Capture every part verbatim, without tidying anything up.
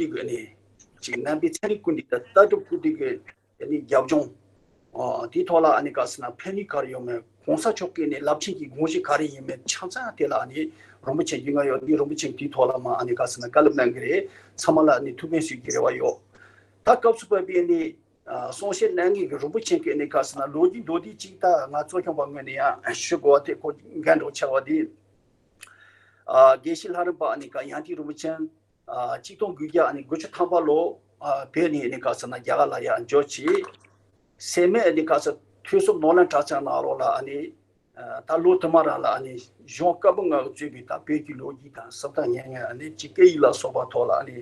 གི་ནི་ཅིག་རྣམ་པའི་ཚན་རིག་ཀུན་བཏུས་དང་ལྟ་གྲུབ་ཀུན་བཏུས་ཀྱི་ནི་རྒྱབ་ལྗོངས། ཨ་དེའི་ཐོག་ལ་ཨ་ནི་ག་ཟེར་ན་ཕན་ནུས་ག་རེ་ཡོད་མེད། གོང་ས་མཆོག་གི་ནི་རླབས་ཆེན་གྱི་དགོངས་གཞི་ག་རེ་ཡིན་མེད་ཆ་ཚང་དེ་ལ་ཨ་ནི་རིན་པོ་ཆེ་རྒྱུས་མངའ་ཡོད་དུས་རིན་པོ་ཆེ་དེའི་ཐོག་ལ་མ་ཨ་ནི་ག་ཟེར་ན་བཀའ་སློབ་གནང་གི་རེད། ཚང་མ་ལ་ཨ་ནི་ཐུགས་ཕན་གསོས་ཀྱི་རེ་བ་ཡོད། ད་སྐབས་སུ་བབས་པའི་ནི་ཨ་གསུང་བཤད་གནང་མཁན་གྱི་རིན་པོ་ཆེ་གི་ནི་ག་ཟེར་ན་ལོ་རྒྱུས་མདོར་བསྡུས་ཅིག་ད་ང་གཙོ་སྐྱོང་པ་ངོས་ནས་ཡང་ཞུ་དགོས་པ་དེ་ཁོ་འགན་འགྲོ་ཆགས་པ་དེ། ཨ་དགེ་བཤེས་ལྷ་རམས་པ་ཨ་ནི་ག་ཡང་ཏི་རིན་པོ་ཆེ་ཨ་གཅིག་སྟོང་དགུ་བརྒྱ་ཨ་ནི་དགུ་བཅུ་ཐམ་པ་ལོ་ཨ་བོད་ནས་ཨ་ནི་ག་ཟེར་ན་རྒྱ་གར་ལ་ཡར་འབྱོར་བྱས། སེར་སྨད་ཨ་ནི་ག་ཟེར་ཐོས་བསམ་ནོར་གླིང་གྲྭ་ཚང་ནང་ལོགས་ལ་ཨ་ནི་ཨ་ད་ལོ་དུ་མ་རང་ལ་ཨ་ནི་གཞུང་བཀའ་པོད་ལྔ་གིས་གཙོས་པའི་ད་བོད་ཀྱི་ལོ་རྒྱུས་དང་གསུམ་དང་ཉེར་ལྔ་ཨ་ནི་ཅིག་སྐད་ཡིག་ལ་སོགས་པ་ཐོག་ལ་ཨ་ནི་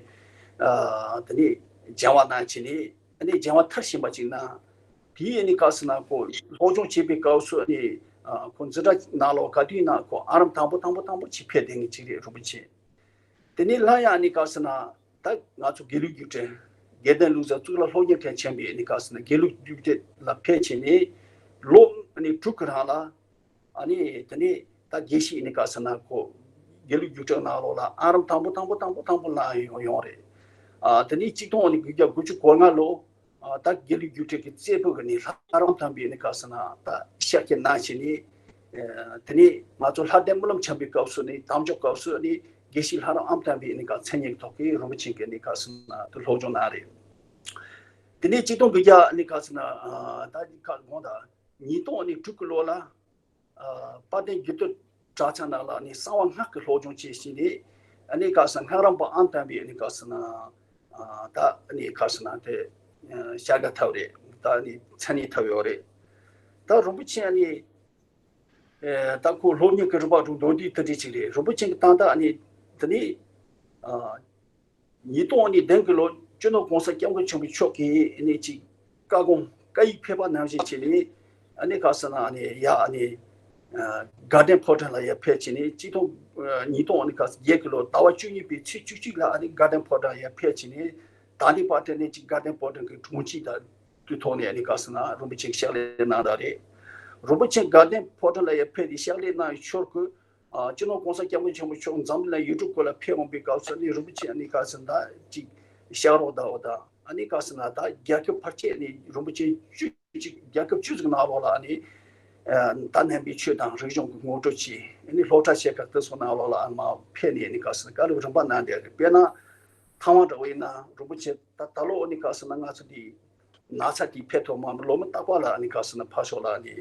ཨ་དེ་ནས་སྦྱང་བ་གནང་བྱས་ནས་ཨ་ནི་སྦྱང་བ་མཐར་ཕྱིན་པ་ཅིག་གནང་། དེའི་ཨ་ནི་ག་ཟེར་ན་ཁོ་སློབ་སྦྱོང་བྱེད་པའི་སྐབས་སུ་ཨ་ནི་ཨ་ཁོ་འཛིན་གྲྭ་ནང་ལོགས་ག་དུས་ན་ཁོ་ཨ་རམ་དང་པོ་དང་པོ་དང་པོ་ཅིག་ཕེབས་བསྡད་མཁན་ཅིག་རེད་རིན་པོ་ཆེ། དེ་ནས་སླར་ཡང་ཨ་ནི་ག་ཟེར་ན་ད་ང་ཚོ་དགེ་ལུགས་རྒྱུགས་སྤྲོད་དགེ་ལྡན་ལུགས་གསར་གཙུག་ལག་སློབ་གཉེར་ཁང་ཆེན་པོའི་ཨ་ནི་ག་ཟེར་ན་དགེ་ལུགས་རྒྱུགས་སྤྲོད་ལ་ཕེབས་བྱས་ནས་ལོ་ཨ་ནི་དྲུག་གི་རིང་ལ་ཨ་ནི་དེ་ནས་ད་དགེ་བཤེས་ཨ་ནི་ག་ཟེར་ན་ཁོ་དགེ་ལུགས་རྒྱུགས་སྤྲོད་ནང་ལོགས་ལ་ཨ་རམ་དང་པོ་དང་པོ་དང་པོ་དང་པོ་ལ་ཡོང་ཡོང་རེད། ཨ་དེ་ནས་གཅིག་སྟོང་ཨ་ནི་དགུ་བརྒྱ་དགུ་བཅུ་གོ་ལྔ་ལོ། ཨ་ད་དགེ་ལུགས་རྒྱུགས་སྤྲོད་ཀྱི་རྩེ་ཕུད་ཀྱི་ནི་ལྷ་རམས་དམ་པའི་ནི་ག་ཟེར་ན་ད་ཤག་གི་ནང་བཞིན་ནི། ཨ་དེ་ནི་ང་ཚོ་ལྷ་ལྡན་སྨོན་ལམ་འཆང་བའི་སྐབས་སུ་ནི་དམ་འཇོག་སྐབས་སུ་ནི་དགེ་བཤེས་ལྷ་རམས་ཨམ་དམ་པའི་ནི་ག་མཚན་སྙན་ཐོག་གི་རིན་པོ་ཆེ་གི་ནི་ག་ཟེར་ན་དུ་སློབ་སྦྱོང་གནང་རེད། དེ་ནས་གཅིག་སྟོང་དགུ་བརྒྱ་ནི་ག་ཟེར་ན་ཨ་ད་ནི་ག་དགོངས་དག་ཉིས་སྟོང་ནི་དྲུག་གི་ལོ་ལ། ཨ་དཔལ་ལྡན་རྒྱུད་སྟོད་གྲྭ་ཚང་ནང་ལ་ནི་གསང་བ་སྔགས་ཀྱི་སློབ་སྦྱོང་བྱས་ཤིང་ནི་ཨ་ནི་ག་ཟེར་སྔགས་རམས་པ་ཨང་དང་པའི་ནི་ག་ཟེར་ན་ཨ་ད་ནི་ག་ཟེར་ན་དེ་ཨ་བྱ་དགའ་ཐོབ་རེད། ད་ནི་མཚན་གནས་ཐོབ་ཡོད་རེད། ད་རིན་པོ་ཆེ་ཨ་ནི་ཨེ་ད་ཁོ་སློབ་གཉེར་གྱི་རིམ་པ་རུ་མདོར་བསྡུས་དེ་འདྲ་ཅིག་རེད། རིན་པོ་ཆེ་གི་ཏང་ད་ཨ་ནི་དེ་ནི་ཨ་ཉིས་སྟོང་ནི་བདུན་གི་ལོ་སྤྱི་ནོར་༸གོང་ས་༸སྐྱབས་མགོན་ཆེན་པོ་མཆོག་གིས་ནི་ཅིག་བཀའ་དགོངས་བཀའ་ཡིག་ཕེབས་པ་ནང་བཞིན་བྱས་ནས་ཨ་ནི་ག་ཟེར་ན་ཨ་ནི་ཡ་ཨ་ནི་དགའ་ལྡན་ཕོ་བྲང་ལ་ཡར་ཕེབས་བྱས་ནས་གཅིག་སྟོང་ཉིས་སྟོང་ཨ་ནི་ག་ཟེར་བརྒྱད་གི་ལོ་ཟླ་བ་བཅུ་གཉིས་པའི་ཚེས་བཅུ་གཅིག་ལ་ཨ་ནི་དགའ་ལྡན་ཕོ་བྲང་ཡར་ཕེབས་བྱས་ནས་ད་ནི་བར་དེ་ནས་ཅིག་དགའ་ལྡན་ཕོ་བྲང་གི་དྲུང་ཆེ་དང་དུས་ཐོག་ནས་ཨ་ནི་ག་ཟེར་ན་རིན་པོ་ཆེ་གི་ཕྱག་ལས་གནང་བ་རེད། རིན་པོ་ཆེ་དགའ་ལྡན་ཕོ་བྲང་ལ་ཡར་ཕེབས་ཏེ་ཕྱག་ལས་གནང་བའི་ཞོར་གི་ཨ་སྤྱི་ནོར་༸གོང་ས་༸སྐྱབས་མགོན་ཆེན་པོ་མཆོག་འཛམ་གླིང་ལ་ཡུལ་གྲུ་ཁག་ལ་ཕེབས་འོང་པའི་སྐབས་སུ་ནི་རིན་པོ་ཆེ་ནི་ག་ཟེར་ད་ཅིག་ཕྱག་རོགས་དང་འོ་ད་ཨ་ནི་ག་ཟེར་ན་ད་རྒྱལ་ཁབ་བར་ཆད་ནི་རིན་པོ་ཆེ་བཅུ་ཅིག་རྒྱལ་ཁབ་བཅུ་ཟིག་ནང་ལོགས་ལ་ཨ་ནི་ཨ་ད་ནང་པའི་ཆོས་དང་རིག་གཞུང་གི་ངོ་སྤྲོད་བྱས་ཨ་ནི་སློབ་གྲྭ་ཆེ་ཁག་དེ་ཚོ་ནང་ལོགས་ལ་ཨ་མ་ཕེབས་ནས་ཨ་ནི་ག་ཟེར་ན་བཀའ་སློབ་རིམ་པ་གནང་བསྡད་རེད། དཔེར་ན་ཐའེ་ཝན་འདྲ་བོ་ཡིན་ན་རིན་པོ་ཆེ་ད་ད་ལོ་ཨ་ནི་ག་ཟེར་ན་ང་ཚོ་འདི། ན་ཚ་དེ་ཕེབས་ཐོག་མ་ལོ་མི་རྟག་པ་ལ་ཨ་ནི་ག་ཟེར་ན་ཕར་ཕྱོགས་ལ་ཨ་ནི་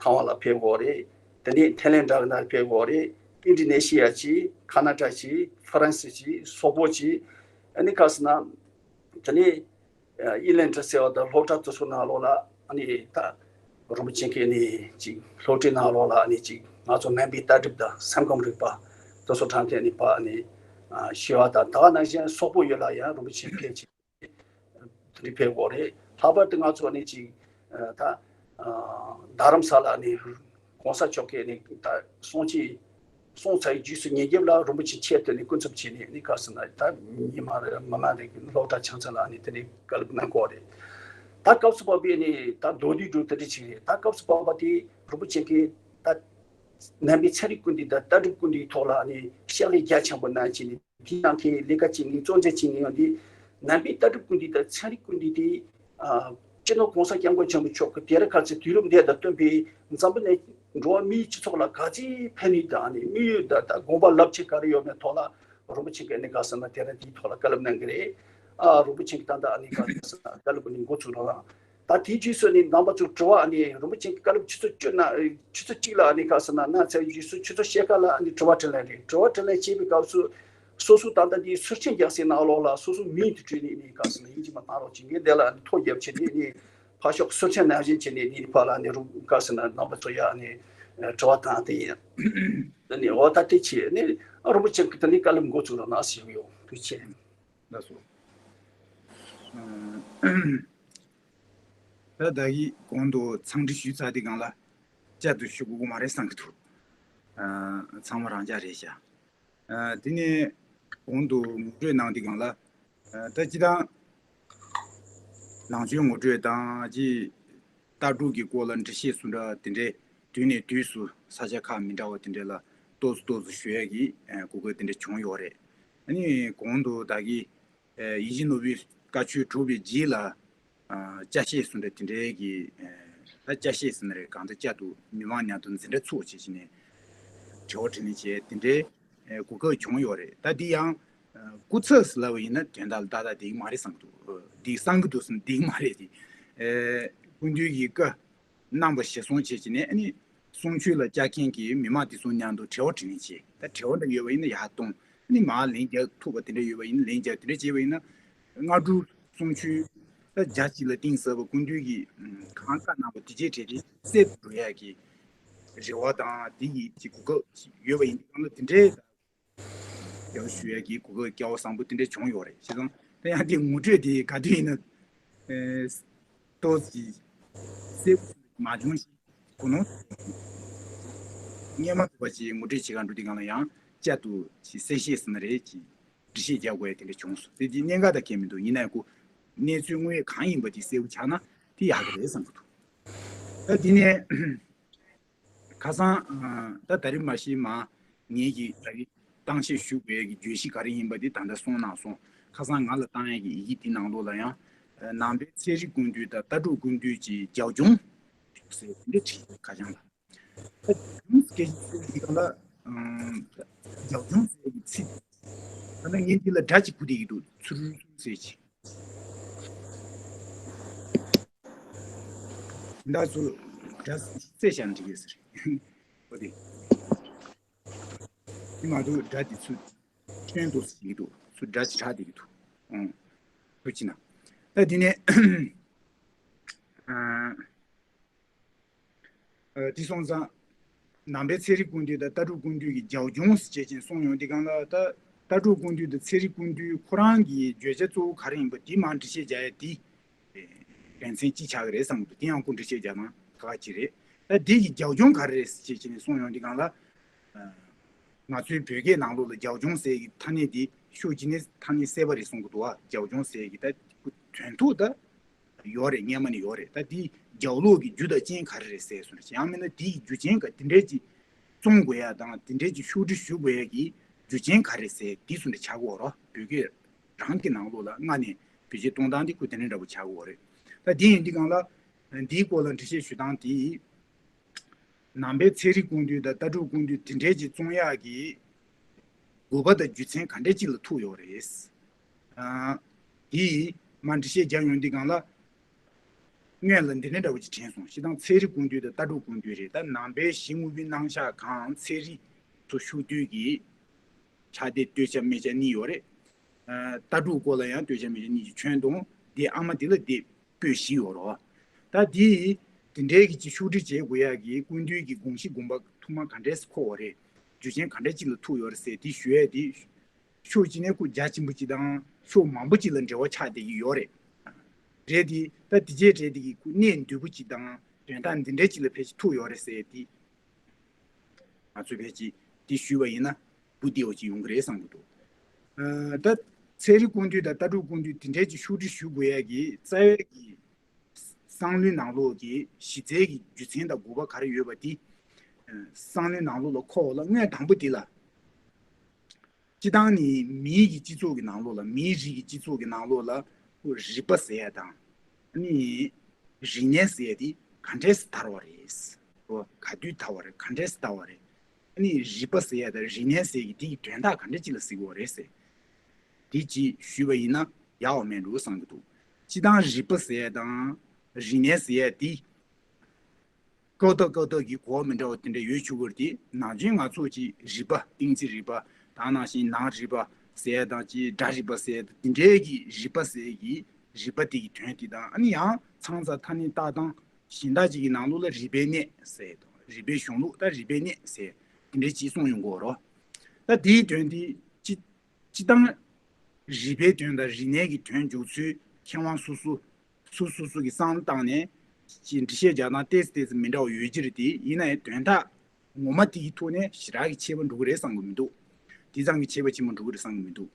ཐའེ་ཝན་ལ་ཕེབས་ཡོད་རེད། དེ་ནས་ཐའི་ལེན་ཌ་ནང་ཕེབས་ཡོད་རེད། ཨིན་ཌོ་ནེ་ཤི་ཡ་ཅིག་ཁ་ན་ཌ་ཅིག་ཧྥ་རན་སི་ཅིག་སོག་པོ་ཅིག་ཨ་ནི་ག་ཟེར་ན་དེ་ནས་ཨི་ལན་ཌ་ཟེར་བ་དང་སློབ་གྲྭ་དེ་ཚོ་ནང་ལོགས་ལ་ཨ་ནི་ད་རིན་པོ་ཆེ་གིས་ཨ་ནི་ཅིག་སློབ་གྲྭའི་ནང་ལོགས་ལ་ཨ་ནི་ཅིག་ང་ཚོ་ནང་པའི་ལྟ་གྲུབ་དང་སེམས་ཁམས་རིག་པ་དེ་ཚོ་དྲངས་ཏེ་ཨ་ནི་ཕར་ཨ་ནི་ཞུ་བ་དང་ད་ག་ནང་བཞིན་སོག་པོ་ཡུལ་ལ་ཡང་རིན་པོ་ཆེ་ཕེབས་ཅིག་དེ་འདྲ་ཕེབས་ཡོད་རེད། ལྷག་པར་དུ་ང་ཚོ་ནི་ཅིག་ད་རྡ་རམ་ས་ལ་ནི་གོང་ས་མཆོག་གིས་ནི་ད་གསུང་ཆོས་གསུངས་ཚར་བའི་རྗེས་སུ་ཉིན་རྒྱབ་ལ་རིན་པོ་ཆེ་ཆེད་དུ་ནི་སྐུ་ཚབ་བྱས་ནས་ནི་ག་ཟེར་ན་ད་མི་མང་རེ་མི་མང་རེ་གི་སློབ་གྲྭ་ཆུང་ཚན་ལ་ནི་དེ་ནི་བཀའ་སློབ་གནང་གི་ཡོད་རེད། ད་སྐབས་སུ་བབས་པའི་ནི་ད་མདོར་བསྡུས་འདྲ་བོ་དེ་འདྲ་ཅིག་རེད། ད་སྐབས་སུ་བབས་པ་དེ་རིན་པོ་ཆེ་གིས་ད་ནང་པའི་ཚན་རིག་ཀུན་བཏུས་དང་ལྟ་གྲུབ་ཀུན་བཏུས་ཐོག་ལ་ནི་ཕྱག་ལས་རྒྱ་ཆེན་པོ་གནང་བྱས་ནས་དེ་ཡང་དེའི་ལས་ཀ་བྱེད་མཁན་གཙོ་འཛིན་བྱེད་མཁན་ཡང་དེ་ནང་པའི་ལྟ་གྲུབ་ཀུན་བཏུས་དང་ཚན་རིག་ཀུན་བཏུས་དེ་ཨ་སྤྱི་ནོར་༸གོང་ས་༸སྐྱབས་མགོན་ཆེན་པོ་མཆོག་གིས་དེང་རབས་ཁ་ཆེའི་དུས་རབས་འདི་དང་བསྟུན་པའི་འཛམ་བུ་གླིང་འགྲོ་བ་མིའི་སྤྱི་ཚོགས་ལ་ག་ཚོད་ཕན་ནུས་དང་ནི་དམིགས་ཡུལ་དང་ད་དགོངས་པ་རླབས་ཆེན་ག་རེ་ཡོད་མེད་ཐོག་ལ་རིན་པོ་ཆེ་གིས་ནི་ག་ཟེར་ན་དེ་རིང་དེའི་ཐོག་ལ་བཀའ་སློབ་གནང་གི་རེད། ཨ་རིན་པོ་ཆེ་གིས་ད་ལྟ་ནི་ག་ཟེར་ན་བཀའ་སློབ་ནི་འགོ་ཚུགས་རོགས་གནང་། ད་དེའི་རྗེས་སུ་ནི་རྣམ་པ་ཚོ་དྲི་བ་ནི་རིན་པོ་ཆེ་གི་བཀའ་སློབ་ཆུ་ཚོད་བཅུ་ན་ཆུ་ཚོད་གཅིག་ལ་ནི་ག་ཟེར་ན་གནང་ཚར་རྗེས་སུ་ཆུ་ཚོད་ཕྱེད་ཀ་ལ་ནི་དྲི་བ་དྲིས་ལན་རེད། དྲི་བ་དྲིས་ལན་བྱེད་པའི་སྐབས་སུ་སོ་སོ་ད་ལྟ་འདིའི་ཟུར་མཆན་རྒྱག་སའི་ནང་ལོགས་ལ་སོ་སོ་མིང་དེ་བྲིས་ནས་ནི་ག་ཟེར་ན་ཡིན་གཅིག་མ་གཏོགས་རོགས་བྱེད་མཁན་དེ་ལ་ནི་ཐོ་བརྒྱབ་བྱས་ནས་ནི་ཕར་ཕྱོགས་ཟུར་མཆན་ནང་བཞིན་བྱས་ནས་ནི་ཕར་ལ་ནི་རུ་ག་ཟེར་ན་རྣམ་པ་ཚོ་ཡ་ནི་དྲི་བ་དང་དེ་ཡིན། དེ་ནི་འོ་ད་དེ་བྱས་ནི་རིན་པོ་ཆེ་གི་དེ་ནི་བཀའ་སློབ་འགོ་ཚུགས་རོགས་གནང་ཞུས་ཡོད། ཐུགས་རྗེ་ཆེ། ལགས་སོ། ད་ད་གི་གོང་དུ་འཚམས་འདྲི་ཞུས་ཚར་དུས་སྒང་ལ་བསྐྱར་དུ་ཞུ་དགོས་ཀྱི་མ་རེད་བསམ་གྱི་འདུག་ཨ་ཚང་མ་རང་འཇགས་རེད་ཤག་ཨ་དེ་ནས་གོང་དུ་ངོ་སྤྲོད་གནང་དུས་སྒང་ལ་ཨ་ད་སྤྱིར་བཏང་ནང་ཆོས་ངོ་སྤྲོད་དང་ཅིག་ལྟ་གྲུབ་ཀྱི་སྐོར་ལ་འགྲེལ་བཤད་སུ་འདྲ་དེ་འདྲའི་དུས་ནས་དུས་སུ་ས་ཆ་ཁག་མི་འདྲ་བ་དེ་འདྲ་ལ་ཏོག་ཙམ་ཏོག་ཙམ་ཞུ་ཡ་གི་ཨ་གོ་སྐབས་དེ་འདྲ་བྱུང་ཡོད་རེད། ཨ་ནི་གོང་དུ་ད་གི་ ཡིད་བཞིན་ནོར་བུའི་བཀའ་ཆོས་གྲུབ་པའི་རྗེས་ལ། ཅ་ཤེས་སུ་འདྲ་དེ་འདྲའི་གི། ད་ཅ་ཤེས་སུ་འདྲ་གང་ལྟར་བཅའ་འདུག་མི་མང་མཉམ་དུ་འཛིན་གྲྭ་ཚོགས་བྱེད་ཀྱི་ནས་དྲི་བ་དྲིས་ལན་བྱས་དེ་འདྲའི་གོ་སྐབས་བྱུང་ཡོད་རེད། ད་འདི་ཡང་སྐུ་ཚབ་སུ་ལབ་པ་ཡིན་ན་དོན་དག་ལ་ཏག་ཏག་འགྲིག་མ་རེད་བསམ་གི་འདུག་འགྲིག་བསམ་གི་འདུག་བསམ་འགྲིག་མ་རེད་དེ། སྐུ་མདུན་གྱི་བཀའ་གནང་བ་གཞིར་བཟུང་བྱས་ཀྱི་ནས་ཨ་ནི་གསུང་ཆོས་ལ་བཅར་མཁན་གྱི་མི་མང་དེ་ཚོ་མཉམ་དུ་དྲི་བ་དྲིས་ལན་བྱས། ད་དྲི་བ་འདྲ་ཡོད་པ་ཡིན་ན་ཡར་གཏོང་། ཨ་ནི་མར་ལན་རྒྱག་ཐུབ་པ་དེ་འདྲ་ཡོད་པ་ཡིན་ན་ལན་རྒྱག་དེ་འདྲ་བྱས་པ་ཡིན་ན། སྔ་དྲོ་གསུང་ཆོས་ད་རྒྱ་གཅིག་ལ་གཏིང་ཟབ་པ་སྐུ་མདུན་གྱིས་གང་བཀའ་གནང་བ་དེ་རྗེས་དྲན་དེ་གསལ་དུ་འགྲོ་ཡག་གི་རེ་བ་དང་དེ་ཡི་གི་གོ་སྐབས་ཡོད་པ་ཡིན་དུས་གང་ལ་དེ་འདྲའི་རྒྱ་ཞུ་ཡག་གི་གོ་སྐབས་སྐལ་བ་བཟང་པོ་དེ་འདྲ་བྱུང་ཡོད་རེད། བྱས་ཙང་ད་ཡང་དེ་ངོ་སྤྲོད་དེ་ག་དུས་ཡིན་ན་ཏོག་ཙམ་གསལ་པོ་མ་བྱུང་ཞིག་གོ་ནོ། སྔོན་མ་ཐུབ་པ་ཅིག་ངོ་སྤྲོད་བྱེད་གར་འགྲོ་དུས་གང་ལ་ཡང་བསྐྱར་དུ་ཅིག་གསལ་བཤད་ཟེར་ན་རེད་ཅིག་འགྲེལ་བཤད་རྒྱག་དགོས་ཡ་དེ་འདྲ་བྱུང་སོང་། དེ་དེ་གནད་འགག་ད་གལ་མི་འདུག་ཡིན་ན་ཡང་ཁོ་གནས་ཚུལ་དངོས་གང་ཡིན་པ་དེ་གསལ་པོ་ཆགས་ན་དེ་ཡག་གི་རེད་བསམ་གི་འདུག་ད་དེ་ནས་ཁ་སང་ད་ད་རེས་མ་གཞི་མ་ངེད་ཀྱིས་ད་རེས་གཏམ་བཤད་ཞུ་དགོས་ཡ་གི་བརྗོད་གཞི་ག་རེ་ཡིན་པ་དེ་ད་ལྟ་གསུངས་གནང་སོང་། ཁ་སང་ང་ལ་བཏང་ཡ་གི་ཡི་གེ་དེ་ནང་ལོགས་ལ་ཡང་ནང་པའི་ཚན་རིག་ཀུན་བཏུས་དང་ལྟ་གྲུབ་ཀུན་བཏུས་ཀྱི་རྒྱབ་ལྗོངས་ཟེར་དེ་འདྲ་བྲིས་ཁ་བྱང་ལ། ད་རྒྱབ་ལྗོངས་སྐད་ཆ་ཟེར་གྱི་སྒང་ལ་རྒྱབ་ལྗོངས་ཟེར་གྱི་ཚིག་ད་ནི་ངས་འདི་ལ་སྒྲ་གཅིག་པུ་བསྡད་ཀྱི་འདུག་ཚུར་ཟེར་གྱི། ད་ཚུར་སྒྲ་རྩེ་བཞག་ན་འགྲིག་གི་ཟེར། འོ་དེ། དེ་མ་གཏོགས་སྒྲ་དེ་ཚུར་ཐོན་འདུག་ཟེར་གྱི་འདུག་ཚུར་སྒྲ་ཅིག་གྲགས་བསྡད་ཀྱི་འདུག་ཨང་། ཐུགས་རྗེ་གནང་། ད་འདི་ནས། དེ་སོང་ཙང་། ནང་པའི་ཚན་རིག་ཀུན་བཏུས་དང་ལྟ་གྲུབ་ཀུན་བཏུས་ཀྱི་རྒྱབ་ལྗོངས་ཟེར་བྱས་ཅིག་གསུངས་ཡོང་དུས་སྒང་ལ་ད་ལྟ་གྲུབ་ཀུན་བཏུས་དང་ཚན་རིག་ཀུན་བཏུས་ཁོ་རང་གི་བརྗོད་བྱ་གཙོ་བོ་ག་རེ་ཡིན་པ་དེ་མར་འགྲེལ་བཤད་རྒྱག་ཡ་དེ་དོན་ཚན་གཅིག་ཆགས་ཀྱི་རེད་བསམ་གྱི་འདུག་དེ་ཡང་ཁོ་འགྲེལ་བཤད་རྒྱག་སྟངས་ཁག་ཁག་ཅིག་རེད། ད་དེ་ཡི་རྒྱབ་ལྗོངས་ག་རེ་རེད་ཟེར་བྱས་ཅིག་གསུངས་ཡོང་དུས་སྒང་ལ། ང་ཚོའི་བོད་སྐད་ནང་ལོགས་ལ་རྒྱབ་ལྗོངས་ཟེར་གྱི་ཐ་སྙད་དེ་ཤོད་ཀྱི་ནི་ཐ་སྙད་གསལ་པོ་རེད་གསུང་གི་འདུག་བ། རྒྱབ་ལྗོངས་ཟེར་གྱི་ད་དོན་ཐོག་ད་ཡོད་རེད། སྔན་མ་ནས་ཡོད་རེད། ད་དེའི་རྒྱབ་ལོགས་ཀྱི་རྒྱུ་དང་རྐྱེན་ག་རེ་རེད་ཟེར་སོང་རེད། ཡང་མིན་ན་དེའི་རྒྱུ་རྐྱེན་ག་དེ་འདྲས་ཀྱི་བཙོང་དགོས་ཡ་དང་དེ་འདྲས་ཀྱི་ཤོག་དྲིལ་ཞུ་དགོས་ཡ་གི་རྒྱུ་རྐྱེན་ག་རེ་ཟེར་དེ་སོང་རེད་ཆགས་ཀྱི་ཡོད་རེད། བོད་སྐད་རང་གི་ནང་ལོགས་ལ་སྔ་ནས་བེད་སྤྱོད་གཏོང་སྟངས་དེ་ཁོ་དེ་འདྲ་འདྲ་པོ་ཆགས་ཀྱི་ཡོད་རེད། ད་དེ་ཡིན་དུས་སྒང་ལ་འདིའི་སྐོར་ལ་འགྲེལ་བཤད་ཞུ་སྟངས་དེ། ནང་པའི་ཚན་རིག་ཀུན་བཏུས་དང་ལྟ་གྲུབ་ཀུན་བཏུས་དེ་འདྲའི་ཅིག་བཙོང་ཡག་གི་དགོས་པ་དང་རྒྱུ་མཚན་ག་འདྲས་ཅིག་ལ་ཐུག་ཡོད་རེད། ཨ། དེ་མར་འགྲེལ་བཤད་རྒྱག་ཡོང་དུས་སྒང་ལ། སྔོན་ལ་འདི་འདྲའི་འདྲ་བོ་ཅིག་དྲན་སོང་། སྤྱིར་བཏང་ཚན་རིག་ཀུན་བཏུས་དང་ལྟ་གྲུབ་ཀུན་བཏུས་རེད། ད་ནང་པའི་གཞི་དངོས་པོའི་རྣམ་གཞག་གང་ཚན་རིག་ཏུ་ཤོད་དུས་ཀྱི་ཕྱག་དེབ་སྟོད་ཆ་སྨད་ཆ་གཉིས་ཡོད་རེད། ཨ། ལྟ་གྲུབ་སྐོར་ལ་ཡང་སྟོད་ཆ་སྨད་ཆ་གཉིས་ཀྱི་ཁྱོན་བསྡོམས་དེ་ཨ་མ་དེ་ལ་དེབ་པོད་བཞི་ཡོད་རེད། ད་དེ་དེ་འདྲའི་གི་ཅིག་ཤོག་དྲིལ་བྱེད་དགོས་ཡག་གི་ཀུན་བཏུས་ཀྱི་དགོངས་གཞི་དགོངས་པ་ཐོག་མ་ག་འདྲས་འཁོར་བ་རེད། རྒྱུ་རྐྱེན་ག་འདྲས་ཅིག་ལ་ཐུག་ཡོད་རེད་ཟེར་དེ་ཞུ་ཡས་དེ། ཕྱོགས་གཅིག་ནས་ཁོ་རྒྱ་ཆེན་པོ་གཅིག་དང་ཕྱོགས་མང་པོ་གཅིག་ལ་འབྲེལ་བ་ཆགས་བསྡད་ཀྱི་ཡོད་རེད། རེད་དེ་ད་དེ་རྗེས་རེད་དེ་གི་ཁོ་གནད་འདུས་པོ་གཅིག་དང་དོན་དག་འདི་འདྲའི་གཅིག་ལ་ཕལ་ཆེར་ཐུག་ཡོད་རེད་ཟེར་དེ། ང་ཚོས་ཕལ་ཆེར་དེ་ཞུས་པ་ཡིན་ན་བུ་བདེ་བོ་ཅིག་ཡོང་གི་རེད་བསམ་གྱི་འདུག་ཨ། ད་ཚན་རིག་ཀུན་བཏུས་དང་ལྟ་གྲུབ་ཀུན་བཏུས་དེ་འདྲའི་ཅིག་ཤོག་དྲིལ་ཞུ་དགོས་ཡ་གི་རྩ་བའི་གི་བསམ་བློའི་ནང་ལོགས་ཀྱི་གཞི་རྩའི་གི་རྒྱུ་མཚན་དང་དགོས་པ་ག་རེ་ཡོད་པ་དེ། ཨ། བསམ་བློའི་ནང་ལོགས་ལ་འཁོར་བ་ལ་སྔོན་དང་པོ་དེ་ལ། སྤྱིར་བཏང་ནི་མིའི་གི་སྤྱི་ཚོགས་ཀྱི་ནང་ལོགས་ལ་མིའི་རིགས་ཀྱི་སྤྱི་ཚོགས་ཀྱི་ནང་ལོགས་ལ་རིག་པ་ཟེར་ཡ་དང་། ཨ་ནི་རིག་གནས་ཟེར་ཡ་དེ་ག་འདྲས་སེ་དར་བ་རེད། ག་དུས་དར་བ་རེད། ག་འདྲས་སེ་དར་བ་རེད། ཨ་ནི་རིག་པ་ཟེར་ཡ་དང་རིག་གནས་ཟེར་གྱི་དེ་གི་དོན་དག་ག་འདྲས་ཅིག་ལ་ཟེར་གྱི་ཡོད་རེད་ཟེར། དེ་ཅིག་ཞུས་པ་ཡིན་ན་ཡག་པ་མེད་འགྲོ་བསམ་གྱི་འདུག་སྤྱིར་བཏང་རིག་པ་ཟེར་ཡ་དང་རིག་གནས་ཟེར་ཡ་དེ། སྐབས་ཐོག་སྐབས་ཐོག་གི་གོ་བ་མི་འདྲ་བ་དེ་འདྲ་ཡོད་ཆོག་གི་རེད་དེ། ནང་ཆེན་ང་ཚོ་ཅིག་རིག་པ་གཏན་ཚིགས་རིག་པ་དང་ནང་བཞིན་ནང་རིག་པ་ཟེར་ཡ་དང་ཅིག་སྒྲ་རིག་པ་ཟེར་ཡ་དང་དེ་འདྲའི་གི་རིག་པ་ཟེར་གི་རིག་པ་དེ་གི་དོན་དེ་དང་ཨ་ནི་ཡང་ཚང་ས་ཐ་སྙད་བཏགས་སྟངས་གཞན་དག་ཅིག་གི་ནང་ལོགས་ལ་རིག་པའི་གནས་ཟེར་དང་རིག་པའི་གཞུང་ལུགས་ད་རིག་པའི་གནས་ཟེར་དེ་འདྲའི་ཅིག་གསུངས་ཡོང་གི་ཡོད་རེད། ད་དེའི་དོན་དེ་ཅི་སྤྱིར་བཏང་རིག་པའི་དོན་དང་རིག་གནས་ཀྱི་དོན་འཇོག་ཚུལ་མཁས་དབང་སོ་སོ་སོ་སོ་སོ་གི་བསམ་བློ་བཏང་ནས་ཅིག་འགྲེལ་བཤད་རྒྱག་སྟངས་ཏོག་ཙམ་ཏོག་ཙམ་མི་འདྲ་བ་ཡོད་ཀྱི་རེད་དེ། ཡིན་ན་ཡང་དོན་དག་ངོ་མ་དེ་གི་ཐོག་ནས་ཞེ་དྲག་གི་ཁྱད་པར་འགྲོ་གི་རེད་བསམ་གྱི་མི་འདུག་དེ་ཙམ་གྱི་ཁྱད་པར་ཆེན་པོ་འགྲོ་གི་རེད་བསམ་གྱི་མི་འདུག་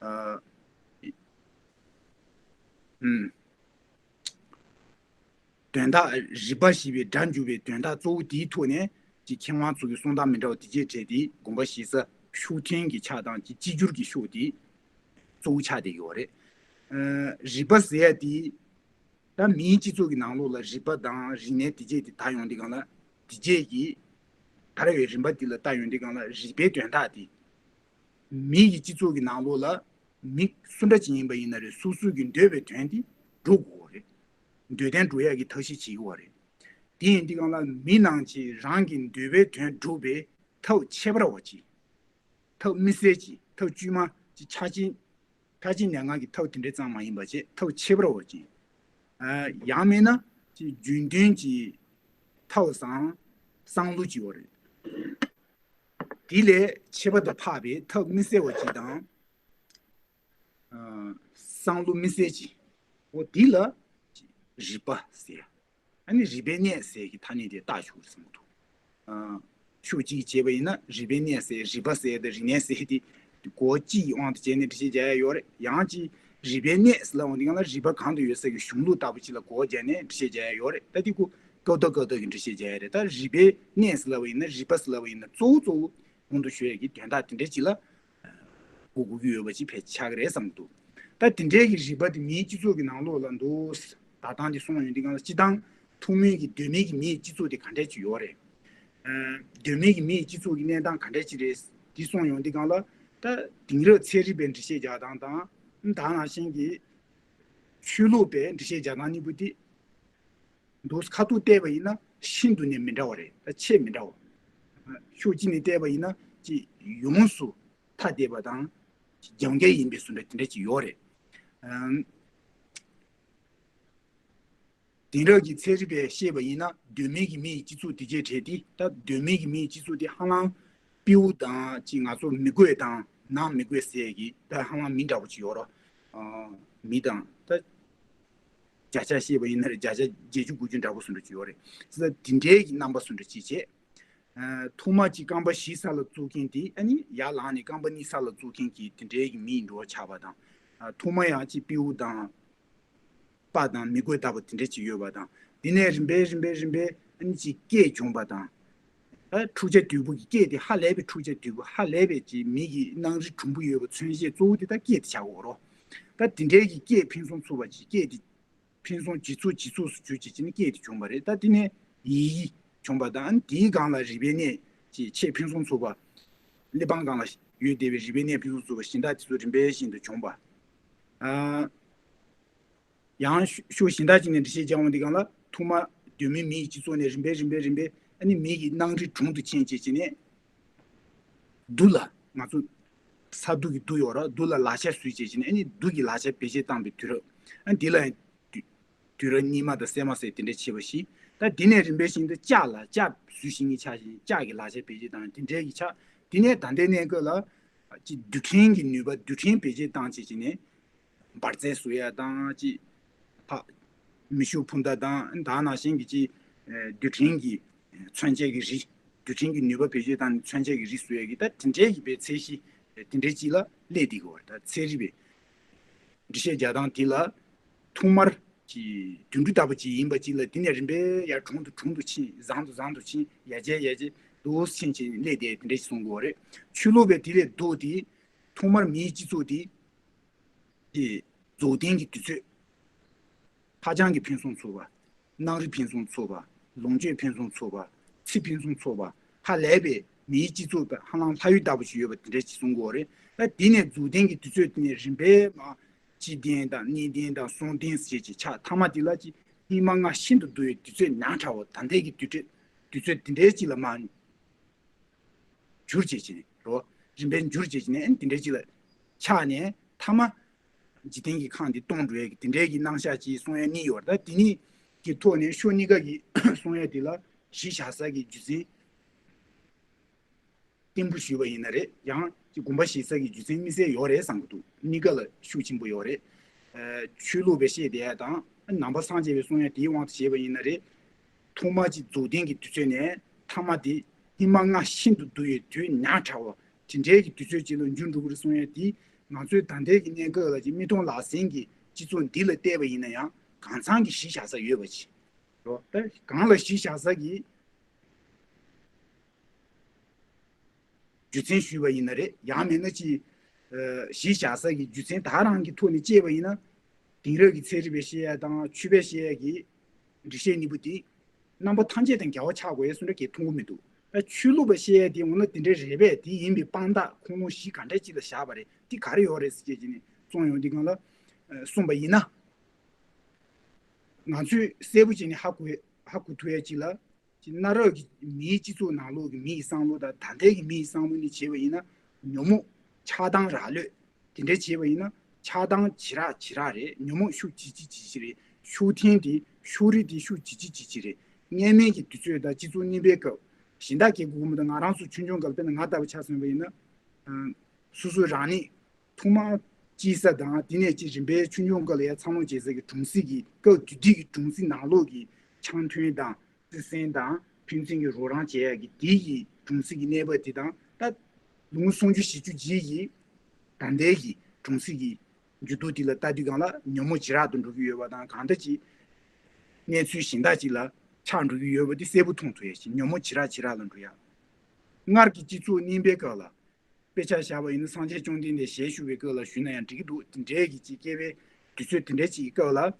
ཨ། ཨུམ། དོན་དག་རིག་པ་ཞེས་པའི་སྒྲ་འཇུག་པའི་དོན་དག་གཙོ་བོ་དེའི་ཐོག་ནས་ཀྱི་མཁས་དབང་ཚོ་གི་གསུང་སྟངས་མི་འདྲ་བ་དེ་རྗེས་གྲས་དེ་དགོངས་པ་བཞེས་ས་ཤུགས་ཐོན་གྱི་ཕྱོགས་དང་ཀྱི་གཅིག་གྱུར་གྱི་ཕྱོགས་དེ་གཙོ་བོ་ཆགས་བསྡད་ཀྱི་ཡོད་རེད། རིག་པ་ཟེར་ཡ་དེ། ད་མིའི་སྤྱི་ཚོགས་ཀྱི་ནང་ལོགས་ལ་རིག་པ་དང་རིག་གནས་དེ་བཅས་དེ་དར་ཡོང་དུས་སྒང་ལ། དེ་བཅས་ཀྱི་དར་བའི་རིམ་པ་འདི་ལ་ལྟ་ཡོང་དུས་སྒང་ལ། རིག་པའི་དོན་དག་དེ། མི་ཡི་སྤྱི་ཚོགས་ཀྱི་ནང་ལོགས་ལ་མི་སུ་འདྲ་ཅིག་ཡིན་པ་ཡིན་ན་རེད། སོ་སོ་གི་འདོད་པའི་དོན་དེ་སྒྲུབ་དགོས་རེད། འདོད་དོན་སྒྲུབ་ཡག་གི་ཐབས་ཤེས་བྱེད་དགོས་རེད། དེ་ཡིན་དུས་སྒང་ལ་མི་ནང་གི་རང་གི་འདོད་པའི་དོན་སྒྲུབ་པའི་ཐབས་ཁྱད་པར་བ་ཅིག་ཐབས་དམིགས་བསལ་གྱི་ཐབས་དཀྱུས་མ་གྱི་ཆ་རྐྱེན། ཐབས་ཀྱི་གནད་འགག་གི་ཐབས་དེ་འདྲ་ཙམ་མ་ཡིན་པ་བྱས། ཐབས་ཁྱད་པར་བ་ཅིག་ཡང་མིན་ན་ཅིག་རྒྱུན་ལྡན་གྱི་ཐབས་སམ་བསམ་བློ་ཅིག་ཡོད་རེད། དེ་ལས་ཁྱད་པར་དུ་འཕགས་པའི་ཐབས་དམིགས་བསལ་བ་ཅིག་དང་། ཨ། བསམ་བློ་དམིགས་བསལ་གྱི། འོ་དེ་ལ་རིག་པ་ཟེར། ཨ་ནི་རིག་པའི་གནས་ཟེར་གྱི་ཐ་སྙད་དེ་བཏགས་ཆོག་གི་བསམ་གྱི་འདུག་ཨ། ཕྱོགས་གཅིག་བྱས་པ་ཡིན་ན་རིག་པའི་གནས་ཟེར། རིག་པ་ཟེར་དང་རིག་གནས་ཟེར་དེ་གོ་གཅིག་གི་དབང་དུ་བྱས་ནས་འགྲེལ་བཤད་རྒྱག་ཡ་ཡོད་རེད། ཡང་ཅིག་རིག་པའི་གནས་ཟེར་ལབ་ཡོང་དུས་སྒང་ལ་རིག་པ་གང་དུ་ཡོད་ས་གི་གཞུང་ལུགས་ལྟ་བུ་ཅིག་ལ་གོ་བརྒྱབ་ནས་འགྲེལ་བཤད་རྒྱག་ཡ་ཡོད་རེད། ད་དེ་ཁོ་སྐབས་ཐོག་སྐབས་ཐོག་གི་འགྲེལ་བཤད་རྒྱག་ཡ་རེད། ད་རིག་པའི་གནས་ཟེར་ལབ་པ་ཡིན་ན། རིག་པ་ཟེར་ལབ་པ་ཡིན་ན་གཙོ་བོ་གཙོ་བོ་སྔོན་དུ་ཞུ་ཡ་གི་དོན་དག་དེ་འདྲ་ཅིག་ལ་གོ་དགོས་ཀྱི་ཡོད་པ་ཅིག་ཕལ་ཆེར་ཆགས་ཀྱི་རེད་བསམ་གྱི་འདུག་ད་དེ་འདྲའི་གི་རིག་པ་དེ་མིའི་སྤྱི་ཚོགས་ཀྱི་ནང་ལོགས་ལ་འདུག་ད་ཐེངས་དེ་སོང་ཡོང་དུས་སྒང་ལ། སྤྱིར་བཏང་ཐོག་མའི་གི་གདོད་མའི་གི་མིའི་སྤྱི་ཚོགས་དེ་ག་འདྲ་ཅིག་ཡོད་རེད། ཨ། གདོད་མའི་གི་མིའི་སྤྱི་ཚོགས་ཀྱི་གནས་སྟངས་ག་འདྲ་ཅིག་རེད། དེ་སོང་ཡོང་དུས་སྒང་ལ། ད་དེང་རབས་ཚན་རིག་པས་འགྲེལ་བཤད་རྒྱག་སྟངས་དང་། ད་ནང་བཞིན་གྱི་ཆོས་ལུགས་པས་འགྲེལ་བཤད་རྒྱག་སྟངས་གཉིས་པོ་དེ་འདུག་ཁ་ཐུག་བལྟས་པ་ཡིན་ན་ཤིན་ཏུ་ནས་མི་འདྲ་བ་རེད། ད་ཆེས་མི་འདྲ་བ། ཕྱོགས་གཅིག་ནས་བལྟས་པ་ཡིན་ན་ཅིག་ཡོངས་སུ་ཐ་དད་པ་དང་། རྒྱབ་འགལ་ཡིན་པའི་བཟོ་འདྲ་དེ་འདྲ་ཅིག་ཡོད་རེད། ཨམ། དེང་རབས་ཀྱི་ཚན་རིག་པས་བཤད་པ་ཡིན་ན། གདོད་མའི་གི་མིའི་སྤྱི་ཚོགས་དེ་གའི་གྲས་དེ། ད་གདོད་མའི་གི་མིའི་སྤྱི་ཚོགས་དེ་ཧ་ལམ་དཔེའུ་དང་ཅིག་ང་ཚོ་མི་རྒོད་དང་ནང་མི་རྒོད་ཟེར་གྱི་ད་ཧ་ལམ་མི་འདྲ་བོ་ཅིག་ཡོད་རེད། ཨ། མི་དང་ད་བརྒྱ་ཆ་བཤད་པ་ཡིན་ན་རེད། བརྒྱ་ཆ་བརྒྱད་ཅུ་དགུ་ཅུ་འདྲ་བོ་བཟོ་འདྲ་ཅིག་ཡོད་རེད། ཙི་ད་དེ་འདྲའི་གི་རྣམ་པ་བཟོ་འདྲ་ཅིག་བྱས། ཨ། ཐོག་མ་ཅིག་རྐང་པ་བཞི་ས་ལ་བཙུགས་མཁན་དེ། ཨ་ནི་ཡར་ལངས་ནས་རྐང་པ་གཉིས་ས་ལ་བཙུགས་མཁན་གྱི་དེ་འདྲའི་གི་མིའི་འགྲོ་བ་ཆགས་པ་དང་། ཨ། ཐོག་མ་ཡང་ཅིག་དཔེའུ་དང་པ་དང་མི་རྒོད་ལྟ་བུ་དེ་འདྲ་ཅིག་ཡོད་པ་དང་། དེ་ནས་རིམ་པས་རིམ་པས་རིམ་པས་ཨ་ནི་ཅིག་སྐད་བྱུང་བ་དང་། ཨ། འཁྲུག་ཆ་དོད་པོ་གི་སྐད་དེ། ཧ་ལས་པའི་འཁྲུག་ཆ་དོད་པོ། ཧ་ལས་པའི་ཅིག་མི་གི་སྣང་རིག་གྲུང་པོ་ཡོད་པ། མཚོན་བྱེད་གཙོ་བོ་དེ་ད་སྐད་དེ་ཆགས་ཀྱི་ཡོད་རེད། ད་དེ་འདྲའི་གི་སྐད་ཕུན་སུམ་ཚོགས་པ་ཅིག་སྐད་དེ་ཕུན་སུམ་ཇེ་ཚོགས་ཇེ་ཚོགས་སུ་གྱུར་བྱས་ནས་སྐད་དེ་བྱུང་བ་རེད། ད་དེ་ནས་ཡི་གེ་བྱུང་བ་དང་། དེའི་སྒང་ལ་རིག་པའི་གནས་ཀྱི་ཆེས་ཕུན་སུམ་ཚོགས་པ། གླེགས་བམ་སྒང་ལ་ཡོད་བསྡད་པའི་རིག་པའི་གནས་ཕུན་སུམ་ཚོགས་པ་གཞན་དག་དེ་ཚོ་རིམ་པས་བཞིན་དུ་བྱུང་བ། ཨ། ཡང་ཕྱོགས་གཞན་དག་ཅིག་ནས་འགྲེལ་བཤད་རྒྱག་འོང་དུས་སྒང་ལ། ཐོག་མ་གདོད་མའི་མིའི་སྤྱི་ཚོགས་ནས་རིམ་པས་རིམ་པས་རིམ་པས་ཨ་ནི་མི་གི་སྣང་རིག་གྲུང་དུ་ཕྱིན་བྱས་བྱས་ནས། རྡུལ་ལ། ང་ཚོ་ས་རྡུལ་གྱི་རྡུལ་ཡོད་རེད། རྡུལ་ལ་ལག་ཆ་བཟོས་བྱས་བྱས་ནས། ཨ་ནི་རྡུལ་གྱི་ལག་ཆ་བེད་སྤྱོད་བཏང་བའི་དུས་རབས། ཨ། འདི་ལ་ཡང་དུས་དུས་རབས་སྙིགས་མ་དང་གསར་མ་ཟེར་དེ་འདྲ་བྱས་པ་ཞིག་ད་དེ་ནས་རིམ་པས་བཞིན་དུ་ལྕགས་ལ། ལྕགས་བཟོ་ཤེས་མཁན་ཆགས་ཤིང་། ལྕགས་ཀྱི་ལག་ཆ་བེད་སྤྱོད་བཏང་དེ་འདྲའི་གི་ཆགས། དེ་ནས་ད་ལྟའི་གནས་སྐབས་ལ་ཅིག་རྡུལ་ཕྲན་གྱི་ནུས་པ། རྡུལ་ཕྲན་བེད་སྤྱོད་བཏང་བྱས་བྱས་ནས། འབར་རྫས་བཟོ་ཡ་དང་། ཅིག་ཕ་མེ་ཤུགས་འཕུར་མདའ་དང་། ད་ནང་བཞིན་གྱི་ཅིག་རྡུལ་ཕྲན་གྱི་མཚོན་ཆ་གི་རིགས། རྡུལ་ཕྲན་གྱི་ནུས་པ་བེད་སྤྱོད་བཏང་ནས་མཚོན་ཆ་གི་རིགས་བཟོ་ཡ་གི། ད་དེ་འདྲའི་གི་བའི་ཚད་གཞི་དེ་འདྲའི་ཅིག་ལ་སླེབས་བསྡད་ཀྱི་ཡོད་རེད། ད་ཚན་རིག་པས་འགྲེལ་བཤད་རྒྱག་སྟངས་དེ་ལ་ཐོག་མར་གྱི་དུད་འགྲོ་ལྟ་བུ་ཅིག་ཡིན་པ་ཅིག་ལ། དེ་ནས་རིམ་པས་ཡར་གྲུང་དུ་གྲུང་དུ་ཕྱིན། བཟང་དུ་བཟང་དུ་ཕྱིན། ཡར་རྒྱས་ཡར་རྒྱས་འདུག་ཕྱིན་ཕྱིན་སླེབས་བསྡད། དེ་འདྲ་ཞིག་གསུང་གི་ཡོད་རེད། ཆོས་ལུགས་པས་དེ་ལས་ལྡོག་སྟེ་ཐོག་མར་མིའི་སྤྱི་ཚོགས་དེ་ཀྱི་རྫོགས་ལྡན་གྱི་དུས་ཚོད། ཧ་ཅང་གི་ཕུན་སུམ་ཚོགས་པ། སྣང་རིག་ཕུན་སུམ་ཚོགས་པ། ལོངས་སྤྱོད་ཕུན་སུམ་ཚོགས་པ། ཚེ་ཕུན་སུམ་ཚོགས་པ། ཧ་ལས་པའི་མིའི་སྤྱི་ཚོགས་དང་ཧ་ལམ་ལྷ་ཡུལ་ལྟ་བུ་ཞིག་ཡོད་པ་དེ་འདྲ་ཞིག་གསུང་གི་ཡོད་རེད། ད་དེ་ནས་རྫོགས་ལྡན་གྱི་དུས་ཚོད་དེ་ནས་རིམ་པས་མར་སྤྱི་ལྡན་དང་གནས་ལྡན་དང་གསུང་ལྡན་ཟེར་བྱས་ཆགས། མཐའ་མ་དེ་ལ་ཅིག་སྙིགས་མ་ལྔ་ཤིན་ཏུ་བསྡུ་བའི་དུས་ཚོད་ཉག་ཕྲ་བ། ད་ལྟའི་གི་དུས་ཚོད་དུས་ཚོད་དེ་འདྲའི་ཅིག་ལ་མར་གྱུར་བྱས་བྱས་ནས་རོ། རིམ་པས་འགྱུར་བྱས་བྱས་ནས་དེ་འདྲའི་ཅིག་ལ་ཆགས་ནས། མཐའ་མ་འཇིག་རྟེན་གྱི་ཁམས་འདི་སྟོངས་འགྲོ་ཡ་གི་དེ་འདྲའི་གི་རྣམ་གཞག་ཅིག་གསུང་ཡ་གཉིས་ཡོད་རེད། ད་དེ་གཉིས་ཀྱི་ཐོག་ནས་ཕྱོགས་གཉིས་ཀ་གི་གསུང་ཡ་དེ་ལ་གཞི་བཞག་ས་གི་རྒྱུ་མཚན་བརྟན་པོ་ཞུས་པ་ཡིན་ན་རེད། ཡང་ཅིག་དགོངས་པ་བཞེས་ས་གི་རྒྱུ་མཚན་དམིགས་བསལ་ཡོད་རེད་བསམ་གྱི་འདུག་གཉིས་ཀ་ལ་ཤུགས་ཆེན་པོ་ཡོད་རེད། ཨ། ཆོས་ལུགས་པས་བཤད་བསྡད་ཡ་དང་། ནང་པ་སངས་རྒྱས་པའི་གསུང་ཡ་དེའི་དབང་དུ་བྱས་པ་ཡིན་ན་རེད། ཐོག་མ་གཅིག་རྫོགས་ལྡན་གྱི་དུས་ཚོད་ནས་མཐའ་མ་དེ་སྙིགས་མ་ལྔ་ཤིན་ཏུ་བསྡུ་བའི་དུས་ཉག་ཕྲ་བ་དེ་འདྲའི་གི་དུས་ཚོད་ཅིག་ལ་འགྱུར་འགྲོ་གི་རེད་གསུང་ཡ་དེ། ང་ཚོའི་ད་ལྟའི་གི་གནས་སྐབས་ལ་ཅིག་མིག་མཐོང་ལག་ཟིན་གྱི་སྤྱི་ཚོགས་འདི་ལ་བལྟས་པ་ཡིན་ན་ཡང་གང་ཚང་གི་གཞི་བཞག་ས་ཡོད་པ་ཅིག་རོ། ད་གང་ལ་གཞི་བཞག་ས་གི་རྒྱུ་མཚན་ཞུས་པ་ཡིན་ན་རེད། ཡང་མིན་ན་ཅིག་ཨ། གཞི་བཞག་ས་གི་རྒྱུ་མཚན་ད་རང་གི་ཐོག་ནས་དཔྱད་པ་ཡིན་ན། དེང་རབས་ཀྱི་ཚན་རིག་པས་བཤད་ཡ་དང་ཆོས་པས་བཤད་ཡ་གི་འགྲེལ་བཤད་གཉིས་པོ་དེ་རྣམ་པ་ཐམས་ཅད་དང་འགལ་བ་ཆགས་དགོས་ཡ་སུ་འདྲ་གས་མཐོང་གི་མི་འདུག་ད་ཆོས་ལུགས་པ་བཤད་ཡ་དེ་འོ་ན་དེ་འདྲ་རེད་པས། དེ་ཡིན་པའི་དཔང་རྟགས་ཁུངས་ལུང་གཞི་ག་འདྲ་ཅིག་ལ་བཞག་པ་རེད། དེ་ག་རེ་ཡོད་རེད་ཟེར་བྱས་ཀྱི་ནས་བཙོང་ཡོང་དུས་སྒང་ལ་གསུངས་པ་ཡིན་ན། ང་ཚོས་གསལ་པོ་བྱས་ནས་ཧ་གོ་ཧ་གོ་ཐུབ་ཡ་ཅིག་ལ། ཅིག་གནའ་རབས་ཀྱི་མིའི་སྤྱི་ཚོགས་ནང་ལོགས་ཀྱི་མི་ཡི་བསམ་བློ་དང་ད་ལྟའི་གི་མི་ཡི་བསམ་བློ་གཉིས་བྱས་པ་ཡིན་ན། ཉོན་མོངས་ཆགས་སྡང་རག་ལུས་དེ་འདྲ་བྱས་པ་ཡིན་ན། ཆགས་སྡང་ཇེ་རགས་ཇེ་རགས་རེད། ཉོན་མོངས་ཤུགས་ཇེ་ཆེ་ཇེ་ཆེ་རེད། ཤུགས་ཐེངས་དེ་ཤུགས་རིགས་དེ་ཤུགས་ཇེ་ཆེ་ཇེ་ཆེ་རེད། སྔ་མའི་གི་དུས་ཚོད་དང་སྤྱི་ཚོགས་རྙིང་པའི་སྐབས་གཞན་དག་གི་སྒོ་མོ་དང་ང་རང་ཚོ་ཆུང་ཆུང་སྐབས་དཔེར་ན་ང་ལྟ་བུ་ཆ་མཚོན་པ་ཡིན་ན། སོ་སོ་རང་ཉིད་ཐོག་མར་སྐྱེས་ས་དང་དེ་ནས་ཅིག་རིམ་པས་ཆུང་ཆུང་སྐབས་ལ་ཡ་འཚར་ལོངས་བྱེད་ས་གི་གྲོང་གསེབ་ཀྱི་སྐབས་དེ་དུས་ཀྱི་གྲོང་གསེབ་ནང་ལོགས་ཀྱི་འཆམ་མཐུན་དང་བརྩེ་སེམས་དང་ཕན་ཚུན་གྱི་རོགས་རམ་བྱེད་ཡ་གི་དེ་ཡི་གྲོང་གསེབ་ཀྱི་གནས་བབ་དེ་དང་ད་ལོ་ངོ་སུམ་ཅུ་བཞི་བཅུ་རྗེས་ཀྱི་ད་ལྟའི་གི་གྲོང་གསེབ་ཀྱི་འགྱུར་ལྡོག་དེ་ལ་ལྟ་དུས་སྒང་ལ་ཉོན་མོངས་ཇེ་རགས་ཏུ་འགྲོ་གི་ཡོད་པ་དང་གང་ལྟར་ཅིག་གནས་ཚུལ་གཞན་དག་ཅིག་ལ་ཆགས་འགྲོ་གི་ཡོད་པ་དེ་གསལ་པོ་མཐོང་ཐུབ་ཡ་ཞིག་ཉོན་མོངས་ཇེ་རགས་ཇེ་རགས་ལ་འགྲོ་ཡ། སྔར་གྱི་སྤྱི་ཚོགས་རྙིང་པའི་སྐབས་ལ། དཔེ་ཆ་བཞག་པ་ཡིན་ན་སངས་རྒྱས་བཅོམ་ལྡན་འདས་ཞལ་བཞུགས་པའི་སྐབས་ལ་ཞུས་ན་ཡང་འགྲིག་གི་འདུག་དེ་འདྲའི་གི་ཅིག་སྐྱེ་བའི་དུས་ཚོད་དེ་འདྲའི་ཅིག་གི་སྐབས་ལ།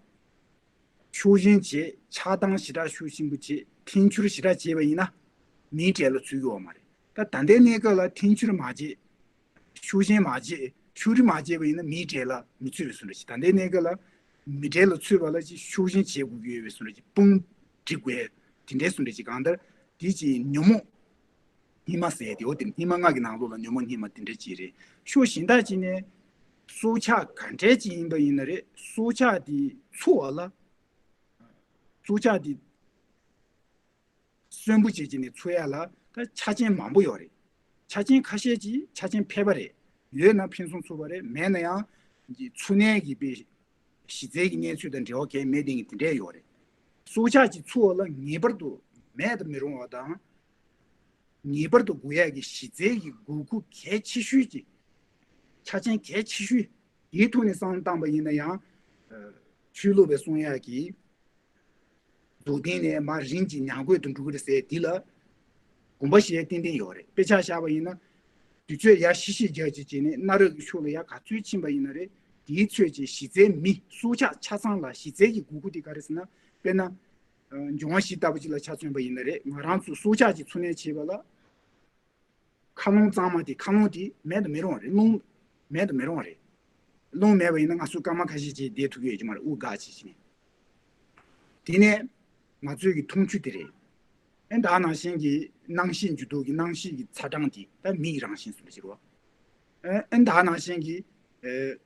ཕྱོགས་ཞེན་བྱེད། ཆགས་སྡང་ཞེ་དྲག་ཤུགས་ཆེན་པོ་བྱེད། འཐེན་འཁྱེར་ཞེ་དྲག་བྱས་པ་ཡིན་ན། མིའི་གྲལ་ལ་ཚུད་ཀྱི་ཡོད་མ་རེད། ད་ད་ལྟའི་གནས་སྐབས་ལ་འཐེན་འཁྱེར་མ་བྱེད། ཕྱོགས་ཞེན་མ་བྱེད། ཕྱོགས་རིས་མ་བྱས་པ་ཡིན་ན་མིའི་གྲལ་ལ་མི་ཚུད་པའི་བཟོ་འདྲ་ཞིག་ད་ལྟའི་གནས་སྐབས་ལ་མི་གྲལ་ལ་ཚུད་པ་ལ་ཅིག་ཕྱོགས་ཞེན་བྱེད་དགོས་ཀྱི་ཡོད་པའི་བཟོ་འདྲ་ཞིག་དཔུང་སྒྲིག་དགོས། དེ་འདྲའི་བཟོ་འདྲ་ཞིག་གང་ལྟར་དེ་ཅིག་ཉོན་མོངས། སྙིགས་མ་ཟེར་ཡ་དེ་འོ་དེ་སྙིགས་མ་ལྔ་གི་ནང་ལོགས་ལ་ཉོན་མོངས་སྙིགས་མ་དེ་འདྲ་ཅིག་རེད། ཕྱོགས་གཞན་དག་ཅིག་ནས་སྲོག་ཆགས་ག་འདྲ་ཅིག་ཡིན་པ་ཡིན་ན་རེད། སྲོག་ཆགས་དེ་འཚོ་བ་ལ། སྲོག་ཆགས་དེ་གསོན་པོ་བྱས་བྱས་ནས་འཚོ་ཡ་ལ་ད་ཆ་རྐྱེན་མང་པོ་ཡོད་རེད། ཆ་རྐྱེན་ཁ་ཤས་ཅིག་ཆ་རྐྱེན་ཕལ་པ་རེད། ཡོད་ན་ཕུན་སུམ་ཚོགས་པ་རེད། མེད་ན་ཡང་འཚོ་གནས་ཀྱི་དཔེ་གཞི་རྩའི་གི་གནས་ཚུལ་དང་འབྲེལ་བ་གང་ཡང་མེད་དེ་གི་དེ་འདྲས་ཡོད་རེད། སྲོག་ཆགས་ཀྱི་འཚོ་བ་ལ་ངེས་པར་དུ་མེད་དུ་མི་རུང་བ་དང་། ངེས་པར་དུ་དགོས་ཡག་གི་གཞི་རྩའི་གི་དགོས་མཁོ་གལ་ཆེ་ཤོས་ཀྱི་ཆ་རྐྱེན་གལ་ཆེ་ཤོས་དེའི་ཐོག་ནས་བསམ་བློ་བཏང་པ་ཡིན་ན་ཡང་། ཆོས་ལུགས་པས་གསུང་ཡག་གི་འཛུགས་གཏན་ནས་མར་རིམ་གྱིས་ཉམས་རྒུད་དུ་འགྲོ་གི་རེད་ཟེར་འདི་ལ་དགོངས་པ་བཞེས་ཏན་ཏན་ཡོད་རེད། དཔེ་ཆ་བཞག་པ་ཡིན་ན། དུས་ཚོད་ཡར་ཤི་ཤི་རྒྱག་ཅིག་བྱས་ནས་གནའ་རབས་ཀྱི་ཕྱོགས་ལ་ཡར་ག་ཚོད་ཕྱིན་པ་ཡིན་ན་རེད། དེའི་ཚོད་ཀྱི་གཞི་རྩའི་མི་སྲོག་ཆགས་ཆ་ཚང་ལ་གཞི་རྩའི་གི་དགོས་མཁོ་དེ་ག་རེ་ཟེར་ན། དཔེར་ན། འབྱུང་བ་བཞི་ལྟ་བུ་ཅིག་ལ་ཆ་མཚོན་པ་ཡིན་ན་རེད། ང་རང་ཚོ་སྲོག་ཆགས་ཀྱི་འཚོ་གནས་བྱེད་པ་ལ། མཁའ་རླུང་གཙང་མ་དེ་མཁའ་རླུང་དེ་མེད་དུ་མི་རུང་བ་རེད། རླུང་མེད་དུ་མི་རུང་བ་རེད། རླུང་མེད་པ་ཡིན་ན་ང་ཚོ་སྐར་མ་ཁ་ཤས་ཅིག་བསྡད་ཐུབ་ཀྱི་ཡོད་ཀྱི་མ་རེད། དབུགས་འགག་བྱེད་ཀྱི་ནས། དེ་ནས་ང་ཚོའི་གི་འཐུང་ཆུ་དེ་རེད། ཨེ་ད་ནང་བཞིན་གྱི་གནམ་གཤིས་འགྱུར་ལྡོག་གི་གནམ་གཤིས་ཀྱི་ཚ་གྲང་དེ་ད་མི་ཡི་རང་བཞིན་བཟོ་འདྲ་ཅིག་རེད་བ། ཨེ་ཨེ་ད་ནང་བཞིན་གྱི་ཨེ།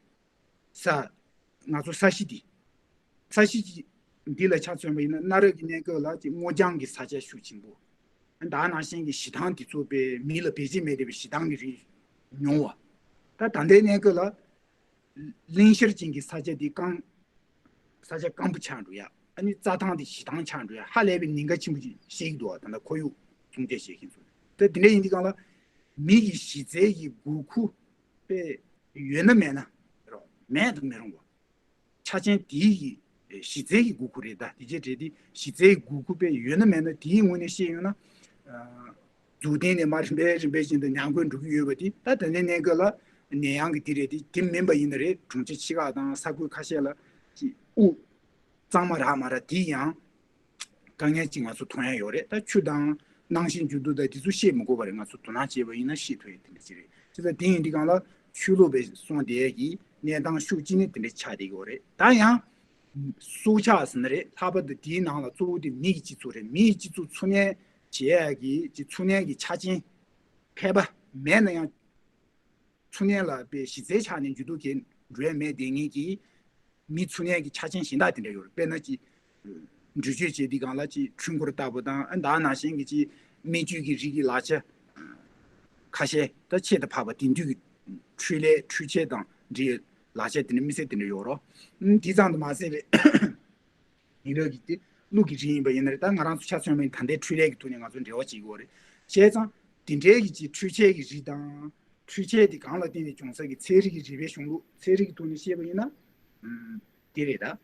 ས། ང་ཚོ་ས་གཞི་འདི། ས་གཞི་འདི་ལ་ཆ་མཚོན་པ་ཡིན་ན་གནའ་རབས་ཀྱི་གནས་སྐབས་ལ་ཅིག་སྔོ་ལྗང་གི་ས་ཆ་ཤུགས་ཆེན་པོ། ད་ནང་བཞིན་གྱི་བྱེ་ཐང་དེ་ཚོ་དཔེ་མི་ལ་བེད་སྤྱད་མེད་བསྡད་པའི་བྱེ་ཐང་གི་རིགས་ཉུང་བ། ད་ད་ལྟའི་གནས་སྐབས་ལ་གླིང་ཤར་ཅན་གྱི་ས་ཆ་འདི་སྐམ། ས་ཆ་སྐམ་པོ་ཆགས་འགྲོ་ཡ། ཨ་ནི་རྩྭ་ཐང་དེ་བྱེ་ཐང་ཆགས་འགྲོ་ཡ། ཧ་ལས་པའི་ཉེན་ཁ་ཆེན་པོ་ཅིག་བཤད་ཀྱི་འདུག་བ། ད་ལྟ་ཁོར་ཡུག་སྲུང་སྐྱོབ་བྱེད་མཁན་ཚོ། ད་དེ་འདྲ་ཡིན་དུས་སྒང་ལ་མི་གི་གཞི་རྩའི་གི་དགོས་མཁོ་དཔེ་ཡོད་ན་མེད་ན་རོ། མེད་དུ་མི་རུང་བ། ཆ་རྐྱེན་དེའི་གི་གཞི་རྩའི་གི་དགོས་མཁོ་རེད། ད་དེ་ཅི་རེད། དེ་གཞི་རྩའི་གི་དགོས་མཁོ་དཔེ་ཡོད་ན་མེད་ན་དེའི་ངོས་ནས་བཤད་ཡོང་ན། འཛུགས་གཏན་ནས་མར་རིམ་པས་རིམ་པས་བཞིན་དུ་ཉམས་རྒུད་འགྲོ་གི་ཡོད་པ་དེ་ད་ད་ལྟའི་གནས་སྐབས་ལ་ནད་ཡམས་ཀྱི་དེ་རེད། དེ་དེ་མིན་པ་ཡིན་ན་རེད། གྲོང་ཁྱེར་ཆེ་ཁག་དང་ས་ཁུལ་ཁ་ཤས་ལ་ཅིག་དབུགས་གཙང་མ་རག་མ་རག་དེ་ཡང་དཀའ་ངལ་ཅིག་ང་ཚོ་མཐོང་ཡ་ཡོད་རེད། ད་ཆུ་དང་གནམ་གཤིས་འགྱུར་ལྡོག་དང་དེ་ཚོ་བཤད་མི་དགོས་པ་རེད། ང་ཚོ་དོ་སྣང་བྱས་པ་ཡིན་ན་ཤེས་ཐུབ་ཡ་དེ་འདྲ་ཅིག་རེད། བྱས་ཙང་དེ་ཡིན་དུས་སྒང་ལ་ཆོས་ལུགས་པས་གསུངས་བསྡད་ཡ་གི་གནས་སྟངས་ཤུགས་གཅིག་ནི་དེ་འདྲ་ཆགས་བསྡད་ཀྱི་ཡོད་རེད། ད་ཡང་། སྲོག་ཆགས་ཟེར་ན་རེད། ལྷག་པར་དུ་དེའི་ནང་ལ་གཙོ་བོ་དེ་མི་ཡི་སྤྱི་ཚོགས་རེད། མི་ཡི་སྤྱི་ཚོགས་འཚོ་གནས་བྱེད་ཡག་གི་ཅིག་འཚོ་གནས་ཀྱི་ཆ་རྐྱེན་ཕལ་པ་མེད་ན་ཡང་འཚོ་གནས་ལ་དཔེ་གཞི་རྩའི་ཆ་ནས་འགྱུར་ལྡོག་གི་འགྲོ་ཡ་མེད་བསྡད་མཁན་གྱི་མི་འཚོ་གནས་ཀྱི་ཆ་རྐྱེན་གཞན་དག་དེ་འདྲ་ཡོད་རེད། དཔེར་ན་ཅིག་འགྲུལ་སྐྱོད་བྱེད་དུས་སྒང་ལ་ཅིག་འཕྲུལ་འཁོར་ལྟ་བུ་དང་ཨ་ད་ནང་བཞིན་གྱི་ཅིག་སྨན་བཅོས་ཀྱི་རིགས་ཀྱི་ལག་ཆ་ཁ་ཤས་ད་ཆེད་དུ་འཕགས་པ་དེང་དུས་ཀྱི་འཕྲུལ་ལས་འཕྲུལ་ཆས་དང་འབྲེལ་ལག་ཆ་དེ་འདྲ་དམིགས་བསལ་དེ་འདྲ་ཡོད་རོ། ཨ་དེ་ཙམ་དུ་མ་ཟད་པའི་ཡིན་རབས་ཀྱི་དེ་ཀླུ་གི་རིགས་ཡིན་པ་ཡིན་ན་རེད། ད་ང་རང་ཚོ་ཆ་མཚོན་པ་ཡིན་ད་ལྟའི་འཕྲུལ་ལས་ཀྱི་ཐོག་ནས་ང་ཚོ་འབྲེལ་བ་བྱེད་ཀྱི་ཡོད་རེད། བྱས་ཙང་དེ་འདྲའི་གི་ཅིག་འཕྲུལ་ཆས་ཀྱི་རིགས་དང་འཕྲུལ་ཆས་དེ་གང་ལ་བརྟེན་ནས་བྱུང་ས་གི་ཚན་རིག་གི་རིག་པའི་གཞུང་ལུགས་ཚན་རིག་གི་ཐོག་ནས་བཤད་པ་ཡིན་ན། ཨམ། དེ་རེད་ད།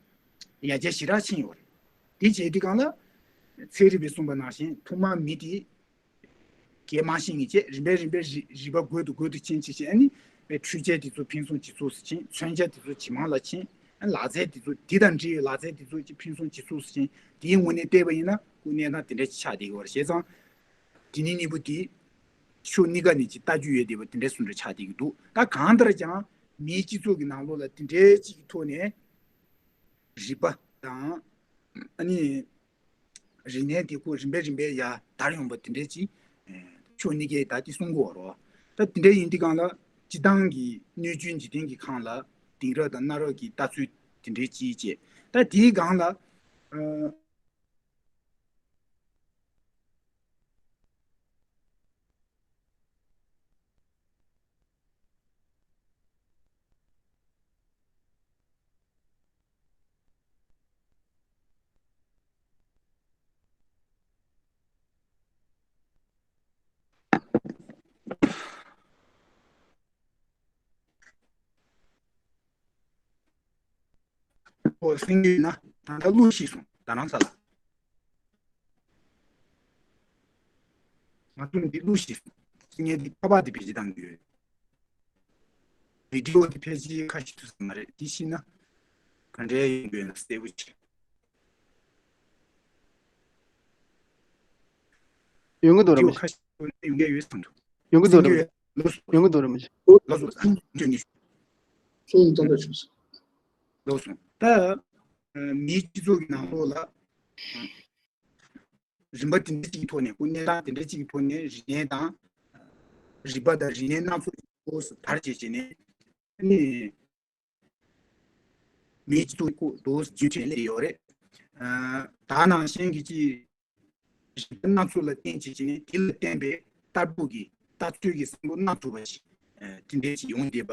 ཡར་རྒྱས་ཞེ་དྲག་ཕྱིན་ཡོད་རེད། དེ་བྱས་དུས་སྒང་ལ་ཚན་རིག་པས་གསུངས་པ་ནང་བཞིན་ཐོག་མར་མི་དེ་སྐད་མ་ཤེས་ངེས་བྱས་རིམ་པས་རིམ་པས་རིག་རིག་པ་རྒོད་དུ་རྒོད་དུ་ཕྱིན་ཕྱིན་ཕྱིན། ཨ་ནི་འཕྲུལ་ཆས་དེ་ཚོ་ཕུན་སུམ་ཇེ་ཚོགས་སུ་ཕྱིན། མཚོན་ཆ་དེ་ཚོ་ཇེ་མང་ལ་ཕྱིན། ལག་རྩལ་དེ་ཚོ་དེ་དང་འབྲེལ་བའི་ལག་རྩལ་དེ་ཚོ་ཅིག་ཕུན་སུམ་ཇེ་ཚོགས་སུ་ཕྱིན། དེའི་ངོས་ནས་བལྟས་པ་ཡིན་ན་ཁོ་གནས་སྟངས་དེ་འདྲ་ཅིག་ཆགས་བསྡད་ཀྱི་ཡོད་རེད། བྱས་ཙང་དེ་ནི་གཉིས་པོ་དེ་ཕྱོགས་གཉིས་ཀ་ནས་ཅིག་ལྟ་རྒྱུ་ཡོད་བསྡད་པ་དེ་འདྲ་བཟོ་འདྲ་ཆགས་བསྡད་ཀྱི་འདུག་ད་གང་ལྟར་ཀྱང་མིའི་སྤྱི་ཚོགས་ཀྱི་ནང་ལོགས་ལ་དེ་འདྲའི་ཅིག་གི་ཐོག་ནས་རིག་པ་དང་ཨ་ནི་རིག་གནས་དེ་ཁོ་རིམ་པས་རིམ་པས་ཡར་དར་ཡོང་པ་དེ་འདྲས་ཅིག་ཕྱོགས་གཉིས་ཀས་ད་དེ་གསུང་གི་ཡོད་རེད། ད་དེ་འདྲས་ཡིན་དུས་སྒང་ལ་སྤྱི་བཏང་གི་སྣོད་བཅུད་འཇིག་རྟེན་གྱི་ཁམས་ལ་དེང་རབས་དང་གནའ་རབས་ཀྱི་ལྟ་ཚུལ་དེ་འདྲས་ཅིག་བྱས། ད་དེའི་སྒང་ལ་ཨ། ཨོ་སེང་གེ་ན་ད་ལྟ་གླུ་ཤེས་སོང་། ད་རང་ས་ལ། ང་ཚོ་འདི་གླུ་ཤེས་སོང་། སེང་གེ་འདི་ཁ་པར་འདི་བེད་སྤྱོད་གཏང་གི་ཡོད། བི་ཌི་ཨོ་འདི་ཕལ་ཆེར་ཁ་ཤས་ཐུབ་ས་མ་རེད། འདི་ཤེས་ན་ག་འདྲའི་ཡོང་གི་ཡོད་ན་གསལ་པོ་ཅིག་ཡོང་གི་འདུག་ར་མ་ཁ་ཤས་ཡོང་གི་ཡོད་བསམ་འདུག་ཡོང་གི་འདུག་ར་མ། ལོ་སོ། ཡོང་གི་འདུག་ར་མ། ལོ་སོ། ཨ་འདྲ་ནི། ཚོང་ཙམ་པ་བྱུང་སོང་། ལོ་སོ། ད་མིའི་སྤྱི་ཚོགས་ཀྱི་ནང་ལོགས་ལ་རིམ་པ་དེ་འདྲ་ཅིག་གི་ཐོག་ནས་ཁོ་གནས་སྟངས་དེ་འདྲ་ཅིག་གི་ཐོག་ནས་རིག་གནས་དང་རིག་པ་དང་རིག་གནས་སྣ་ཚོགས་ཀྱི་སྐོར་སུ་དར་བྱས་བྱས་ནས་ནི། མིའི་སྤྱི་ཚོགས་ཁོ་འདུག་རྒྱུན་ཆད་ལས་ཡོད་རེད། ད་ནང་བཞིན་གྱི་ཅིག་རིག་པ་སྣ་ཚོགས་ལ་བརྟེན་བྱས་བྱས་ནས་དེ་ལ་བརྟེན་པའི་ལྟ་གྲུབ་ཀྱི་ལྟ་ཚུལ་གྱི་བསམ་བློ་སྣ་ཚོགས་པ་ཞིག་དེ་འདྲའི་ཅིག་ཡོང་བསྡད་པ་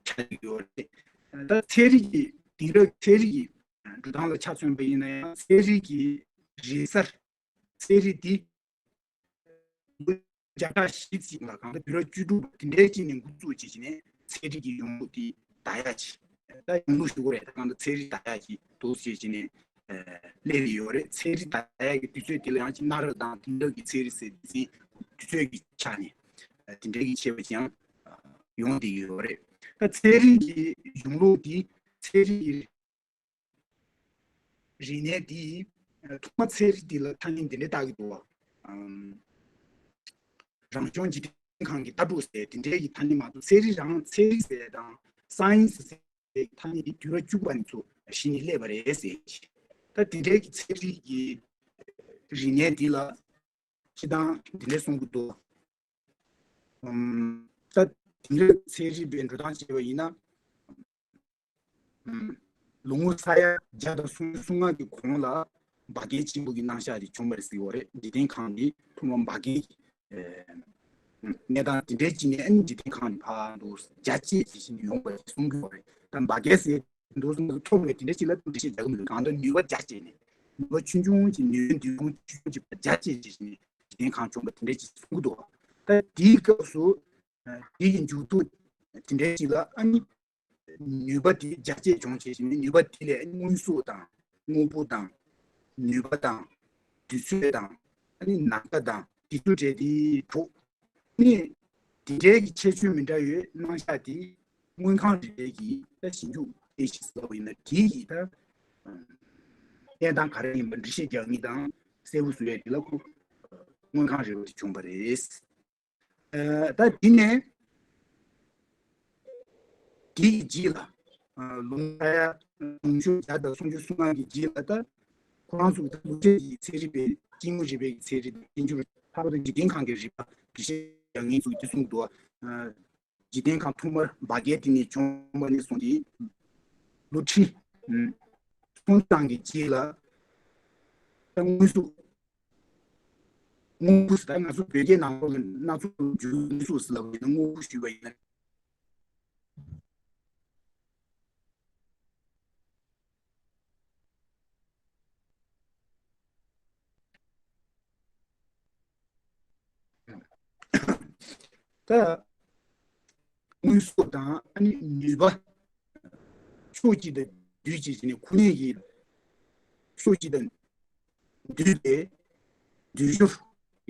ཆགས་ཀྱི་ཡོད་རེད། ད་ཚན་རིག་གི་དེང་རབས་ཚན་རིག་གི་འགྲོ་སྟངས་ལ་ཆ་མཚོན་པ་ཡིན་ན་ཡང་ཚན་རིག་གི་རིག་གསར་ཚན་རིག་འདི་བརྒྱ་ཕྲག་བཞི་ཙམ་ལ་གང་ལྟར་དུས་རབས་བཅུ་དྲུག་པ་དེ་འདྲའི་ཅིག་ནས་འགོ་བཙུགས་བྱས་བྱས་ནས་ཚན་རིག་གི་ཡོང་ལུགས་དེ་དར་ཡག་ཅིག་ད་ཡོང་ལུགས་ཞུ་དགོས་རེད། ད་གང་ལྟར་ཚན་རིག་དར་ཡག་ཅིག་འདུག་བྱས་བྱས་ནས་སླེབས་ཡོད་རེད། ཚན་རིག་དར་ཡག་གི་དུས་ཚོད་དེ་ལ་ཡང་ཅིག་གནའ་རབས་དང་དེང་རབས་ཀྱི་ཚན་རིག་ཟེར་དེ་ཚན་དུས་ཚོད་ཀྱི་ཆ་ནས་དེ་འདྲའི་གི་ཁྱད་པར་ཅིག་ཡང་ཡོང་བསྡད་ཡོད་རེད། ད་ཚན་རིག་གི་ཡོང་ལུགས་དེ་ཚན་རིག་གི་རིག་གནས་འདི་ཐོག་མ་ཚན་རིག་འདི་ལ་ཐ་སྙད་འདི་འདྲ་བཏགས་ཀྱི་འདུག་བ། རང་བྱུང་འཇིག་རྟེན་ཁམས་ཀྱི་ལྟ་གྲུབ་ཟེར་དེ་འདྲའི་གི་ཐ་སྙད་མ་གཏོགས་ཚན་རིག་རང་ཚན་རིག་ཟེར་དང་སའེན་སི་ཟེར་གྱི་ཐ་སྙད་འདི་དུས་རབས་བཅུ་པ་ནས་ཚུར་གཞི་ནས་སླེབས་པ་རེད་ཟེར་གྱི། ད་དེ་འདྲའི་གི་ཚན་རིག་གི་རིག་གནས་འདི་ལ་སྤྱི་བཏང་འདི་འདྲ་གསུང་གི་འདུག་ད་དེང་རབས་ཚན་རིག་པའི་འགྲོ་སྟངས་བྱས་པ་ཡིན་ན། ལོ་ངོ་ས་ཡ་བརྒྱ་དང་སུམ་ཅུ་སོ་ལྔ་གི་གོང་ལ་འབར་གས་ཆེན་པོ་གི་རྣམ་གཞག་དེ་བྱུང་བ་རེད་ཟེར་གྱི་ཡོད་རེད། འཇིག་རྟེན་ཁམས་འདི་ཐོག་མར་འབར་གས་ཀྱི་གནས་སྟངས་དེ་འདྲའི་ཅིག་ནས་ཨ་ནི་འཇིག་རྟེན་ཁམས་འདི་ཕར་འདུག་རྒྱ་སྐྱེད་ཅིག་བྱས་ནས་ཡོང་བ་རེད་གསུང་གི་ཡོད་རེད། ད་འབར་གས་ཟེར་འདུག་སེ་ཐོག་ནས་དེ་འདྲ་ཞིག་ལ་འགྲེལ་བཤད་རྒྱག་གི་མི་འདུག་གང་ལྟར་ནུས་པ་རྒྱ་བསྐྱེད་ནས་ནུས་པ་ཆུང་ཆུང་ཅིག་ནུས་པ་འདུས་ཁུངས་ཆུང་ཆུང་ཅིག་རྒྱ་བསྐྱེད་ཅིག་བྱས་ནས་འཇིག་རྟེན་ཁམས་བྱུང་བ་དེ་འདྲ་ཅིག་གསུང་གི་འདུག་ད་དེའི་སྐབས་སུ་དེ་ཡི་མཇུག་ཏུ་དེ་འདྲ་ཞིག་ལ་ཨ་ནི་ནུས་པ་དེ་རྒྱ་བསྐྱེད་བྱུང་བྱས་བྱས་ནས་ནུས་པ་དེ་ལས་ཨ་ནི་དངོས་ཟོག་དང་དངོས་པོ་དང་ནུས་པ་དང་དུས་ཚོད་དང་ཨ་ནི་ནམ་མཁའ་དང་དེ་ཚོ་འདྲ་དེ་གྲུབ། ནི་དེ་འདྲའི་གི་ཁྱད་ཆོས་མི་འདྲ་བའི་རྣམ་གཞག་དེ་དངོས་ཁམས་རིག་པའི་གི་ད་ཞིབ་འཇུག་དེ་ཞིག་ཟེར་བ་ཡིན་ན་དེ་ཡི་ད་གནས་སྟངས་ག་རེ་ཡིན་པ་འགྲེལ་བཤད་རྒྱག་མཁན་དང་གསལ་པོ་བཟོ་ཡ་དེ་ལ་ཁོ་དངོས་ཁམས་རིག་པ་དེ་བྱུང་བ་རེད། ད་དེ་ནས་དེ་ཡི་རྗེས་ལ་ལོ་ངོ་ས་ཡ་ཉི་ཤུ་བརྒྱ་དང་སུམ་ཅུ་སོ་ལྔ་གི་རྗེས་ལ་ད་ཁོ་རང་ཚོ་ད་ལུས་ཅན་གྱི་ཚན་རིག་པའི་སྐྱེ་དངོས་རིག་པའི་ཚན་རིག་དང་སྐྱེ་འགྱུར་ལྷག་པར་དུ་འཇིག་རྟེན་ཁམས་ཀྱི་རིག་པ་འགྲེལ་བཤད་རྒྱག་མཁན་ཚོས་དེ་གསུངས་འདུག་འཇིག་རྟེན་ཁམས་ཐོག་མར་འབར་གས་དེ་ནས་བྱུང་བ་ནས་བཟུང་སྟེ་ལོ་ཁྲི་སུམ་སྟོང་གི་རྗེས་ལ་ད་དངོས་གཟུགས་དངོས་པོ་ཟེར་ད་ང་ཚོ་བོད་སྐད་ནང་ལོགས་ལ་སྣ་ཚོགས་འཇུག་དངོས་གཟུགས་ཟེར་ལབ་པ་ཡིན་ན་དངོས་པོ་ཞུས་པ་ཡིན་ན། ད་དངོས་ཟོག་དང་ཨ་ནི་ནུས་པ་ཕྱོགས་གཅིག་ཏུ་འདུས་བྱས་ནས་ཁོ་ནའི་གི་ཕྱོགས་གཅིག་ཏུ་འདུས་པའི་འདུས་སྦྱོར།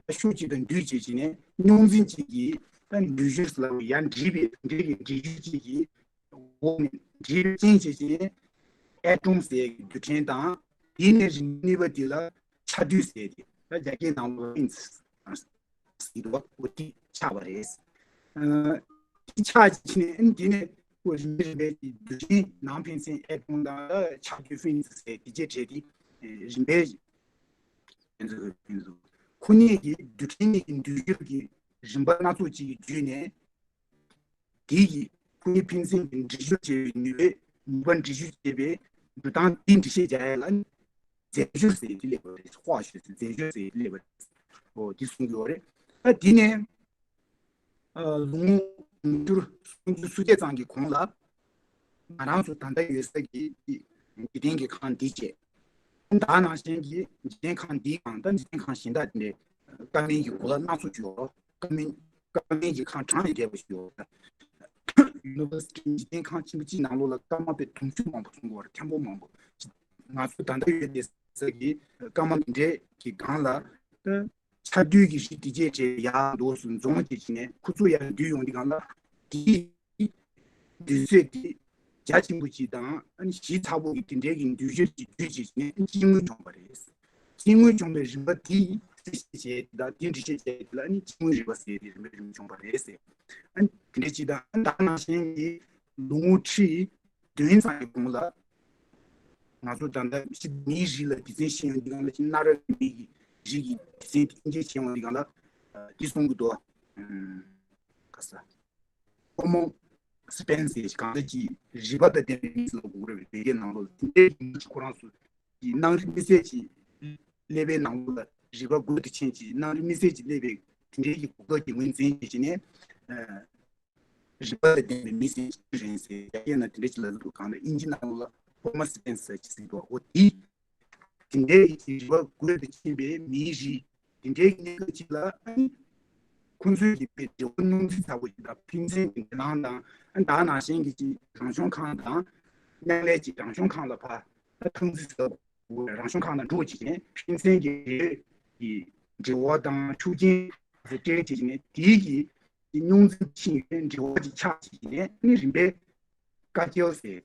ཕྱོགས་གཅིག་ཏུ་འདུས་བྱས་ནས་རྙོག་འཛིང་གཅིག་གི་ད་འདུས་སྦྱོར་ལ་ཡང་འདྲིས་པའི་འདྲིས་ཀྱི་འདྲིས་སྦྱོར་གཅིག་གི་འོག་ནས་འདྲིས་པའི་རྐྱེན་བྱས་ནས་ ཨེ་ཀྲུང་ཟེར་གྱི་རྡུལ་ཕྲན་དང་། དེ་ནས་རིམ་གཉིས་པ་དེ་ལ་ཆ་རྡུལ་ཟེར་ཏེ། ད་རྒྱ་སྐད་ནང་ལ་ཕིན་ཟེར་འདུག་འོ་དེ་ཆགས་པ་རེད། ཨ་དེ་ཆགས་ཕྱིན་ནས་དེ་ནས་ཁོ་རིམ་པས་རིམ་པས་ཀྱི་རྡུལ་ཕྲན་ནང་ཕན་ཚུན་ཨེ་ཀྲུང་དང་ཆ་རྡུལ་ཕིན་ཟེར་དེ་རྗེས་བྲལ་ཏེ་རིམ་པས་ཕན་ཚུན་ཕན་ཚུན་ཁོ་གཉིས་ཀྱི་རྡུལ་ཕྲན་གཉིས་ཀྱི་འདུས་སྦྱོར་གྱི་རིམ་པ་སྣ་ཚོགས་ཅིག་བརྒྱུད་ནས། དེ་ཡིས་ཁོ་གཉིས་ཕན་ཚུན་གྱི་འདྲིས་སྦྱོར་བྱེད་པའི་ནུས་པས་ནུས་པ་འདྲིས་སྦྱོར་བྱེད་པའི་འགྲོ་སྟངས་དེ་འགྲེལ་བཤད་རྒྱག་ཡ་ལ་རྫས་སྦྱོར་ཟེར་དེ་སླེབས་པ་རེད། 化学 རྫས་སྦྱོར་ཟེར་དེ་སླེབས་པ་རེད། འོ་དེ་གསུང་གི་ཡོད་རེད། ད་དེ་ནས་ཨ་ལོ་ངོ་ཉིས་སྟོང་སུམ་ཅུ་སོ་བརྒྱད་ཙམ་གྱི་གོང་ལ་ང་རང་ཚོ་ད་ལྟ་ཡོད་ས་གི་འཇིག་རྟེན་གྱི་ཁམས་འདི་བཅས། ད་ནང་བཞིན་གྱི་འཇིག་རྟེན་ཁམས་འདིའི་སྒང་དང་འཇིག་རྟེན་ཁམས་གཞན་དག་དེ་འདྲའི་སྐར་མའི་གི་གོ་ལ་སྣ་ཚོགས་ཅིག་ཡོད། སྐར་མའི་སྐར་མའི་གི་ཁམས་གྲངས་ལས་འདས་པ་ཞིག་ཡོད། ཡུ་ནི་ཝར་སི་འཇིག་རྟེན་ཁམས་ཆེན་པོ་གཅིག་ནང་ལོགས་ལ་སྐར་མ་དཔེ་དུང་ཕྱུར་མང་པོ་མཐོང་གི་ཡོད་རེད། ཐེངས་པོ་མང་པོ། ང་ཚོ་ད་ལྟ་ཡོད་བསྡད་ས་གི་སྐར་མ་དེ་འདྲའི་གི་སྒང་ལ་ད་ཆ་རྡུལ་གྱི་རིགས་དེ་བཅས་བྱས་ཡར་འདུག་སུ་འཛོམས་བྱས་བྱས་ནས་ཁོ་ཚོ་ཡར་འདུས་ཡོང་དུས་སྒང་ལ་དེའི་འདུས་ཚད་དེ་རྒྱ་ཆེན་པོ་ཅིག་དང་ཨ་ནི་ཞིབ་ཚགས་པོ་གི་དེ་འདྲའི་གི་འདུས་སྦྱོར་གྱི་རྒྱུད་ཅིག་ནས་སྐྱེ་དངོས་བྱུང་བ་རེད། སྐྱེ་དངོས་བྱུང་བའི་རིམ་པ་དེ་རྩད་ཆོད་བྱས་དེ་དང་དེ་འདྲི་བཤད་བྱས་དེ་ལ་ཨ་ནི་སྐྱེ་དངོས་རིམ་པ་ཟེར་ཏེ་རིམ་པས་རིམ་བྱུང་བ་རེད་ཟེར། ཨ་ནི་དེ་འདྲའི་ཅིག་དང་ཨ་ནི་ད་ནང་བཞིན་གྱི་ལོ་ངོ་ཁྲི་བདུན་ཙམ་གྱི་གོང་ལ་ང་ཚོ་ད་ལྟ་ཕྱི་མིའི་རིགས་ལ་སྡེ་ཚན་ཤེས་ཡོང་དུས་སྒང་ལ་ཅིག་གནའ་རབས་མི་གི་རིགས་ཀྱི་སྡེ་ཚན་དེ་མཁྱེན་བྱེད་ཡོང་དུས་སྒང་ལ་དེ་གསུང་གི་འདུག་ཨ་ག་ས། Homo sapiens ཞེས་གང་ལྟར་གྱི་རིག་པ་དང་ལྡན་པའི་མི་ཟེར་ལ་གོ་དགོས་རེད། བོད་སྐད་ནང་ལོགས་ལ་དེ་འདྲའི་མི་ཁོ་རང་ཚོ་གི་གནའ་རབས་མི་སེར་གྱི་ཀླད་པའི་ནང་ལོགས་ལ་རིག་པ་རྒོད་དུ་ཕྱིན་གྱི་གནའ་རབས་མི་སེར་གྱི་ཀླད་པའི་དེ་འདྲའི་གི་གོ་སྐབས་ཀྱི་ངོས་འཛིན་བྱེད་ཀྱི་ནས་རིག་པ་ལ་ལྡན་པའི་མི་ཟེར་གྱི་རེད་ཟེར། རྒྱ་སྐད་ནང་དེ་འདྲ་ཅིག་ལ་འདུག་གང་ལྟར་དབྱིན་ཇི་ནང་ལོགས་ལ་Homo sapiens ཟེར་གྱི་ཟེར་འདུག་འོ་དེ་དེ་འདྲའི་རིག་པ་རྒོད་དུ་ཕྱིན་པའི་མིའི་རིགས་དེ་འདྲའི་གནས་སྐབས་ཅིག་ལ་ཨ་ནི་ཁོང་ཚོའི་རིག་པའི་འབྲེལ་བ་སྣང་ཚུལ་ཚ་པོ་ཅིག་དང་ཕན་ཚུན་གྱི་འབྲེལ་ལམ་དང་ཨ་ནི་ད་ནང་བཞིན་གྱི་ཅིག་རང་བྱུང་ཁམས་དང་མཉམ་ལས་ཀྱི་རང་བྱུང་ཁམས་ལ་ཕར་ཨ་ཐང་ཚུལ་ཚ་པོ་རང་བྱུང་ཁམས་དང་འགྲོགས་ཅིག་ནས་ཕན་ཚུན་གྱི་འབྲེལ་གྱི་འབྲེལ་བ་དང་ཤུགས་རྐྱེན་དེ་སྤྲད་ཅིག་ནས་དེའི་གི་ཀྱི་རྙོག་འཛིང་ཕྱིན་ཡོད་འབྲེལ་བ་ཅིག་ཆགས་ཅིག་ནས་ཨ་ནི་རིམ་པས་ཀ་ཅལ་ཟེར་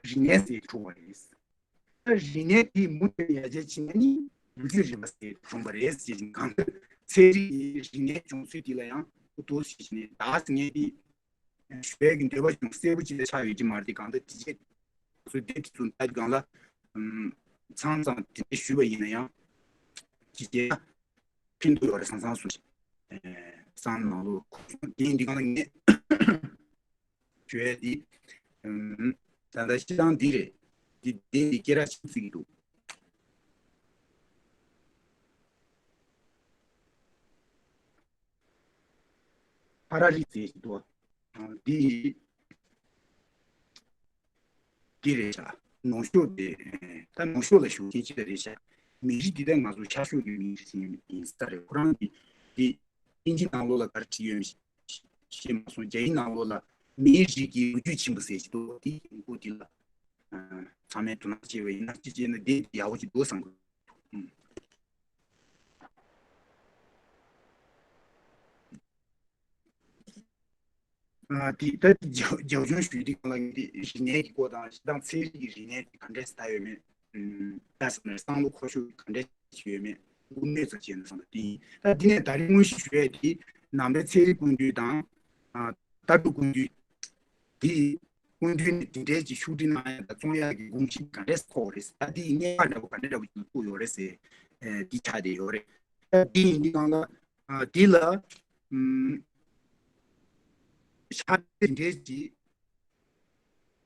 རིག་གནས་ཟེར་གྲུབ་པ་རེད། ད་རིག་གནས་དེ་མུ་མཐུད་ཡར་རྒྱས་ཕྱིན་ནས་ནི་ལོ་རྒྱུས་རིམ་པ་ཟེར་བྱུང་བ་རེད་ཟེར་བཞིན་གང་ལྟར་ཚན་རིག་གི་རིག་གནས་བྱུང་ཚུལ་དེ་ལ་ཡང་འུ་ཐུག་ཟེར་བཞིན་ནས་ད་ཟེར་མཁན་དེ་ཞུ་བའི་གི་འདོད་པ་ཅུང་གསལ་པོ་ཅིག་ལ་ཆགས་ཡོད་ཀྱི་མ་རེད། དེ་གང་ལྟར་དེ་རྗེས་སུ་དེ་དེ་ཚོ་ལྟ་གང་ལ་ཨམ་མཚམས་མཚམས་དེ་འདྲ་ཞུས་པ་ཡིན་ན་ཡང་ཅི་བྱས་ན་ཕན་ཐོགས་ཡོད་རེད་བསམ་བསམ་སོང་ཞིག་བསམ་ནང་ལོགས་ཁོ་ཚོ་དེ་འདི་གང་ལ་ངས། ཞུ་ཡས་འདི། ཨམ། ད་ལྟ་སྤྱིར་བཏང་འདི་རེད། འདི་འདི་འདི་སྐད་གྲགས་ཆེན་པོ་བརྩི་གི་འདུག་ཧ་ར་རི་ཟེར་ཞིག་འདུག་ཨ་འདི། འདི་རེད་ཤག་ནང་ཤོག་དེ། ད་ནང་ཤོག་ལ་ཞུགས་མཁན་ཅིག་རེད་ཤག་མི་རིགས་འདི་དག་ང་ཚོ་ཤར་ཕྱོགས་ཀྱི་མི་རིགས་ཤིག་ཡིན་ས་རེད། ཁོ་རང་གིས་འདི། དབྱིན་ཇི་ནང་ལོགས་ལ་ག་རེ་བྲིས་ཡོད་མེད་ཤེས་མ་སོང་། རྒྱ་ཡིག་ནང་ལོགས་ལ་མིའི་རིགས་ཀྱི་ལོ་རྒྱུས་ཆེན་པོ་ཟེར་ཞིག་འདུག་དེའི་ཡིག་འགོ་འདི་ལ་ཚང་མས་དོ་སྣང་བྱས་པ་ཡིན་ན་ཅི་བྱས་ན་དེ་ཡག་པོ་ཅིག་འདུག་བསམ་གི་འདུག་ཨ་དེ་ད་རྒྱབ་ལྗོངས་ཞུས་དུས་གང་ལ་ངས་དེ་རིག་གནས་ཀྱི་སྐོར་དང་སྤྱིར་བཏང་ཚན་རིག་གི་རིག་གནས་དེ་ག་འདྲས་ལྟ་ཡོད་མེད། ད་བསམ་ན་བསམ་བློ་འཁོར་ཤུགས་ག་འདྲ་ཞིག་ཡོད་མེད་དངོས་གནས་ཚོ་བྱས་ན་བསམ་པ་དེ་ཡིན། ད་འདི་ནས་ད་རེས་དངོས་གཞི་ཞུ་ཡས་དེ་ནང་པའི་ཚན་རིག་ཀུན་བཏུས་དང་། ལྟ་གྲུབ་ཀུན་བཏུས། དེ་ཀུན་བཏུས་ནས་དེ་འདྲའི་ཅིག་ཤུགས་སྒྲིལ་གནང་ཡ་དང་བཙོང་ཡ་གི་དགོངས་གཞི་ག་འདྲས་ཐོག་རེད། ད་དེ་ཡིན་གནས་སྟངས་འདྲ་པོ་ག་འདྲ་འདྲ་པོ་ཅིག་ཐུག་ཡོད་རེད་ཟེར། དེ་ཆགས་བསྡད་ཡོད་རེད། ད་དེ་ཡིན་དུས་སྒང་ལ་དེ་ལ་ཕྱག་དེ་འདྲའི་ཅིག་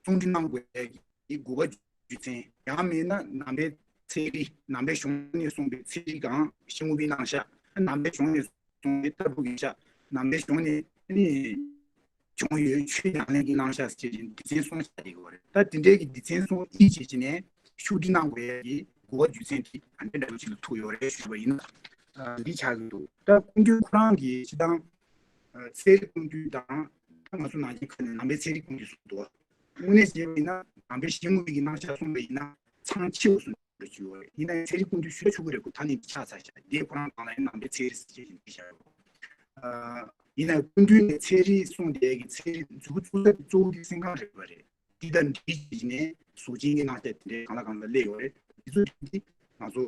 བཙོང་སྒྲིག་གནང་དགོས་ཡ་གི་དགོས་པ་རྒྱུ་མཚན། ཡང་མིན་ན་ནང་པའི་ཚན་རིག་ནང་པའི་གཞུང་ནས་གསུངས་པའི་ཚན་རིག་གམ་ཤེས་ཡོན་པའི་གནང་ཤག་ནང་པའི་གཞུང་ནས་གསུངས་པའི་ལྟ་བུ་གི་ཤག་ནང་པའི་གཞུང་ནས་ནི་བྱུང་ཡོད་ཆོས་ཉམས་ལེན་གྱི་གནང་ཤག་ཟེར་བྱས་སྡེ་ཚན་གསུམ་ཆགས་བསྡད་ཡོད་རེད། ད་དེ་འདྲའི་གི་སྡེ་ཚན་གསུམ་དབྱེ་བྱས་བྱས་ནས་ཤུགས་སྒྲིལ་གནང་དགོས་ཡ་གི་དགོས་པ་རྒྱུ་མཚན་དེ་ག་འདྲ་འདྲ་པོ་ཅིག་ལ་ཐུག་ཡོད་རེད་ཞུས་པ་ཡིན་ན། འདི་ཆགས་ཀྱི་འདུག་ད་ཀུན་བཏུས་ཁོ་རང་གི་སྤྱིར་བཏང་ཚན་རིག་ཀུན་བཏུས་དང་ད་ང་ཚོ་ནང་བཞིན་ཁ་ནས་ནང་པའི་ཚན་རིག་ཀུན་བཏུས་གསུངས་འདུག་དངོས་གནས་བྱས་པ་ཡིན་ན་ནང་པའི་ཞི་མོལ་གྱི་གནང་ཤག་གསུངས་པ་ཡིན་ན་ཚང་ཆེ་བ་གསུངས་འགྲོ་གི་ཡོད་རེད། ཡིན་ན་ཡང་ཚན་རིག་ཀུན་བཏུས་ཞུ་ཆོག་གི་རེད། ཁོ་ད་ནི་འདི་ཆགས་ཚར་ཤག་དེ་ཁོ་རང་སྒང་ལ་ཡང་ནང་པའི་ཚན་རིག་ཟེར་བྱས་ནས་འདི་བཞག་ཡོད། ཡིན་ན་ཡང་ཀུན་བཏུས་ནས་ཚན་རིག་གསུངས་བསྡད་ཀྱི་ཚན་རིག་མཛུབ་གུ་བཙུགས་ས་དེ་གཙོ་བོ་དེ་སེམས་ཁམས་རིག་པ་རེད། འདི་དང་འདི་བྱས་ནས་ གཟུགས་ཅན་གྱི་རྣམ་གཞག་དེ་འདྲའི་གང་ལ་གང་ལ་སླེབས་ཡོད་རེད། དེ་ཚོ་འདི་ང་ཚོ་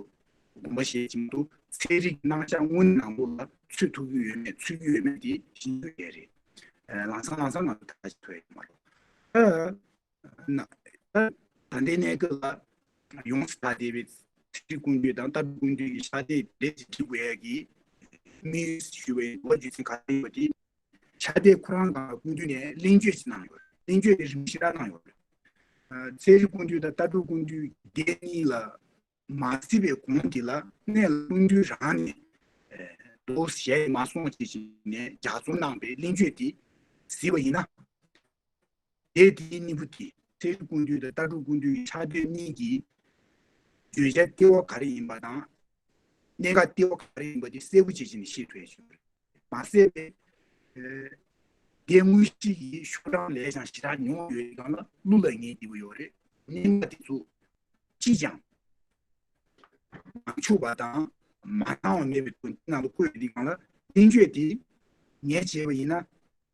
དགོངས་པ་བཞེས་ཀྱི་མི་འདུག་ཚན་རིག་རྣམ་གཞག་དངོས་གནས་ནང་ལོགས་ལ་ཚུད་ཐུབ་ཀྱི་ཡོད་མེད་ཚུད་ཀྱི་ཡོད་མེད་དེ་ཤེས་རྒྱུ་ཡོད་རེད། ཨ། ལམ་སང་ལམ་སང་ང་ཚོ་ད་ལྟ་ཞིག་ཐོས་ཡོད་མ་རེད། ཨ། ན། ད་ལྟའི་གནས་སྐབས་ལ་ཡོངས་སུ་དག་བསྡད་པའི་ཚན་རིག་ཀུན་བཏུས་དང་ལྟ་གྲུབ་ཀུན་བཏུས་ཀྱི་ཕྱག་དེབ་རེ་ཞིག་བྲིས་དགོས་ཡ་གི་དམིགས་ཡུལ་ཞུས་པའི་གོ་བ་རྒྱུ་མཚན་ག་རེ་ཡིན་པ་དེ། ཕྱག་དེབ་ཁོ་རང་དང་ཀུན་བཏུས་ནས་གླེང་བརྗོད་ཅིག་གནང་ཡོད་རེད། གླེང་བརྗོད་དེ་རིམ་པ་ཞེ་དྲག་གནང་ཡོད་རེད། ཨ། ཚན་རིག་ཀུན་བཏུས་དང་ལྟ་གྲུབ་ཀུན་བཏུས་སྡེ་གཉིས་ལ་མ་བརྩིས་པའི་གོང་དེ་ལ་གནས་ལ་ཀུན་བཏུས་རང་ནས། ཨ། འདུག་ཞེས་མ་གསུངས་ཅེས་བྱས་ནས་ལྗགས་རྩོམ་གནང་པའི་གླེང་བརྗོད་དེ་གཟིགས་པ་ཡིན་ན། དེ་དེའི་སྙིང་པོ་དེ་ཚན་རིག་ཀུན་བཏུས་དང་ལྟ་གྲུབ་ཀུན་བཏུས་ཀྱི་ཕྱག་དེབ་གཉིས་ཀྱི་བརྗོད་བྱ་ལྟེ་བ་ག་རེ་ཡིན་པ་དང་། གནད་འགག་ལྟེ་བ་ག་རེ་ཡིན་པ་དེ་གསལ་པོ་བྱས་བྱས་ནས་ཤེས་ཐུབ་ཡ་ཞིག་རེད། མ་ཟད་པའི། ཨ། དེ་དངོས་གཞི་ཡི་ཤོག་གྲངས་ལས་ཀྱང་ཞེ་དྲག་ཉུང་ཡོད་སྒང་ལ་གླུ་ལ་ངེས་བདེ་པོ་ཡོད་རེད། གནད་འགག་དེ་ཚོ་ཅིས་ཀྱང་མ་འཆུག་པ་དང་མ་སྣང་བ་མེད་པའི་དོན་དེ་ནང་དུ་བཀོད་ཡོད་དེ་སྒང་ལ་གླེང་བརྗོད་དེ་ངས་བྱས་པ་ཡིན་ན།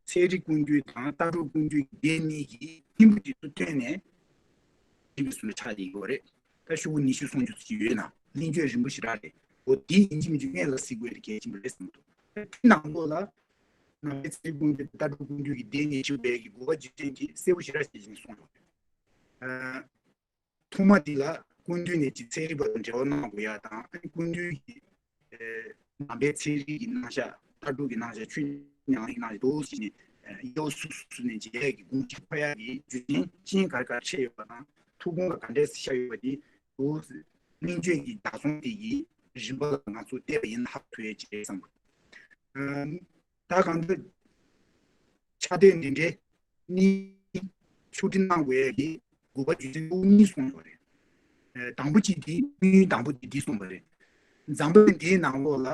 ཚན་རིག་ཀུན་བཏུས་དང་ལྟ་གྲུབ་ཀུན་བཏུས་ཀྱི་སྡེ་གཉིས་ཀྱི་སྙིང་པོ་དེ་ཚོ་བཏོན་ནས་རིམ་པས་སུ་ལ་ཆགས་ཀྱི་ཡོད་རེད། ད་ཤོག་གུ་ཉི་ཤུ་སུམ་ཅུ་ཙམ་ཡོད་ན་གླེང་བརྗོད་རིམ་པ་ཞེ་དྲག་རེད། འོ་དེ་ཡིན་གཅིག་མིན་གཅིག་སྔོན་ལ་གཟིགས་དགོས་དེ་གལ་ཆེན་པོ་རེད་བསམ་འདུག་དེ་ནང་ལོགས་ལ་ནང་པའི་ཚན་རིག་ཀུན་བཏུས་དང་ལྟ་གྲུབ་ཀུན་བཏུས་ཀྱི་སྡེ་གཉིས་ཆགས་པའི་གི་དགོས་པ་རྒྱུ་མཚན་དེ་གསལ་པོ་ཞེ་དྲག་བྱས་ནས་གསུངས་ཡོད་རེད། ཐོག་མ་དེ་ལ་ཀུན་བཏུས་ནས་ཀྱི་ཚན་རིག་པ་དང་འབྲེལ་བ་གནང་དགོས་ཡ་དང་ཀུན་བཏུས་ཀྱི་ནང་པའི་ཚན་རིག་གི་རྣམ་གཞག་ལྟ་གྲུབ་ཀྱི་རྣམ་གཞག་ཆོས་ཉམས་ལེན་གནང་ཡོད་ཟེར་ནས་ཡོ་སུ་སུ་ནས་མཇལ་ཡ་གི་དགོངས་གཞི་འཁོར་ཡ་གི་རྒྱུ་རྐྱེན་རྐྱེན་ག་རེ་ག་རེ་འཕྲད་ཡོད་པ་དང་ཐུགས་དགོངས་ལ་ག་འདྲས་བཞག་ཡོད་པ་དེ་འོ་སྨིན་བྱེད་ཀྱི་བརྡ་ཚོང་དེ་གི་རིམ་པ་ལ་ང་ཚོ་བལྟས་པ་ཡིན་ན་ཧ་གོ་ཐུབ་ཡ་ཅིག་རེད་བསམ་གི། ད་གང་ལྟར་ཕྱག་དེབ་འདི་འདྲའི་གཉིས་ཕྱོགས་སྒྲིག་གནང་དགོས་ཡ་གི་དགོས་པ་རྒྱུ་མཚན་གཙོ་བོ་གཉིས་གསུངས་ཡོད་རེད། ཨ། དང་པོ་གཅིག་དེ་དམིགས་ཡུལ་དང་པོ་དེ་འདི་གསུངས་པ་རེད། འཛམ་བུ་གླིང་འདིའི་ནང་ལོགས་ལ་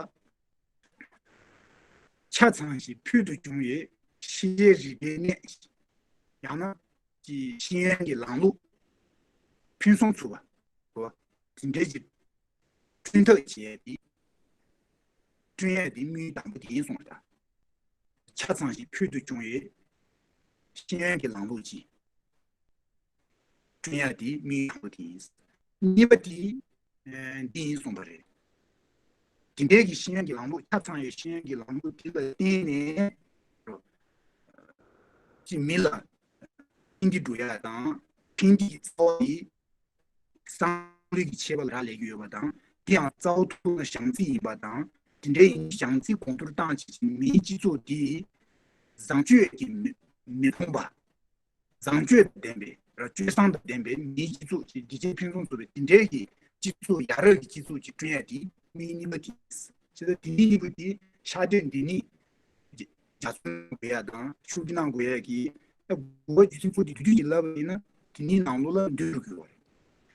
ཆ་ཚང་ཞིང་ཕུལ་དུ་བྱུང་བའི་ཤེས་བྱའི་རིག་པའི་གནས། ཡང་ན་ཀྱི་ཤེས་ཡོན་གྱི་ལམ་ལུགས་ཕུན་སུམ་ཚོགས་པ། འདི་འདྲའི་ཀྱི་བསྐྲུན་ཐབས་བྱས་ཏེ། བསྐྲུན་ཡས་དེ་དམིགས་ཡུལ་དང་པོ་དེ་ཡིན་གསུངས་པ་དང་། ཆ་ཚང་ཞིང་ཕུལ་དུ་བྱུང་བའི་ཤེས་ཡོན་གྱི་ལམ་ལུགས་ཀྱི་བསྐྲུན་ཡས་དེ་དམིགས་ཡུལ་དང་པོ་དེ་ཡིན། གཉིས་པ་དེ་འདི་ཡིན་གསུངས་པ་རེད། དེ་འདྲའི་གི་ཤེས་ཡོན་གྱི་ལམ་ལུགས་ཆ་ཚང་བའི་ཤེས་ཡོན་གྱི་ལམ་ལུགས་དེ་ལ་བརྟེན་ནས་ཅིག་མི་ལ་ཕན་བདེ་སྒྲུབ་ཡ་དང་ཕན་བདེའི་རྩ་བ་དེ། བསམ་བློའི་གི་ཆད་པ་ལ་རག་ལས་ཀྱི་ཡོད་པ་དང་དེ་ཡང་རྩ་བ་ཐུག་ན་བྱམས་བརྩེ་ཡིན་པ་དང་དེ་འདྲའི་ཡིན་བྱམས་བརྩེ་གོང་མཐོར་བཏང་བྱེད་ཀྱི་མིའི་སྤྱི་ཚོགས་དེ་བཟང་སྤྱོད་ཀྱི་མི་མི་ཕོངས་པ། བཟང་སྤྱོད་དང་ལྡན་པའི་ར་སྤྱོད་བཟང་དང་ལྡན་པའི་མིའི་སྤྱི་ཚོགས་ཀྱི་བདེ་སྐྱིད་ཕུན་སུམ་ཚོགས་པའི་དེ་འདྲའི་གི་སྤྱི་ཚོགས་ཡ་རབས་ཀྱི་སྤྱི་ཚོགས་ཀྱི་བསྐྲུན་ཡ་དེ་དམིགས་གཉིས་པ་དེ་ཡིན། བྱས་ཙང་དེ་གཉིས་གཉིས་པོ་དེ་ཕྱག་དེབ་འདི་ནི། རྒྱ་མཚོ་དགོས་ཡ་དང་ཤུགས་ཀྱིས་གནང་དགོས་ཡ་གི་ད་དགོས་པ་རྒྱུ་མཚན་ཚོ་དེ་དུས་དུས་ཀྱི་ལབ་པ་ཡིན་ན་དེ་ནི་ནང་ལོགས་ལ་འདུས་རུ་དགོས་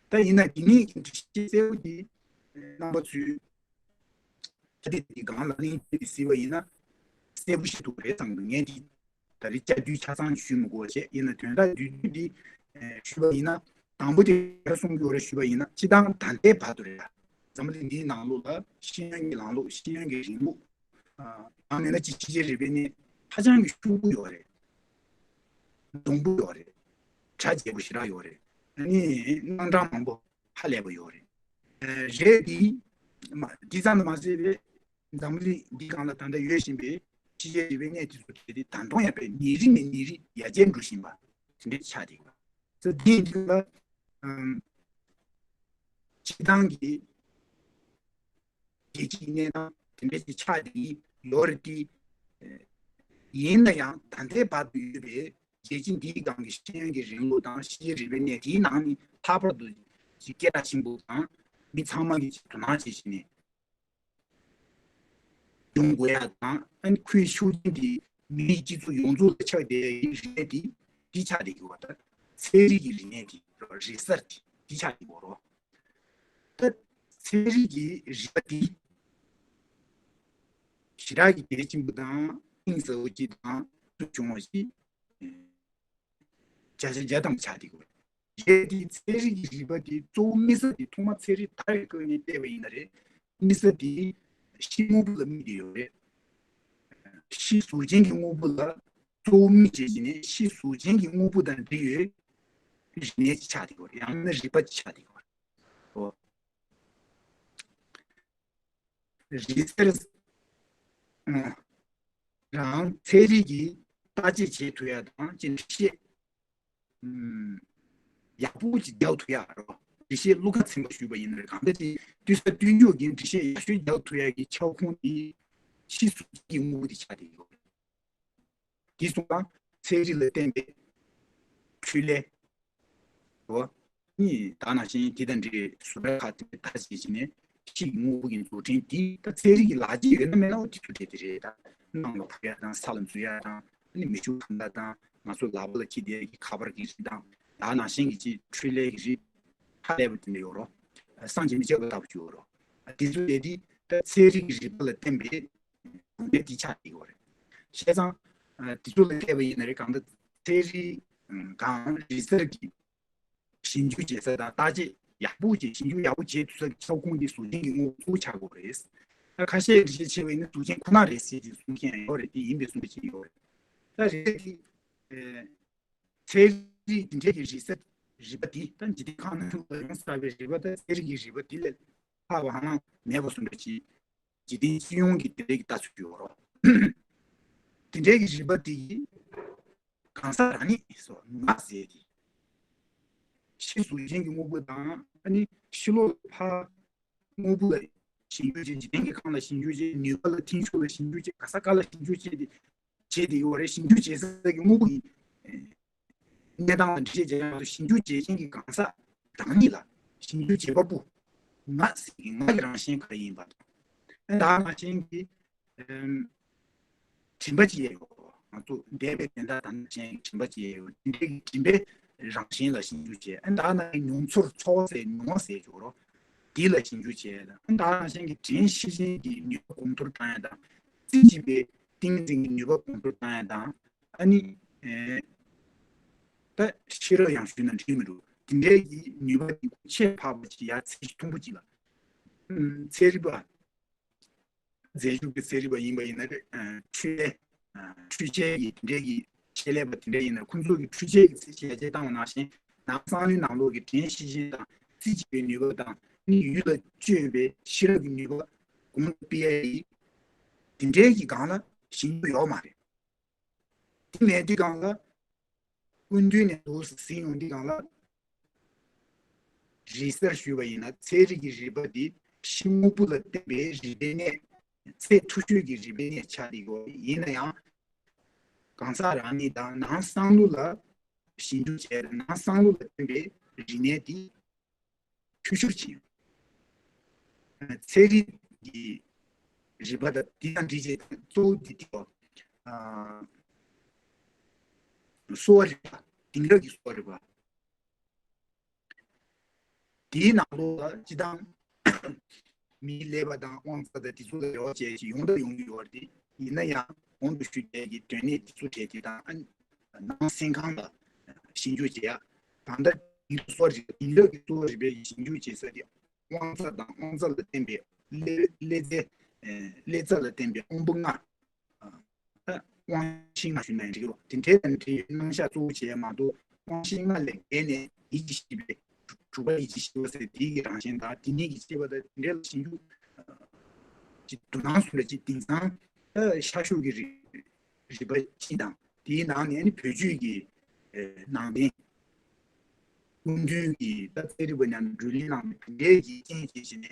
པ་རེད། ད་ཡིན་ན་དེ་ནི་འདུ་ཤེས་གསལ་པོ་དེ་རྣམ་པ་ཚོས་ད་དེ་དེ་སྒང་ལ་གླེང་བྱས་ཏེ་གཟིགས་པ་ཡིན་ན་གསལ་པོ་ཞིག་འདུག་རེད་བསམ་གི། ངས་དེ་ད་རེས་བསྐྱར་ཟློས་ཆ་ཚང་ཞུས་མི་དགོས་བྱས་ཡིན་ན་དོན་དག་བསྡུས་བསྡུས་དེ་ཞུས་པ་ཡིན་ན་དང་པོ་དེ་ག་རེ་གསུང་གི་ཡོད་རེད་ཞུས་པ་ཡིན་ན་སྤྱི་བཏང་ད་ལྟའི་བར་དུ་རེད། འཛམ་བུ་གླིང་འདིའི་ནང་ལོགས་ལ་ཤེས་ཡོན་གྱི་ལམ་ལུགས་ཤེས་ཡོན་གྱི་རིང་ལུགས། ཨ། ཡང་མིན་ན་ཅིག་ཕྱི་རྒྱལ་རིག་པའི་གནས་ཧ་ཅང་གི་ཤུགས་པོ་ཡོད་རེད། གདོང་པོ་ཡོད་རེད། གྲ་རྒྱས་པོ་ཞེ་དྲག་ཡོད་རེད། ཨ་ནི་རྣམ་གྲངས་མང་པོ་ཧ་ལས་པ་ཡོད་རེད། ཨ། རེད་དེ། མ། དེ་ཙམ་དུ་མ་ཟད་པའི་འཛམ་བུ་གླིང་འདིའི་སྒང་ལ་ད་ལྟ་ཡོད་བཞིན་པའི་ཕྱི་རྒྱལ་རིག་པའི་གནས་དེ་ཚོ་དེ་དེ་ད་དུང་ཡང་པའི་ཉིན་རེ་ནས་ཉིན་རེ་ཡར་རྒྱས་འགྲོ་བཞིན་པ་དེ་འདྲའི་ཆགས་བསྡད་ཡོད། ཙང་འདི་འདི་ལ་ཨམ། སྤྱི་བཏང་གི་རྒྱལ་སྤྱིའི་གནས་སྟངས་དེ་འདྲ་ཞིག་ཆགས་བསྡད་ཡོད་རེད་དེ། ཡིན་ན་ཡང་ད་ལྟའི་བར་དུ་ཡོད་པའི་རྒྱལ་སྤྱི་འདིའི་སྒང་གི་ཤེས་ཡོན་གྱི་རིང་ལུགས་དང་ཤེས་རིག་པའི་གནས་དེའི་ནང་ནས་ལྷག་པར་དུ་ཅིག་སྐད་གྲགས་ཆེན་པོ་དང་མི་ཚང་མ་གིས་ཅིག་དོ་སྣང་བྱེད་བཞིན་ནས་ཡོང་དགོས་ཡ་དང་ཨ་ནི་ཁོའི་ཤུགས་རྐྱེན་དེ་མིའི་སྤྱི་ཚོགས་ཡོངས་རྫོགས་ལ་ཆགས་བསྡད་ཡ་ཡི་རིག་གནས་དེ་འདི་ཆགས་བསྡད་ཀྱི་ཡོད་པ་དང་ཚན་རིག་གི་རིག་གནས་དེ་research་འདི་ཆགས་ཀྱི་ཡོད་རེད། ད་ཚན་རིག་གི་རིག་པ་འདི་ཞེ་དྲག་གི་གལ་ཆེན་པོ་དང་གཏིང་ཟབ་པོ་ཅིག་དང་ཐུགས་བྱུང་བ་ཞིག་བརྒྱ་ཆ་བརྒྱ་ཐམ་པ་ཆགས་བསྡད་ཀྱི་ཡོད་རེད། རེད་དེ་ཚན་རིག་གི་རིག་པ་དེ་གཙོ་བོ་དམིགས་ས་དེ་ཐོག་མ་ཚན་རིག་དར་བའི་སྐབས་ནས་བལྟས་པ་ཡིན་ན་རེད། དམིགས་ས་དེ་ཤི་དངོས་པོ་ལ་དམིགས་ཏེ་ཡོད་རེད། ཤི་གཟུགས་ཅན་གྱི་དངོས་པོ་ལ་གཙོ་བོ་དམིགས་བྱས་བྱས་ནས་ཤི་གཟུགས་ཅན་གྱི་དངོས་པོ་དང་འབྲེལ་ཡོད་ རིག་གནས་ཅིག་ཆགས་བསྡད་ཡོད་རེད། ཡང་ན་རིག་པ་ཅིག་ཆགས་བསྡད་ཡོད་རེད། ཨོ། རིག་གསར། ཨ། རང་ཚན་རིག་གི་བརྟག་དཔྱད་བྱེད་ཐུབ་ཡ་དང་ཅིག་འགྲེལ་བཤད། ཨམ། ཡག་པོ་ཅིག་རྒྱག་ཐུབ་ཡ་རོ། འགྲེལ་བཤད་བློ་ཁ་ཚིམ་པ་ཞུས་པ་ཡིན་ན་རེད། གང་ལྟར་ཅིག་ལྟོས་ས་ལྟོས་འཇོག་གི་འགྲེལ་བཤད་ཡག་ཤོས་རྒྱག་ཐུབ་ཡ་གི་ཁྱབ་ཁོངས་དེ་ཕྱི་གཟུགས་ཅན་གྱི་དངོས་པོ་དེ་ཆགས་བསྡད་ཡོད། དེ་སོང་ཙང་ཚན་རིག་ལ་བརྟེན་པའི་འཕྲུལ་ལས། འོ། ནི་ད་ནང་བཞིན་དེ་དང་འབྲེལ་བཟོ་གྲྭ་ཁག་དེ་ཐ་ཞིག་བྱས་ནས་ཕྱིའི་དངོས་པོ་གི་འཛུགས་སྐྲུན་དེ་ད་ཚན་རིག་གི་ལག་རྗེས་ཡོད་ན་མེད་ན་འོ་དེ་ཚོ་གྲས་དེ་རེད། ད་གནམ་ལ་འཕུར་ཡ་དང་ས་ལ་འཛུལ་ཡ་དང་ནི་མེ་ཤུགས་གང་དག་དང་ང་ཚོ་ལག་པ་ལ་འཁྱེར་བསྡད་ཀྱི་ཁ་པར་གྱི་རིགས་དང་ད་ནང་བཞིན་གྱི་ཅིག་འཕྲུལ་ལས་ཀྱི་རིགས་ཧ་ལས་པ་དེ་འདྲ་ཡོད་རོ། བསམ་གྱིས་མི་ཁྱབ་པ་ལྟ་བུ་ཅིག་ཡོད་རོ། དེ་ཚོ་དེ་དེ་ད་ཚན་རིག་གི་རིག་པ་ལ་བརྟེན་པའི་གྲུབ་འབྲས་དེ་ཆགས་ཀྱི་ཡོད་རེད། བྱས་ཙང་། དེ་ཚོ་ལ་བལྟས་པ་ཡིན་ན་རེད། གང་ལྟར་ཚན་རིག་གང་རིག་གསར་གྱི་ཞིབ་འཇུག་བྱེད་ས་དང་བརྟག་དཔྱད་ཡག་པོ་བྱེད་ཞིབ་འཇུག་ཡག་པོ་བྱེད་ཐུབ་ས་ཀྱི་ཁྱབ་ཁོངས་དེ་གཟུགས་ཅན་གྱི་དངོས་པོ་གཙོ་བོ་ཆགས་དགོས་རེད། ད་ཁ་ཤས་ཀྱིས་བཤད་པ་ཡིན་ན་གཟུགས་ཅན་ཁོ་ན་རེད་ཟེར་ཏེ་གསུང་མཁན་ཡོད་རེད། དེ་ཡིན་པའི་གསུང་གི་ཡོད་རེད། ད་རེད་དེ། ཚན་རིག་འདི་འདྲའི་གི་རིག་གསར་རིག་པ་འདི་ད་འཇིག་རྟེན་ཁམས་ནང་ལ་ཡོང་ས་པའི་རིག་པ་ད་ཚན་རིག་གི་རིག་པ་འདི་ལས་ལྷག་པ་ཧ་ལམ་མེད་པ་བཟོ་འདྲ་ཅིག་འཇིག་རྟེན་སྤྱི་ཡོངས་ཀྱི་དེ་འདྲའི་གི་ལྟ་ཚུལ་ཡོད་རོ། དེ་འདྲའི་གི་རིག་པ་འདི་གང་ཟག་རང་ཉིད་སོ་ང་ཟེར་ཏེ། ཕྱི་གཟུགས་ཅན་གྱི་དངོས་པོ་དང་ཨ་ནི་ཕྱི་ལོགས་ཕར་དངོས་པོ་ལ་ཞིབ་འཇུག་བྱེད། འཇིག་རྟེན་གྱི་ཁམས་ལ་ཞིབ་འཇུག་བྱེད། ནུས་པ་ལ་འཐེན་ཕྱོགས་ལ་ཞིབ་འཇུག་བྱེད། ག་ས་ག་ལ་ཞིབ་འཇུག་བྱེད་དེ་བྱེད་དེ་ཡོད་རེད། ཞིབ་འཇུག་བྱེད་ས་གི་དངོས་པོ་ཡིན། གནས་སྟངས་ལ་འགྲེལ་བཤད་བྱེད་ཡག་ཏུ་ཞིབ་འཇུག་བྱེད་མཁན་གྱི་གང་ཟག་རང་ཉིད་ལ་ཞིབ་འཇུག་བྱེད་པ་པོ་ང་ཟེར་གྱི་ང་གི་རང་བཞིན་ག་རེ་ཡིན་པ་དང་། ད་ནང་བཞིན་གྱི་ཨམ། དྲན་པ་ཅིག་ཡོད། ང་ཚོ་འདས་པའི་དོན་དག་དང་ནང་བཞིན་གྱི་དྲན་པ་ཅིག་ཡོད། དེ་འདྲའི་གི་དྲན་པའི་རང་བཞིན་ལ་ཞིབ་འཇུག་བྱས། ཨ་ད་ནང་གི་མྱོང་ཚོར་ཚོར་བ་ཟེར་མྱོང་བ་ཟེར་ཆོག་རོ། དེ་ལ་ཞིབ་འཇུག་བྱས། ཨ་ད་ནང་བཞིན་གྱི་དྲན་ཤེས་བཞིན་གྱི་ནུས་པ་གོང་མཐོར་བཏང་ཡ་དང་རྩིས་བྱེད་པའི་ཏིང་ངེ་འཛིན་གྱི་ནུས་པ་གོང་མཐོར་བཏང་ཡ་དང་། ཨ་ནི། ཨེ། ད་ཤེས་རབ་ཡང་ཞུས་ན་འགྲིག་མི་འདུག་དེ་འདྲའི་གི་ནུས་པ་དེ་ཁྱད་འཕགས་པ་ཅིག་ཡ་ཚིག་ཐུང་པོ་ཅིག་ལ། ཨུམ། ཚན་རིག་པ། རྫས་འཇུག་གི་ཚན་རིག་པ་ཡིན་པ་ཡིན་ན་རེད། ཨ། འཕྲུལ་ལས། ཨ། འཕྲུལ་ཆས་ཀྱི་དེ་འདྲའི་གི་ཆེད་ལས་པ་དེ་འདྲ་ཡིན་ན་ཁོང་ཚོ་གི་འཕྲུལ་ཆས་ཀྱི་ཚད་གཞི་ཡར་རྒྱས་བཏང་བ་ནང་བཞིན་ནང་སང་ལུས་ནང་ལོགས་ཀྱི་དྲན་ཤེས་བཞིན་དང་རྩིས་བྱེད་པའི་ནུས་པ་དང་ནི་ཡུལ་ལ་དཔྱོད་པའི་ཤེས་རབ་ཀྱི་ནུས་པ་གོང་དུ་སྤེལ་ཡ་ཡིན། དེ་འདྲའི་གི་སྒང་ལ་ཞིབ་འཇུག་ཡོད་མ་རེད། དེ་མེད་དུས་སྒང་ལ། སྐུ་མདུན་ནས་འདུག་ཟིན་ཡོང་དུས་སྒང་ལ། རིག་གསར་ཞུས་པ་ཡིན་ན་ཚན་རིག་གི་རིག་པ་འདི་ཕྱི་དངོས་པོ་ལ་བརྟེན་པའི་རིག་པའི་གནས། ཚད་མཐོ་ཤོས་ཀྱི་རིག་པའི་གནས་ཆགས་བསྡད་ཡོད། ཡིན་ན་ཡང་། གང་ཟག་རང་ཉིད་དང་ནང་བསམ་བློ་ལ་ཞིབ་འཇུག་བྱས། ནང་བསམ་བློ་ལ་བརྟེན་པའི་རིག་གནས་འདི། འཐུས་ཤོར་ཕྱིན། ཚན་རིག་གི་རིག་པ་དང་འདི་དང་འདི་བཅས་གཙོ་བོ་འདི་དེ་བ། གསོ་བ་རིག་པ། དེང་རབས་ཀྱི་གསོ་བ་རིག་པ། དེའི་ནང་ལོགས་ལ་སྤྱི་བཏང་མིའི་ཀླད་པ་དང་དབང་རྩ་དང་དེ་ཚོ་ལ་འབྲེལ་བ་བྱས་ཤིང་ཡོང་དང་ཡོང་གི་ཡོད་རེད། ཡིན་ན་ཡང་གོང་དུ་ཞུས་པའི་གི་དོན་གནད་དེ་ཚོ་གྲས་དེ་དང་ཨ་ནི་ནང་སེམས་ཁམས་ལ་ཞིབ་འཇུག་བྱེད་ཡ། ད་ལྟ་དེང་རབས་གསོ་བ་རིག་དེང་རབས་ཀྱི་གསོ་བ་རིག་པའི་ཞིབ་འཇུག་བྱེད་ས་དེ་དབང་རྩ་དང་དབང་རྩ་ལ་བརྟེན་པའི་ཀླད་ཀླད་རྩའི་ཀླད་རྩ་ལ་བརྟེན་པའི་དབང་པོ་ལྔ། དབང་ཤེས་ལྔ་ཞུས་ན་ཡང་འགྲིག་གི་རེད། དེ་འདྲའི་དང་འབྲེལ་བའི་རྣམ་གཞག་གཙོ་བོ་བྱས་མ་གཏོགས་དབང་ཤེས་ལྔ་ལས་བརྒལ་ནས་ཡིད་ཀྱི་ཤེས་པའི་དྲུག་པ་ཡིད་ཀྱི་ཤེས་པ་ཟེར་དེའི་གི་རང་བཞིན་དང་དེ་གཉིས་ཀྱི་ཤེས་པ་དང་དེ་འདྲའི་ལ་ཞིབ་འཇུག་ཅིག་དོ་སྣང་སུ་ལ་ཅིག་དེང་སང་ཤར་ཕྱོགས་ཀྱི་རིག་རིག་པ་སྤྱི་དང་དེའི་ནང་ནས་ནི་བོད་བརྒྱུད་ཀྱི་ནང་བསྟན། སྐུ་མདུན་གྱིས་ད་ཚན་རིག་པ་མཉམ་དུ་བགྲོ་གླེང་གནང་བའི་གྲས་ཀྱི་རྐྱེན་བྱས་བྱས་ནས་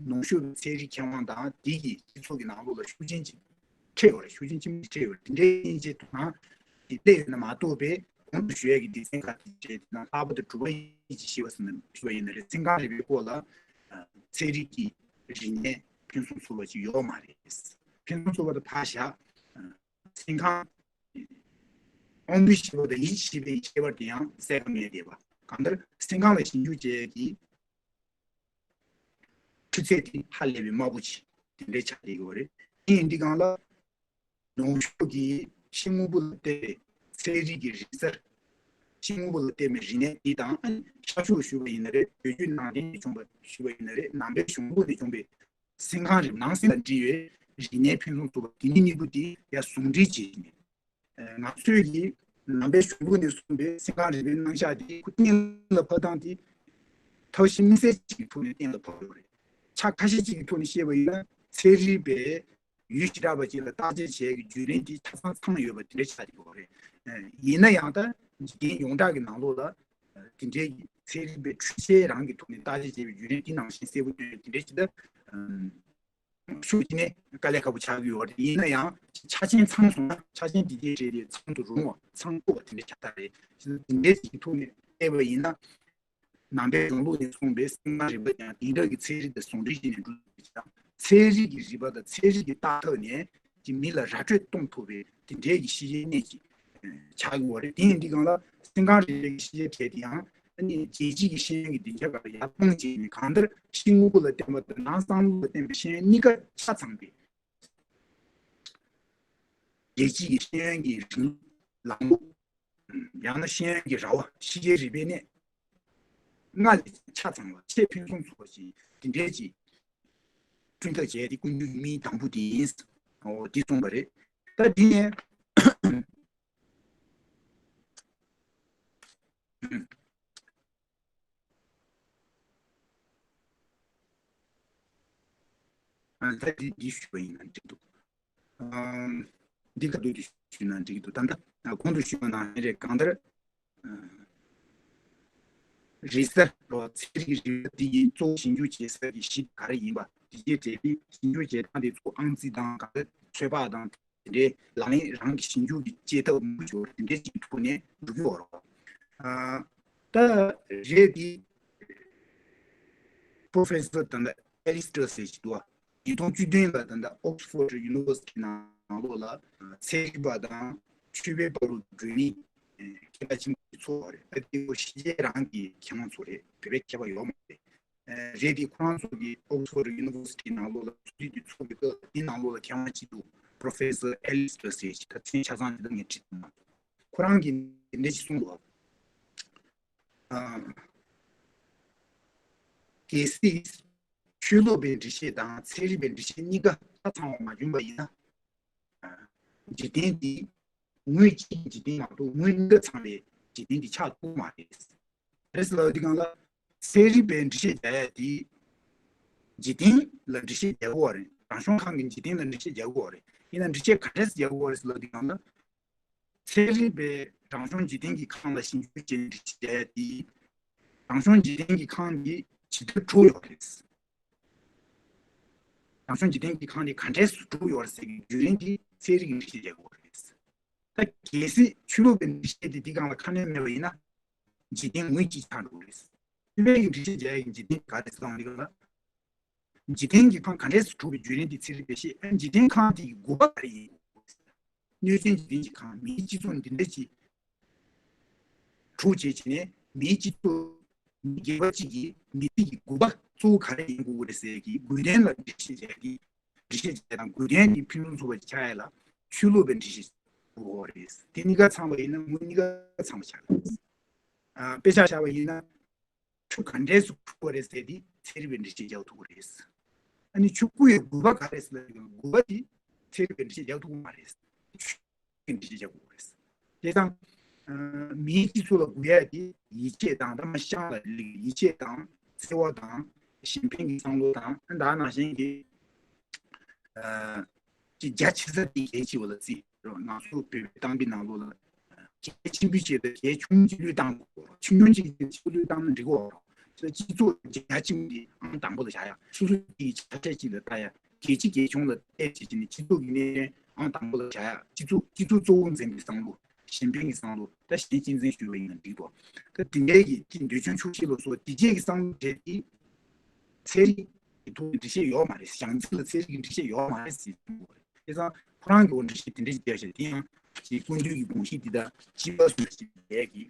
ནུབ་ཕྱོགས་ཀྱི་ཚན་རིག་མཁས་དབང་དང་དེ་གི་སྤྱི་ཚོགས་ཀྱི་ནང་ལོགས་ལ་ཤུགས་རྐྱེན་ཅིག་འཕྲད་ཡོད་རེད། ཤུགས་རྐྱེན་ཆེན་པོ་ཅིག་འཕྲད་ཡོད་རེད། དེ་འདྲའི་རྐྱེན་བྱས་དུ་ནང་གི་སླེབས་ཡོད་ན་མ་གཏོགས་པའི་གོང་དུ་ཞུ་ཡས་ཀྱི་སྡེ་ཚན་ཁག་དེ་བྱས་དེ་ནང་ལྷག་པར་དུ་དྲུག་པ་ཡིད་ཀྱི་ཤེས་པ་ཟེར་ན་ཞུ་བ་ཡིན་ན་རེད། སེམས་ཁམས་རིག་པའི་སྐོར་ལ་ཚན་རིག་གི་རིག་གནས་ཕུན་སུམ་ཚོགས་པ་ཅིག་ཡོད་མ་རེད། ཕུན་སུམ་ཚོགས་པ་དེ་ཕར་བཞག་སེམས་ཁམས། དབང་པོའི་ཤེས་པ་དང་ཡིད་ཀྱི་ཤེས་པའི་ཁྱད་པར་དེ་ཡང་གསལ་ཁ་མེད་བསྡད་པ། གང་ལྟར་སེམས་ཁམས་ལ་ཞིབ་འཇུག་བྱས་ཀྱི་ཆུ་ཚད་དེ་ཧ་ལས་པའི་དམའ་པོ་ཅིག་དེ་འདྲའི་ཆགས་བསྡད་ཡོད་རེད། དེ་ཡིན་དུས་སྒང་ལ་ནུབ་ཕྱོགས་ཀྱི་ཕྱི་དངོས་པོ་ལ་བལྟས་པའི་ཚན་རིག་གི་རིག་གསར། ཕྱི་དངོས་པོ་ལ་བལྟས་པའི་རིག་གནས་དེ་དང་ཤར་ཕྱོགས་ཞུས་པ་ཡིན་ན་རེད། བོད་བརྒྱུད་ནང་བསྟན་ནས་བྱུང་བ་ཞུས་པ་ཡིན་ན་རེད། ནང་པའི་གཞུང་ལུགས་ནས་བྱུང་བའི་སེམས་ཁམས་རིག་ནང་སེམས་ལ་འདྲིས་པའི་རིག་གནས་ཕུན་སུམ་ཚོགས་པ་དེ་གཉིས་གཉིས་པོ་དེ་ཡར་ཟུང་འབྲེལ་བྱས་ནས། ང་ཚོས་ཀྱི་ ནང་པའི་གཞུང་ལུགས་ནས་གསུངས་པའི་སེམས་ཁམས་རིག་པའི་རྣམ་གཞག་དེ་ཁོ་གཏན་ལ་ཕབ་སྟངས་དེ་ཐབས་ཤེས་དམིགས་བསལ་གཅིག་གི་ཐོག་ནས་གཏན་ལ་ཕབ་ཡོད་རེད། ཆ་ཁ་ཤས་གཅིག་གི་ཐོག་ནས་བཤད་པ་ཡིན་ན་ཚན་རིག་པས་ཡུལ་ཞེ་དྲག་པ་ཅིག་ལ་བརྟག་དཔྱད་བྱེད་ཡག་གི་བརྒྱུད་རིམ་དེ་ཆ་ཚང་ཚང་ཡོད་པ་དེ་འདྲ་ཆགས་ཀྱི་ཡོད་རེད། ཡིན་ན་ཡང་ད་འཇིག་རྟེན་ཡོངས་གྲགས་ཀྱི་ནང་ལོགས་ལ་དེ་འདྲའི་ཚན་རིག་པའི་འཕྲུལ་ཆས་རང་གི་ཐོག་ནས་བརྟག་དཔྱད་བྱས་པའི་བརྒྱུད་རིམ་དེ་ནང་བཞིན་གསལ་པོ་སྟོན་དེ་འདྲ་ཞིག་ད་ཤུགས་ཀྱིས་ནས་དཀའ་ལས་ཁག་པོ་ཆགས་ཀྱི་ཡོད་རེད། ཡིན་ན་ཡང་ཆ་རྐྱེན་ཚང་སོང་ན་ཆ་རྐྱེན་དེ་འདྲའི་རེད་དེ་ཚང་དུ་རུང་བ་ཚང་ཐུབ་པ་དེ་འདྲ་ཆགས་ས་རེད། དེ་འདྲའི་ཞིག་ཐོག་ནས་བལྟས་པ་ཡིན་ན། ནང་པའི་གཞུང་ལུགས་ནས་གསུངས་པའི་སེམས་ཁམས་རིག་པ་ཀྱང་དེང་རབས་ཀྱི་ཚན་རིག་དང་ཟུང་འབྲེལ་བྱས་ནས་འགྲོ་དགོས་ཀྱི་དང་། ཚན་རིག་གི་རིག་པ་དང་ཚན་རིག་གི་བརྟག་ཐབས་ནས་ཀྱི་མི་ལ་ར་སྤྲོད་གཏོང་ཐུབ་པའི་དེ་འདྲའི་གི་ཤེས་བྱའི་གནས་ཀྱི་ཆགས་ཀྱི་ཡོད་རེད། དེ་ཡིན་དུས་སྒང་ལ་སེམས་ཁམས་རིག་པའི་ཤེས་བྱ་གལ་ཏེ་ཡང་ཨ་ནི་རྒྱལ་སྤྱི་གི་ཤེས་ཡོན་གྱི་སྡིངས་ཆ་ཁག་ལ་ཡར་གཏོང་བྱས་ནས་གང་ལྟར་ཕྱི་དངོས་པོ་ལ་བརྟེན་པ་དང་ནང་བསམ་བློ་ལ་བརྟེན་པའི་ཤེས་ཡོན་གཉིས་ཀ་ཆ་ཚང་པའི་རྒྱལ་སྤྱི་གི་ཤེས་ཡོན་གྱི་རིང་ལམ་ལུགས། ཡང་ན་ཤེས་ཡོན་གྱི་ར་བ་ཤེས་བྱའི་རིག་པའི་གནས་སྔར་ལས་ཆ་ཚང་བ་ཆེས་ཕུན་སུམ་ཚོགས་པ་ཞིག་དེ་འདྲའི་ཅིག་བསྐྲུན་ཐབས་བྱས་ཏེ་ཀུན་འདུས་མིའི་དང་པོ་དེ་ཡིན། འོ་དེ་གསུངས་པ་རེད། ད་འདི་ནས་ད་འདི་འདི་ཞུས་པ་ཡིན་ན་འགྲིག་འདུག་འདི་ག་དུས་ཀྱི་ཞུས་ན་འགྲིག་གི་འདུག་ད་ལྟ་གོང་དུ་ཞུས་པ་ནང་བཞིན་རེད། གང་ལྟར་རེད་ས་རོ་ཚན་རིག་རིག་པ་འདི་ཡིན་གཙོ་བོ་ཞིབ་འཇུག་བྱེད་ས་ཀྱི་གཞི་ག་རེ་ཡིན་པ་དེ་རྗེས་འབྲེལ་ཏེ་ཞིབ་འཇུག་བྱེད་སྟངས་དེ་ཚོ་ཨང་རྩིས་དང་ག་རེ་ཚོད་དཔག་དང་དེ་འདྲའི་ལག་ལེན་རང་གི་ཞིབ་འཇུག་གི་བྱེད་ཐབས་མང་པོ་ཞིག་ཡོད་རེད། དེ་འདྲའི་ཅིག་ཐོག་ནས་འགྲོ་གི་ཡོད་རེད། ད་རེད་དེ་Professor ད་ལྟ་Alistair ཟེར་ཞིག་འདུག་ཉིས་སྟོང་བཅུ་བདུན་ལ་ད་ལྟ་Oxford University ནང་ལོགས་ལ་ཚན་རིག་པ་དང་ཆོས་པའི་བར་དུ་འགྲོ་ནི་མཁས་པ་ཆེན་པོ་ཚོ་རེད། ཨ་དེ་ཚོ་ཕྱི་རྒྱལ་རང་གི་མཁས་དབང་ཚོ་རེད། བོད་པའི་མཁས་པ་ཡོད་མ་རེད། རེད་དེ་ཁོ་རང་ཚོ་གི་Oxford University ནང་ལོགས་ལ་ཚོགས་འདུ་དེ་ཚོགས་པའི་སྐབས་དེ་ནང་ལོགས་ལ་མཁས་དབང་གཅིག་འདུག Professor Alistair ཟེར་ཞིག་ད་མཚན་ཆ་ཚང་ཞིག་ད་ངས་བྲིས་འདུག་ཁོ་རང་གིས་འདི་འདྲ་ཞིག་གསུངས་འདུག་ཨ། གལ་སྲིད་ཆོས་ལུགས་པའི་འགྲེལ་བཤད་དང་ཚན་རིག་པའི་འགྲེལ་བཤད་གཉིས་ཀ་ཆ་ཚང་བ་མ་བྱུང་བ་ཡིན་ན། འཇིག་རྟེན་འདི་དངོས་གཅིག་གི་འཇིག་རྟེན་མ་གཏོགས་དངོས་གཉིས་ཀ་ཚང་བའི་འཇིག་རྟེན་འདི་ཆགས་ཐུབ་མ་རེད། རེད་ཟེར་ལབ་དུས་སྒང་ལ་ཚན་རིག་པའི་འགྲེལ་བཤད་རྒྱག་ཡ་དེ་འཇིག་རྟེན་ལ་འགྲེལ་བཤད་རྒྱག་དགོས་པ་རེད། རང་བྱུང་ཁམས་ཀྱི་འཇིག་རྟེན་ལ་འགྲེལ་བཤད་རྒྱག་དགོས་པ་རེད། ཡིན་ན་འགྲེལ་བཤད་ག་འདྲས་སེ་རྒྱག་དགོས་པ་རེད་ཟེར་ལབ་དུས་སྒང་ལ། ཚན་རིག་པས་རང་བྱུང་འཇིག་རྟེན་གྱི་ཁམས་ལ་ཞིབ་འཇུག་བྱས་ནས་འགྲེལ་བཤད་རྒྱག་ཡ་དེ། རང་བྱུང་འཇིག་རྟེན་གྱི་ཁམས་འདི་ཇི་ལྟར་གྲུབ་ཡོད་རེད། རང་བྱུང་འཇིག་རྟེན་གྱི་ཁམས་འདི་ག་འདྲས་སུ་གྲུབ་ཡོད་རེད་ཟེར་གྱི་བརྒྱུད་རིམ་འདི་ཚན་རིག་གིས་འགྲེལ་བཤད་རྒྱག་དགོས་རེད། ད་གལ་སྲིད་ཆོས་ལུགས་པའི་འགྲེལ་བཤད་དེ་འདི་སྒང་ལ་ཁ་སྣོན་མེད་པ་ཡིན་ན། འཇིག་རྟེན་དངོས་གཅིག་ཆགས་འགྲོ་གི་རེད། ཆོས་པའི་གི་འགྲེལ་བཤད་རྒྱག་ཡ་གི་འཇིག་རྟེན་ག་རེ་ཟེར་བ་འདི་ག་ལ། འཇིག་རྟེན་གྱི་ཁམས་ག་འདྲས་སུ་གྲུབ་པའི་བརྒྱུད་རིམ་འདི་ཚན་རིག་པས་ཤེས། ཨ་འཇིག་རྟེན་ཁམས་དེ་གི་དགོས་པ་ག་རེ་ཡིན། གནོད་སྦྱིན་འཇིག་རྟེན་གྱི་ཁམས་མིའི་སྤྱི་ཚོགས་འདི་འདྲ་ཅིག་གྲུབ་བྱས་བྱས་ནས་མིའི་སྤྱི་ཚོགས་མི་སྒེར་པ་གཅིག་གི་མི་ཚེ་གི་དགོས་པ་གཙོ་བོ་ག་རེ་ཡིན་དགོས་ཀྱི་རེད་ཟེར་གྱི་དགོས་དོན་ལ་འགྲེལ་བཤད་བྱས་ཏེ། འགྲེལ་བཤད་བྱས་དང་དགོས་དོན་དེ་ཕུན་སུམ་ཚོགས་པ་ཅིག་ཆགས་ཡ་ལ་ཆོས་ལུགས་པའི་འགྲེལ་བཤད་དགོས་རེད། དེ་གཉིས་ཀ་ཚང་བ་ཡིན་ན་དངོས་གཉིས་ཀ་ཚང་བ་ཆགས་ཡོད། ཨ་དཔེ་ཆ་བཞག་པ་ཡིན་ན། ཆུ་ག་འདྲས་སུ་འཁོར་བ་རེད་ཟེར་དེ་ཚན་རིག་པའི་འགྲེལ་བཤད་རྒྱག་ཐུབ་ཀྱི་རེད། ཨ་ནི་ཆུ་བསྐོལ་བའི་དགོས་པ་ག་རེ་ཟེར་ན་དགོས་པ་དེ་ཚན་རིག་པའི་འགྲེལ་བཤད་རྒྱག་ཐུབ་ཀྱི་མ་རེད། ཆུ་གི་འགྲེལ་བཤད་རྒྱག་དགོས་རེད། དེ་དང་། ཨ་མིའི་སྤྱི་ཚོགས་ལ་དགོས་ཡ་དེ་ཡིད་ཆེས་དང་ད་མ་ཤང་ལ་ལིག་ཡིད་ཆེས་དང་བརྩེ་བ་དང་གཞན་ཕན་གྱི་བསམ་བློ་དང་ད་ནང་བཞིན་གྱི། ཨ་ཅིག་རྒྱ་ཆེ་ས་དེ་གལ་ཆེ་བ་ལ་བརྩིས་རོགས། ང་ཚོ་བོད་པའི་གཏམ་དཔེ་ནང་ལོགས་ལ། གལ་ཆེན་པོའི་ཆེད་དུ་གལ་ཆུང་ཆེ་ལུས་བཏང་དགོས། ཆུང་ཆུང་ཅིག་གིས་ཆེ་ལུས་བཏང་ན་འགྲིག་གོ། སྤྱི་ཚོགས་རྒྱ་ཆེན་པོ་དེ་ཨང་དང་པོ་ལ་བཞག་ཡ། སོ་སོ་གི་ཆ་ཤས་ཅིག་ལ་ལྟ་ཡ། གལ་ཆེ་གལ་ཆུང་ལ་བལྟས་བྱས་ཀྱི་ནི་སྤྱི་ཚོགས་ཀྱི་གནས་དོན་ཨང་དང་པོ་ལ་བཞག་ཡ། སྤྱི་ཚོགས་སྤྱི་ཚོགས་གཙོ་བོ་འཛིན་པའི་བསམ་བློ། གཞན་ཕན་གྱི་བསམ་བློ། ད་གཞན་གཅེས་འཛིན་ཞུས་པ་ཡིན་ན་འགྲིག་འདུག་ད་དེ་འདྲའི་གི་ཅིག་འདོད་ཆུང་ཆུང་ཆེ་ལོ་སོགས་དེ་རྗེས་ཀྱི་བསམ་བློ་དེ་ཚན་རིག་གི་ཐོག་ནས་འགྲེལ་བཤད་ཡོད་མ་རེད། བྱང་ཚིག་ལ་ཚན་རིག་གི་འགྲེལ་བཤད་ཡོད་མ་རེད་ཟེར་གྱི་འདུག་རེད། བྱས་ཙང་ཁོ་རང་གི་འོ་འགྲེལ་བཤད་དེ་འདྲ་ཞིག་བརྒྱབ་ཤག་དེ་ཡང་ཅིག་ཀུན་འདུས་ཀྱི་དགོངས་གཞི་འདི་དང་བྱིས་པ་སུ་ཞིག་ལས་ཀྱི་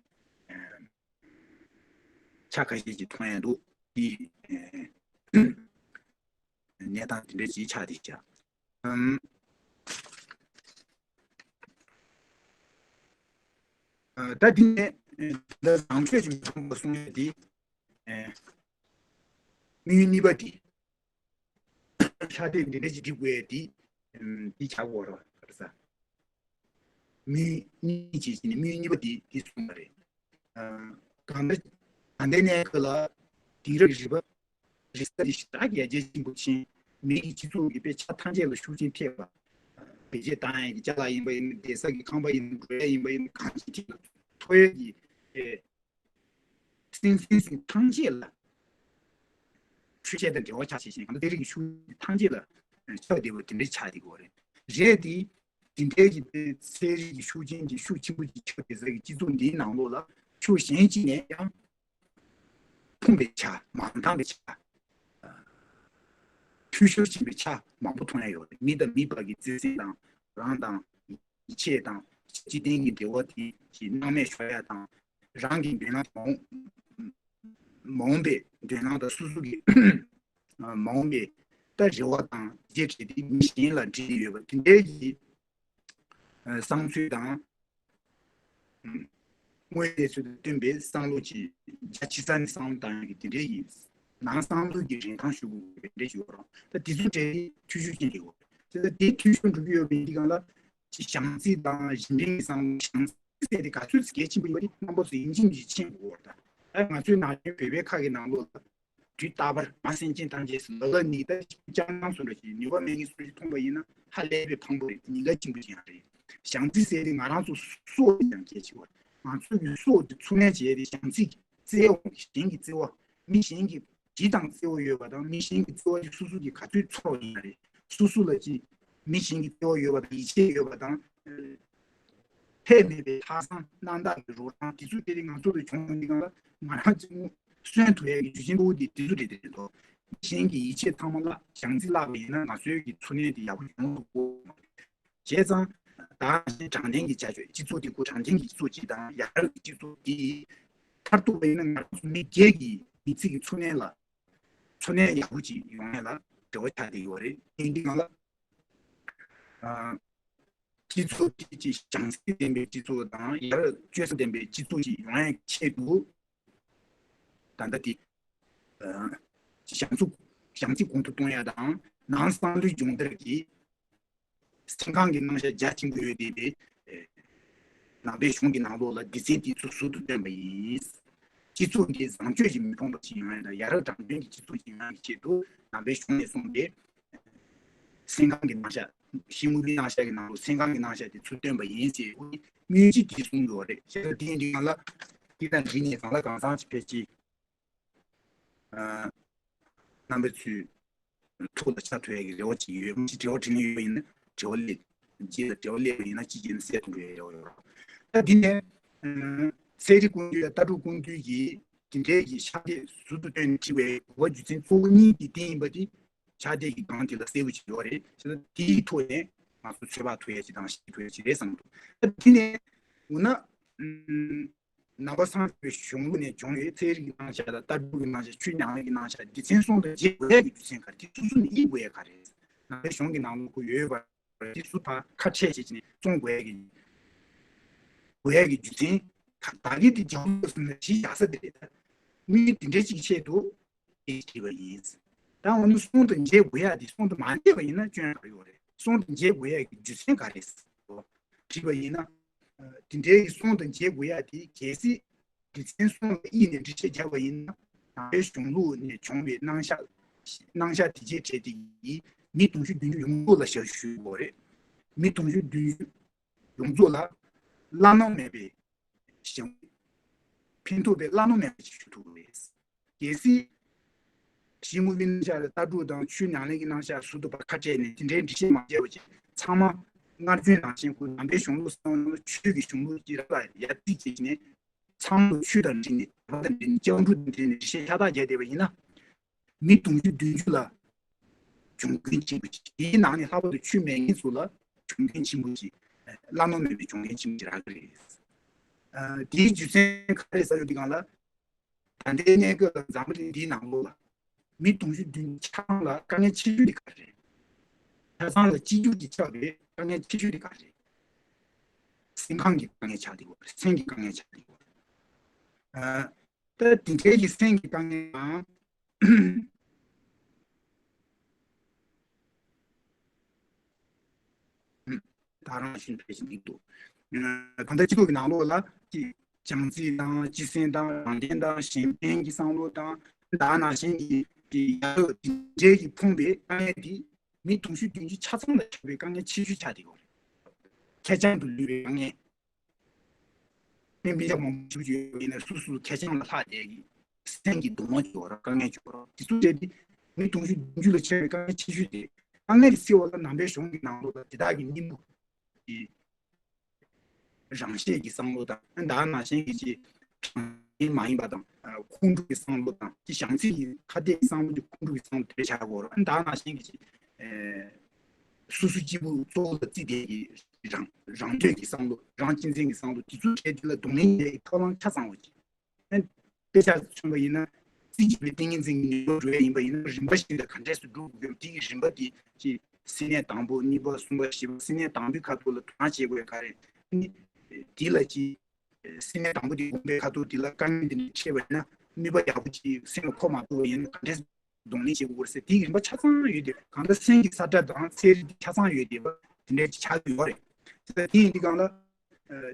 ཆ་ཁ་ཤས་ཅིག་མཐོང་ཡ་འདུག་དེ་གནས་སྟངས་དེ་འདྲ་ཅིག་ཆགས་བསྡད་ཤག་ཨམ། ད་འདི་ནས་ད་བཟང་སྤྱོད་ཀྱི་མི་མཐོང་བ་གསུང་ཡ་དེ་དམིགས་ཡུལ་གཉིས་པ་དེ། ཤ་སྟག་འདི་འདྲ་ཅིག་སྒྲིག་དགོས་ཡ་དེ། འདི་བྱ་དགོས་རོགས་ག་རེ་ཟ། མིའུ་གཉིས་བྱས་ནས་མིའུ་གཉིས་པ་དེ་དེ་གསུངས་པ་རེད། ཨ། གང་ལྟར་ད་ལྟའི་གནས་སྐབས་ལ་དེང་རབས་རིག་པ་རིག་གསར་དེ་ཞེ་དྲག་གི་ཡར་རྒྱས་ཆེན་པོ་ཕྱིན། མི་རིགས་སྤྱི་ཚོགས་ཀྱི་དཔེ་ཆ་ཐམས་ཅད་ལ་ཤུགས་རྐྱེན་ཐེབས་པ། བེད་སྤྱོད་བཏང་ཡས་ཀྱི་ཅ་ལག་ཡིན་པ་ཡིན་ན། བསྡད་ས་ཀྱི་ཁང་པ་ཡིན་ན། འགྲོ་ཡས་ཡིན་པ་ཡིན་ན། གང་ཅིའི་ཐད་ལ་ཐོགས་ཡས་ཀྱི་ཨེ། སེམས་སེམས་སེམས་ཐམས་ཅད་ལ་འཕྲུལ་ཆས་དང་འབྲེལ་བ་ཆགས་བྱས་ཤིང་། གང་ལྟར་ཚན་རིག་གི་ཤུགས་ཐམས་ཅད་ལ་ཆགས་བསྡད་པ་དེ་འདྲ་ཆགས་བསྡད་ཀྱི་ཡོད་རེད། རེད་དེ། དེ་འདྲའི་གི་ཚན་རིག་གི་ཤུགས་རྐྱེན་གྱི་ཤུགས་ཆེན་པོ་ཅིག་ཆགས་བསྡད་ས་གི་སྤྱི་ཚོགས་འདིའི་ནང་ལོགས་ལ་ཕྱོགས་གཞན་གཅིག་ནས་ཡང་ཕུང་བའི་ཆ། མ་འདང་བའི་ཆ། འཐུས་ཤོར་ཕྱིན་པའི་ཆ་མང་པོ་མཐོང་ཡ་ཡོད་རེད། མི་དང་མི་བར་གྱི་བརྩེ་སེམས་དང་། རང་དང་། ཡིད་ཆེས་དང་། སྤྱི་བརྟན་གྱི་འབྲེལ་བ་དེ་ཞིག་སྣང་མེད་ཤོར་ཡ་དང་། རང་གི་མདུན་ལམ་མ་འོངས་མ་འོངས་པའི་མདུན་ལམ་དང་། སོ་སོ་གི་མ་འོངས་པའི་ད་རེ་བ་དང་རྗེས་དྲན་དེ་མི་གཞན་ལ་འབྲེལ་ཡོད་པ་དེ་འདྲའི་གི་བསམ་ཚུལ་དང་། དངོས་གནས་ཚུལ་དང་བསྟུན་པའི་བསམ་བློ་ཅིག་རྒྱ་ཆེ་ས་ནས་བསམ་བློ་བཏང་ཡག་གི་དེ་འདྲའི་ཡིན། ནང་བསམ་བློ་གི་རིན་ཐང་ཞུ་དགོས་པའི་འདྲ་ཞིག་ཡོད་རུང་། ད་དེ་ཚོ་གྲས་འཐུས་ཤོར་ཕྱིན་ཡོད། དེ་ལ་དེ་འཐུས་ཤོར་འགྲོ་གི་ཡོད་པའི་འདི་སྒང་ལ་ཅིག་བྱམས་བརྩེ་དང་གཞན་དྲིང་གི་བསམ་བློ། བྱམས་བརྩེ་ཟེར་དེ་ག་ཚོད་ཀྱི་གལ་ཆེན་པོ་ཡིན་པ་དེ་རྣམ་པ་ཚོ་ཡིན་གཅིག་མིན་གཅིག་མཁྱེན་དགོས་པ་རེད། ད་ང་ཚོའི་ནང་བཞིན་བོད་པའི་ཁ་གི་ནང་ལོགས་ལ། དུས་རྟག་པར་མ་སེམས་ཅན་ཐམས་ཅད་ལ་ལ་ནི། ད་སྤྱང་ཀི་སུ་འདྲ་ཞིག་ནུས་པ་མེད་མཁན་སུ་ཞིག་མཐོང་པ་ཡིན་ན་ཧ་ལས་པའི་ཕངས་པོ་རེད། ཉེན་ཁ་ཆེན་པོ་ཞིག་ཡང་རེད། བྱམས་བརྩེ་ཟེར་དེ་ང་རང་ཚོ་སྲོག་ལས་ཀྱང་གལ་ཆེ་བ་རེད། ང་ཚོ་གི་སྲོག་དེ་ཚུར་ལེན་བྱས་ཏེ་བྱམས་བརྩེ་གི་བརྩེ་བ། གཞན་གྱི་བརྩེ་བ། མི་གཞན་གྱི་ཇི་ཙམ་བརྩེ་བ་ཡོད་པ་དང་། མི་གཞན་གྱི་བརྩེ་བ་དེ་སོ་སོ་གིས་ག་ཚོད་ཚོར་བ་ཡིན་ན་རེད། སོ་སོ་ལ་ཅིག་མི་གཞན་གྱི་བརྩེ་བ་ཡོད་པ་དང་། ཡིད་ཆེས་ཡོད་པ་དང་། ལྷད་མེད་པའི་ལྷག་བསམ་རྣམ་དག་གི་རོ་ལངས་དེ་ཚོ་དེ་རིང་ང་ཚོ་ལ་བྱུང་ཡོང་དུས་སྒང་ལ། ང་རང་ཚོ་གསོན་ཐུབ་ཡག་གི་རྒྱུ་རྐྱེན་གཙོ་བོ་དེ་དེ་ཚོ་རེད་དེ་རེད་དོ། གཞན་གྱི་ཡིད་ཆེས་ཚང་མ་བརླག། བྱམས་བརྩེ་བརླག་པ་ཡིན་ན་ང་ཚོའི་གི་འཚོ་གནས་དེ་ཡག་པོ་ཡོང་ཐུབ་ཀྱི་མ་རེད། བྱས་ཙང་ད་གཞན་དྲང་བདེན་གྱི་བྱ་སྤྱོད། སྤྱི་ཚོགས་དེ་ཁོ་དྲང་བདེན་གྱི་སྤྱི་ཚོགས་ཅིག་དང་ཡར་རྒྱས་ཀྱི་སྤྱི་ཚོགས་དེ་མཐར་ཐུག་པ་ཡིན་ན་ང་རང་ཚོ་མི་སྒེར་གྱི་མི་ཚེ་གི་འཚོ་གནས་ལ། འཚོ་གནས་ཡག་པོ་ཅིག་ཡོང་ཡ་ལ་འབྲེལ་བ་ཆགས་བསྡད་ཡོད་རེད། དེ་འདི་སྒང་ལ། ཨ། སྤྱི་ཚོགས་ཅིག་ཅིག་བྱམས་བརྩེ་ལྡན་པའི་སྤྱི་ཚོགས་དང་ཡར་སྤྱོད་བསམ་ལྡན་པའི་སྤྱི་ཚོགས་ཅིག་ཡོང་ཡག་ཆེད་དུ། ད་ལྟ་དེ། ཨ། བྱམས་བརྩེ། བྱམས་བརྩེ་གོང་དུ་གཏོང་ཡ་དང་། ནང་བསམ་བློའི་སྦྱོང་བརྡར་གྱི་སེམས་ཁམས་ཀྱི་རྣམ་གཞག་རྒྱ་ཆེན་པོ་ཡོད་བསྡད་པའི། ཨེ། ནང་པའི་གཞུང་གི་ནང་ལོགས་ལ་སྡེ་ཚན་དེ་ཚོ་ཟུར་དུ་བཏོན་པ་ཡིན། སྤྱི་ཚོགས་འདི་བཟང་སྤྱོད་ཀྱིས་མི་ཕོངས་པ་ཞིག་ཡོང་ཡ་དང་། ཡ་རབས་དྲང་བདེན་གྱི་སྤྱི་ཚོགས་ཤིག་ཡོང་ཡ་གི་ཆེད་དུ་ནང་པའི་གཞུང་ནས་གསུངས་པའི། སེམས་ཁམས་ཀྱི་རྣམ་གཞག། གཞི་དངོས་པོའི་རྣམ་གཞག་གི་ནང་ལོགས་སེམས་ཁམས་ཀྱི་རྣམ་གཞག་དེ་ཚུར་བཏོན་པ་ཡིན་ཟེར་སྔོན་ཅིག་དེ་གསུངས་ཡོད་རེད། བྱས་ཙང་དེ་འདི་སྒང་ལ་དེ་དང་འབྲེལ་ནས་གང་ལ་གང་འཚམ་ཅིག་ཕལ་ཆེར། ཨ། རྣམ་པ་ཚོའི་ཐུགས་ལ་འཇགས་ཐུབ་ཡག་གི་རེ་བ་ཅིག་ཡོད། མ་གཞི་དྲི་བ་དྲིས་ལན་ཡོད་པ་ཡིན་ན་དྲི་བ་སླེབས། རྗེས་ལ་དྲི་བ་སླེབས་པ་ཡིན་ན་ཅིག་བྱས་ནས་སེལ་ཐུབ་འགྲོ་ཡག་རེ་བ་ཡོད་རེད། ད་འདི་ནས། ཨ། ཚན་རིག་ཀུན་སྤྱོད་དང་ལྟ་གྲུབ་ཀུན་སྤྱོད་ཀྱིས་དེ་འདྲའི་གི་ཕྱག་དེབ་ཟུར་དུ་བཏོན་ནས་བྲིས་པའི་གོ་བ་རྒྱུ་མཚན་གཙོ་བོ་གཉིས་དེ་དེ་ཡིན་པ་དེ། ཕྱག་དེབ་ཀྱི་སྒང་དེ་ལ་གསལ་པོ་ཅིག་ཡོད་རེད། བྱས་ཙང་དེའི་ཐོག་ནས་ང་ཚོ་ཚོད་དཔག་ཐུབ་ཡ་ཅིག་དང་ཤེས་ཐུབ་ཡ་ཅིག་རེད་བསམ་འདུག་ད་དེ་ནས་འོ་ན། ཨམ། ནང་པ་སངས་རྒྱས་པའི་གཞུང་ལུགས་ནས་བྱུང་བའི་ཚན་རིག་གི་རྣམ་གཞག་དང་ལྟ་གྲུབ་ཀྱི་རྣམ་གཞག། ཆོས་ཉམས་ལེན་གྱི་རྣམ་གཞག་འདི་མཚན་སྲུང་དང་འབྱེད་དགོས་ཡ་གི་རྒྱུ་མཚན་ག་རེ། དེ་སོ་སོ་ནས་དབྱེ་དགོས་ཡ་ག་རེ། ནང་པའི་གཞུང་གི་ནང་ལོགས་ཁོ་ཡོད་པ་རེད། དེ་སུ་ཕར་ཁ་ཕྲལ་བྱས་ནས་བཙོང་དགོས་ཡ་གི། དགོས་ཡ་གི་རྒྱུ་མཚན་ག་རེ། ད་གིན་དེ་རྒྱག་དགོས་སོང་ན་གཞི་བཞག་ས་དེ་རེད། ད་དམིགས་ཡུལ་དེ་འདྲ་ཅིག་ཆེད་དུ། དེ་བྲིས་པ་ཡིན། ད་འོ་ན་སྲུང་དང་འབྱེད་དགོས་ཡ་དེ་སྲུང་དུ་མ་འབྱེད་པ་ཡིན་ན་སྐྱོན་ག་རེ་ཡོད་རེད། སྲུང་དང་འབྱེད་དགོས་ཡ་གི་རྒྱུ་མཚན་ག་རེ་བྲིས་པ་ཡིན་ན། དེ་འདྲའི་སྲུང་དང་འབྱེད་དགོས་ཡ་དེ་གལ་སྲིད་རྒྱུ་མཚན་གསུམ་ལ་དབྱེ་ནས་འགྲེལ་བཤད་བརྒྱབ་པ་ཡིན་ན། ནང་པའི་གཞུང་ལུགས་ནས་བྱུང་བའི་རྣམ་གཞག་རྣམ་གཞག་དེ་རྗེས་དྲན་དེ་ཡིས་མི་དུང་ཕྱུར་བདུན་ཅུ་ཡོངས་རྫོགས་ལ་ཞབས་ཞུ་དགོས་རེད། མི་དུང་ཕྱུར་བདུན་ཅུ་ཡོངས་རྫོགས་ལ་བླ་ན་མེད་པའི་ཞབས། ཕན་ཐོགས་པའི་བླ་ན་མེད་པ་ཞིག་ཞུ་ཐུབ་ཀྱི་རེད། གལ་སྲིད། གཞི་དངོས་པོའི་རྣམ་གཞག་དང་ལྟ་གྲུབ་དང་ཆོས་ཉམས་ལེན་གྱི་རྣམ་གཞག་ཟུར་དུ་ཕར་ཁ་བྲལ་ནས་དེ་འདྲའི་འགྲེལ་བཤད་མ་བྱས་པ་བྱས། ཚང་མ་སྔར་བྱོན་ནང་བཞིན་ཁོ་ནང་པའི་གཞུང་ལུགས་སམ་ཆོས་ཀྱི་གཞུང་ལུགས་ཀྱི་ར་ལ་ཡར་རྩིས་བྱས་ནས། ཚང་མ་ཆོས་དང་འབྲེལ་ནས། དད་པ་དང་འབྲེལ་ནས། སྤྱང་གྲུང་དང་འབྲེལ་ནས་འགྲེལ་བཤད་ཤ་སྟག་རྒྱག་བསྡད་པ་ཡིན་ན། མི་དུང་ཕྱུར་བདུན་ཅུ་ལ་གྱོང་གུན་ཆེན་པོ་ཞིག་དེའི་ནང་ནས་ལྷག་པར་དུ་ཆོས་མེད་མཁན་ཚོ་ལ་གྱོང་གུན་ཆེན་པོ་ཞིག་བླ་ན་མེད་པའི་གྱོང་གུན་ཆེན་པོ་ཞིག་རག་གི་རེད། ཨ། དེའི་རྒྱུ་མཚན་ག་རེ་ཟེར་ཡོང་དུས་སྒང་ལ། ད་ལྟའི་གནས་སྐབས་ལ་འཛམ་བུ་གླིང་འདིའི་ནང་ལོགས་ལ་མི་དུང་ཕྱུར་བདུན་ཅུ་ཆ་ཚང་ལ་དཀའ་ངལ་ཆེ་ཤོས་དེ་ག་རེ་རེད། ཆ་ཚང་ལ་གཅིག་གྱུར་གྱིས་ཆགས་པའི་དཀའ་ངལ་ཆེ་ཤོས་དེ་ག་རེ་རེད། སེམས་ཁམས་ཀྱི་དཀའ་ངལ་ཆགས་བསྡད་ཡོད་རེད། སེམས་ཀྱི་དཀའ་ངལ་ཆགས་བསྡད་ཡོད་རེད། ཨ། ད་དེ་འདྲའི་གི་སེམས་ཀྱི་དཀའ་ངལ་དང་། ད་རང་བཞིན་འཕེལ་བཞིན་འདུག་གང་ལྟར་སྤྱི་ཚོགས་ཀྱི་ནང་ལོགས་ལ་ཅིག་བྱམས་བརྩེ་དང་སྤྱི་སེམས་དང་རང་དོན་དང་གཞན་ཕན་གྱི་བསམ་བློ་དང་ད་ནང་བཞིན་གྱི་ཡ་རབས་དེ་འདྲའི་གི་ཕོངས་པའི་དཀའ་ངལ་དེ་མི་དུང་ཕྱུར་བདུན་ཅུ་ཆ་ཚང་ལ་ཁྱབ་པའི་དཀའ་ངལ་ཆེ་ཤོས་ཆགས་བསྡད་ཡོད་རེད། ཁེར་རྐྱང་དུ་ལུས་པའི་དཀའ་ངལ། སྤུན་སྤུན་ཀྱག་མང་པོ་ཞིག་ཡོད་པ་ཡིན་ན་སུ་སུ་ཁེར་རྐྱང་ལ་ལྷག་བསྡད་ཀྱི་སེམས་ཀྱི་སྡུག་བསྔལ་ཅིག་ཡོད་རེད། དཀའ་ངལ་ཅིག་ཡོད་རེད། དེ་ཚོ་བྱས་ཏེ་མི་དུང་ཕྱུར་བདུན་ཅུ་ལ་ཁྱབ་པའི་དཀའ་ངལ་ཆེ་ཤོས་དེ་དཀའ་ངལ་དེ་སེལ་བ་ལ་ནང་པའི་གཞུང་གི་ནང་ལོགས་ལ་དེ་དག་གི་སྙིང་པོ་དེ། རང་ཤེས་ཀྱི་བསམ་བློ་དང་ད་ནང་བཞིན་གྱི་ཅིག་དྲང་བདེན་མ་ཡིན་པ་དང་ཁོང་ཁྲོ་གི་བསམ་བློ་དང་ཅིག་བྱམས་བརྩེ་ཡི་ཁ་གཏད་ཀྱི་བསམ་བློ་དེ་ཁོང་ཁྲོ་གི་བསམ་བློ་དེ་བྱ་དགོས་རེད། ད་ནང་བཞིན་གྱི་ཅིག་སོ་སོ་སྐྱིད་པོ་གཙོ་བོ་ལ་བརྩིས་ཏེ་གི་རང་རང་འདོད་ཀྱི་བསམ་བློ་རང་གཅེས་འཛིན་གྱི་བསམ་བློ་དེ་ཚོ་བྱས་དེ་ལ་གདོང་ལེན་བྱེད་ཀྱི་ཐབས་ལམ་ཆ་ཚང་བ་ཅིག་དཔེ་ཆ་མཚོན་པ་ཡིན་ན། རྩིས་རྒྱག་པའི་ཏིང་ངེ་འཛིན་གྱི་ནུས་པ་འགྲོ་ཡ་ཡིན་པ་ཡིན་ན་རིམ་པ་བཞིན་དུ་ག་འདྲས་སུ་འགྲོ་དགོས་ཀྱི་དེ་གི་རིམ་པ་དེ་ཅིག་སྲིད་ནས་དང་པོ་གཉིས་པ་གསུམ་པ་བཞི་པ་སྲིད་ནས་དང་པོའི་ཁ་ཐོག་ལ་དོ་སྣང་བྱེད་དགོས་ཡ་ག་རེ་ནི། དེ་ལ་ཅིག་སྲིད་ནས་དང་པོ་དེ་སྒོམ་པའི་ཁ་ཐོག་དེ་ལ་དཀའ་ངལ་འདི་འདྲ་འཕྲད་པ་ཡིན་ན་ནུས་པ་ཡག་པོ་ཅིག་སེམས་ལ་འཁོར་མ་ཐུབ་པ་ཡིན་ན་ག་འདྲས་གདོང་ལེན་བྱེད་དགོས་རེད་ཟེར་དེ་གི་རིམ་པ་ཆ་ཚང་ཡོད་དེ་གང་ལྟར་སེམས་ཀྱི་ས་ཁྲ་དང་ཚན་རིག་དེ་ཆ་ཚང་ཡོད་དེ་བ་དེ་འདྲས་ཅིག་ཆགས་ཀྱི་ཡོད་རེད། དེ་ལ་དེ་ཡིན་དུས་གང་ལ།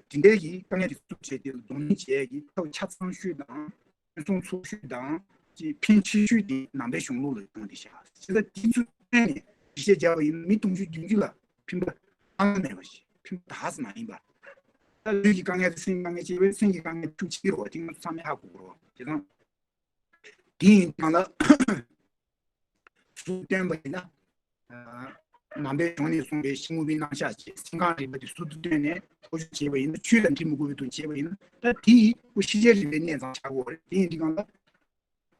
དེ་འདྲའི་གི་དཀའ་ངལ་དེ་ཚུགས་བྱས་དེ་ལ་གདོང་ལེན་བྱེད་ཡས་ཀྱི་ཐབས་ཆ་ཚང་ཤོས་དང་ཕུན་སུམ་ཚོགས་ཤོས་དང་ཅིག་ཕན་ཆེ་ཤོས་དེ་ནང་པའི་གཞུང་ལུགས་ལ་ཡོང་དེ་བཞག་བྱས་ཙང་དེ་ཚོའི་སྟེང་ནས་གཞི་བྱས་བྱས་པ་ཡིན་ན་མི་དུང་ཕྱུར་བདུན་ཅུ་ལ་ཕན་པ་གཏན་ནས་མེད་པ་ཞིག་ཕན་པ་དག་ས་མ་ཡིན་པ། ད་ལུས་ཀྱི་དཀའ་ངལ་དང་སེམས་ཀྱི་དཀའ་ངལ་བྱས་པས་སེམས་ཀྱི་དཀའ་ངལ་ཤུགས་ཆེ་རུ་བ་དེ་ང་ཚོ་ཚང་མས་ཧ་གོ་དགོས་རེད་བ། བྱས་ཙང་དེ་ཡིན་ཙང་ལ། ཚུལ་བསྟན་པ་ཡིན་ན། ནང་པའི་གཞུང་ནས་གསུངས་པའི་ཤིང་རྨུགས་པའི་རྣམ་གཞག་ཅེས་སེམས་ཁམས་རིག་པ་དེ་ཟུར་དུ་བཏོན་ནས་འཁྱོག་བརྗོད་བྱས་པ་ཡིན་ན་ཆོས་དང་འགྲིག་མི་དགོས་པའི་དོན་བྱས་པ་ཡིན་ན་ད་དེ་ཡིས་ཁོ་ཤེས་བྱའི་རིག་པའི་གནས་ཙམ་ཆགས་དགོས་རེད། དེ་ཡིན་དུས་གང་ལ་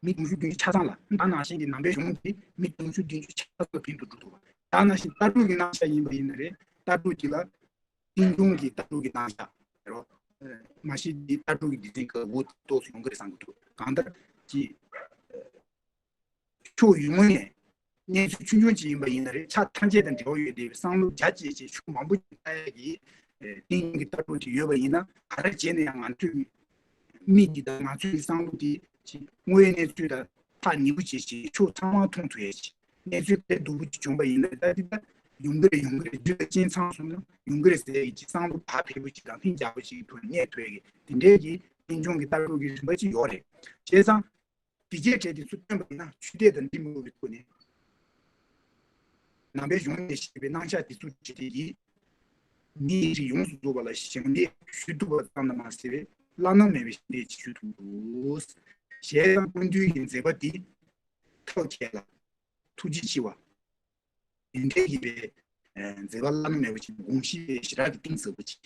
མི་དུང་ཕྱུར་བདུན་ཅུ་ཆ་ཚང་ལ་ད་ནང་བཞིན་གྱི་ནང་པའི་གཞུང་དེ་མི་དུང་ཕྱུར་བདུན་ཅུ་ཆ་ཚང་ལ་ཕན་དུ་འགྲོ་ཐུབ་པ་ད་ནང་བཞིན་ལྟ་གྲུབ་ཀྱི་རྣམ་གཞག་ཡིན་པ་ཡིན་ན་རེད། ལྟ་གྲུབ་ཅིག་ལ། ཀུན་འབྱུང་གི་ལྟ་གྲུབ་ཀྱི་རྣམ་གཞག་རེད་བ། མ་གཞི་འདི་ལྟ་གྲུབ་ཀྱི་སྡེ་ཚན་ག་འུ་ཏོག་ཙམ་ཡོང་གི་རེད་བསམ་གྱི་འདུག་གང་ལྟར་ཅིག་ཕྱོགས་ཡོངས་ནས་གནས་ཚུལ་ཆུང་ཆུང་ཅིག་ཡིན་པ་ཡིན་ན་རེད་ཆ་ཐམས་ཅད་དང་འབྲེལ་བ་ཡོད་བསྡད་པའི་བསམ་བློ་རྒྱ་བསྐྱེད་ཅིག་ཕྱོགས་མང་པོ་ཅིག་ལྟ་ཡ་གི་ཀུན་འབྱུང་གི་ལྟ་གྲུབ་ཅིག་ཡོད་པ་ཡིན་ན་ག་རེ་བྱས་ན་ཡང་ང་ཚོའི་མིག་འདི་དང་ང་ཚོའི་བསམ་བློ་འདི་ཅིག་དངོས་ཡོད་གནས་ཚུལ་དང་ཐག་ཉེ་པོ་བྱེད་ཅིག་ཕྱོགས་ཚང་མ་མཐོང་ཐུབ་ཡ་ཅིག་གནས་ཚུལ་དཔེ་སྡུག་པོ་ཅིག་བྱུང་བ་ཡིན་ན་ད་འདི་ད་ཡོང་གི་རེད་ཡོང་གི་རེད་རྒྱུ་ལ་རྐྱེན་ཚང་སོང་ན་ཡོང་གི་རེད་ཟེར་ཡ་ཅིག་བསམ་བློ་བག་ཕེབས་པོ་ཅིག་དང་ལྷིང་འཇགས་པོ་ཅིག་གི་ཐོག་ནས་གནས་ཐུབ་ཡ་གི་དེ་འདྲའི་གི་ཀུན་འབྱུང་གི་ལྟ་གྲུབ་ཀྱི་རིམ་པ་ཅིག་ཡོད་རེད། བྱས་ཙང་། དེ་རྗེས་གྲས་དེ་ཚོ་སྟོན་པ་ཡིན་ན་ཆོས་དད་དང་འདྲིས་མི་འོས་པའི་ཐོག་ནས། ནང་པའི་གཞུང་ནས་བཤད་པའི་རྣམ་གཞག་དེ་ཚོ་གྲས་དེ་ཡིས། མིའི་རིགས་ཡོངས་སུ་རྫོགས་པ་ལ་ཞབས་འདེགས་ཞུ་ཐུབ་པ་ཙམ་དུ་མ་ཟད་པའི་བླ་ན་མེད་པའི་ཞབས་འདེགས་ཞུ་ཐུབ་འདུག་ཞེས་དང་ཀུན་འདུས་ཀྱི་མཛད་པ་འདི་ཐོག་ཁྱེད་ལ་ཐུགས་རྗེ་ཆེ་བ། དེ་འདྲའི་ཡིན་པའི་མཛད་པ་བླ་ན་མེད་པ་ཅིག་དགོངས་གཞི་ཞེ་དྲག་གི་གཏིང་ཟབ་པོ་ཅིག་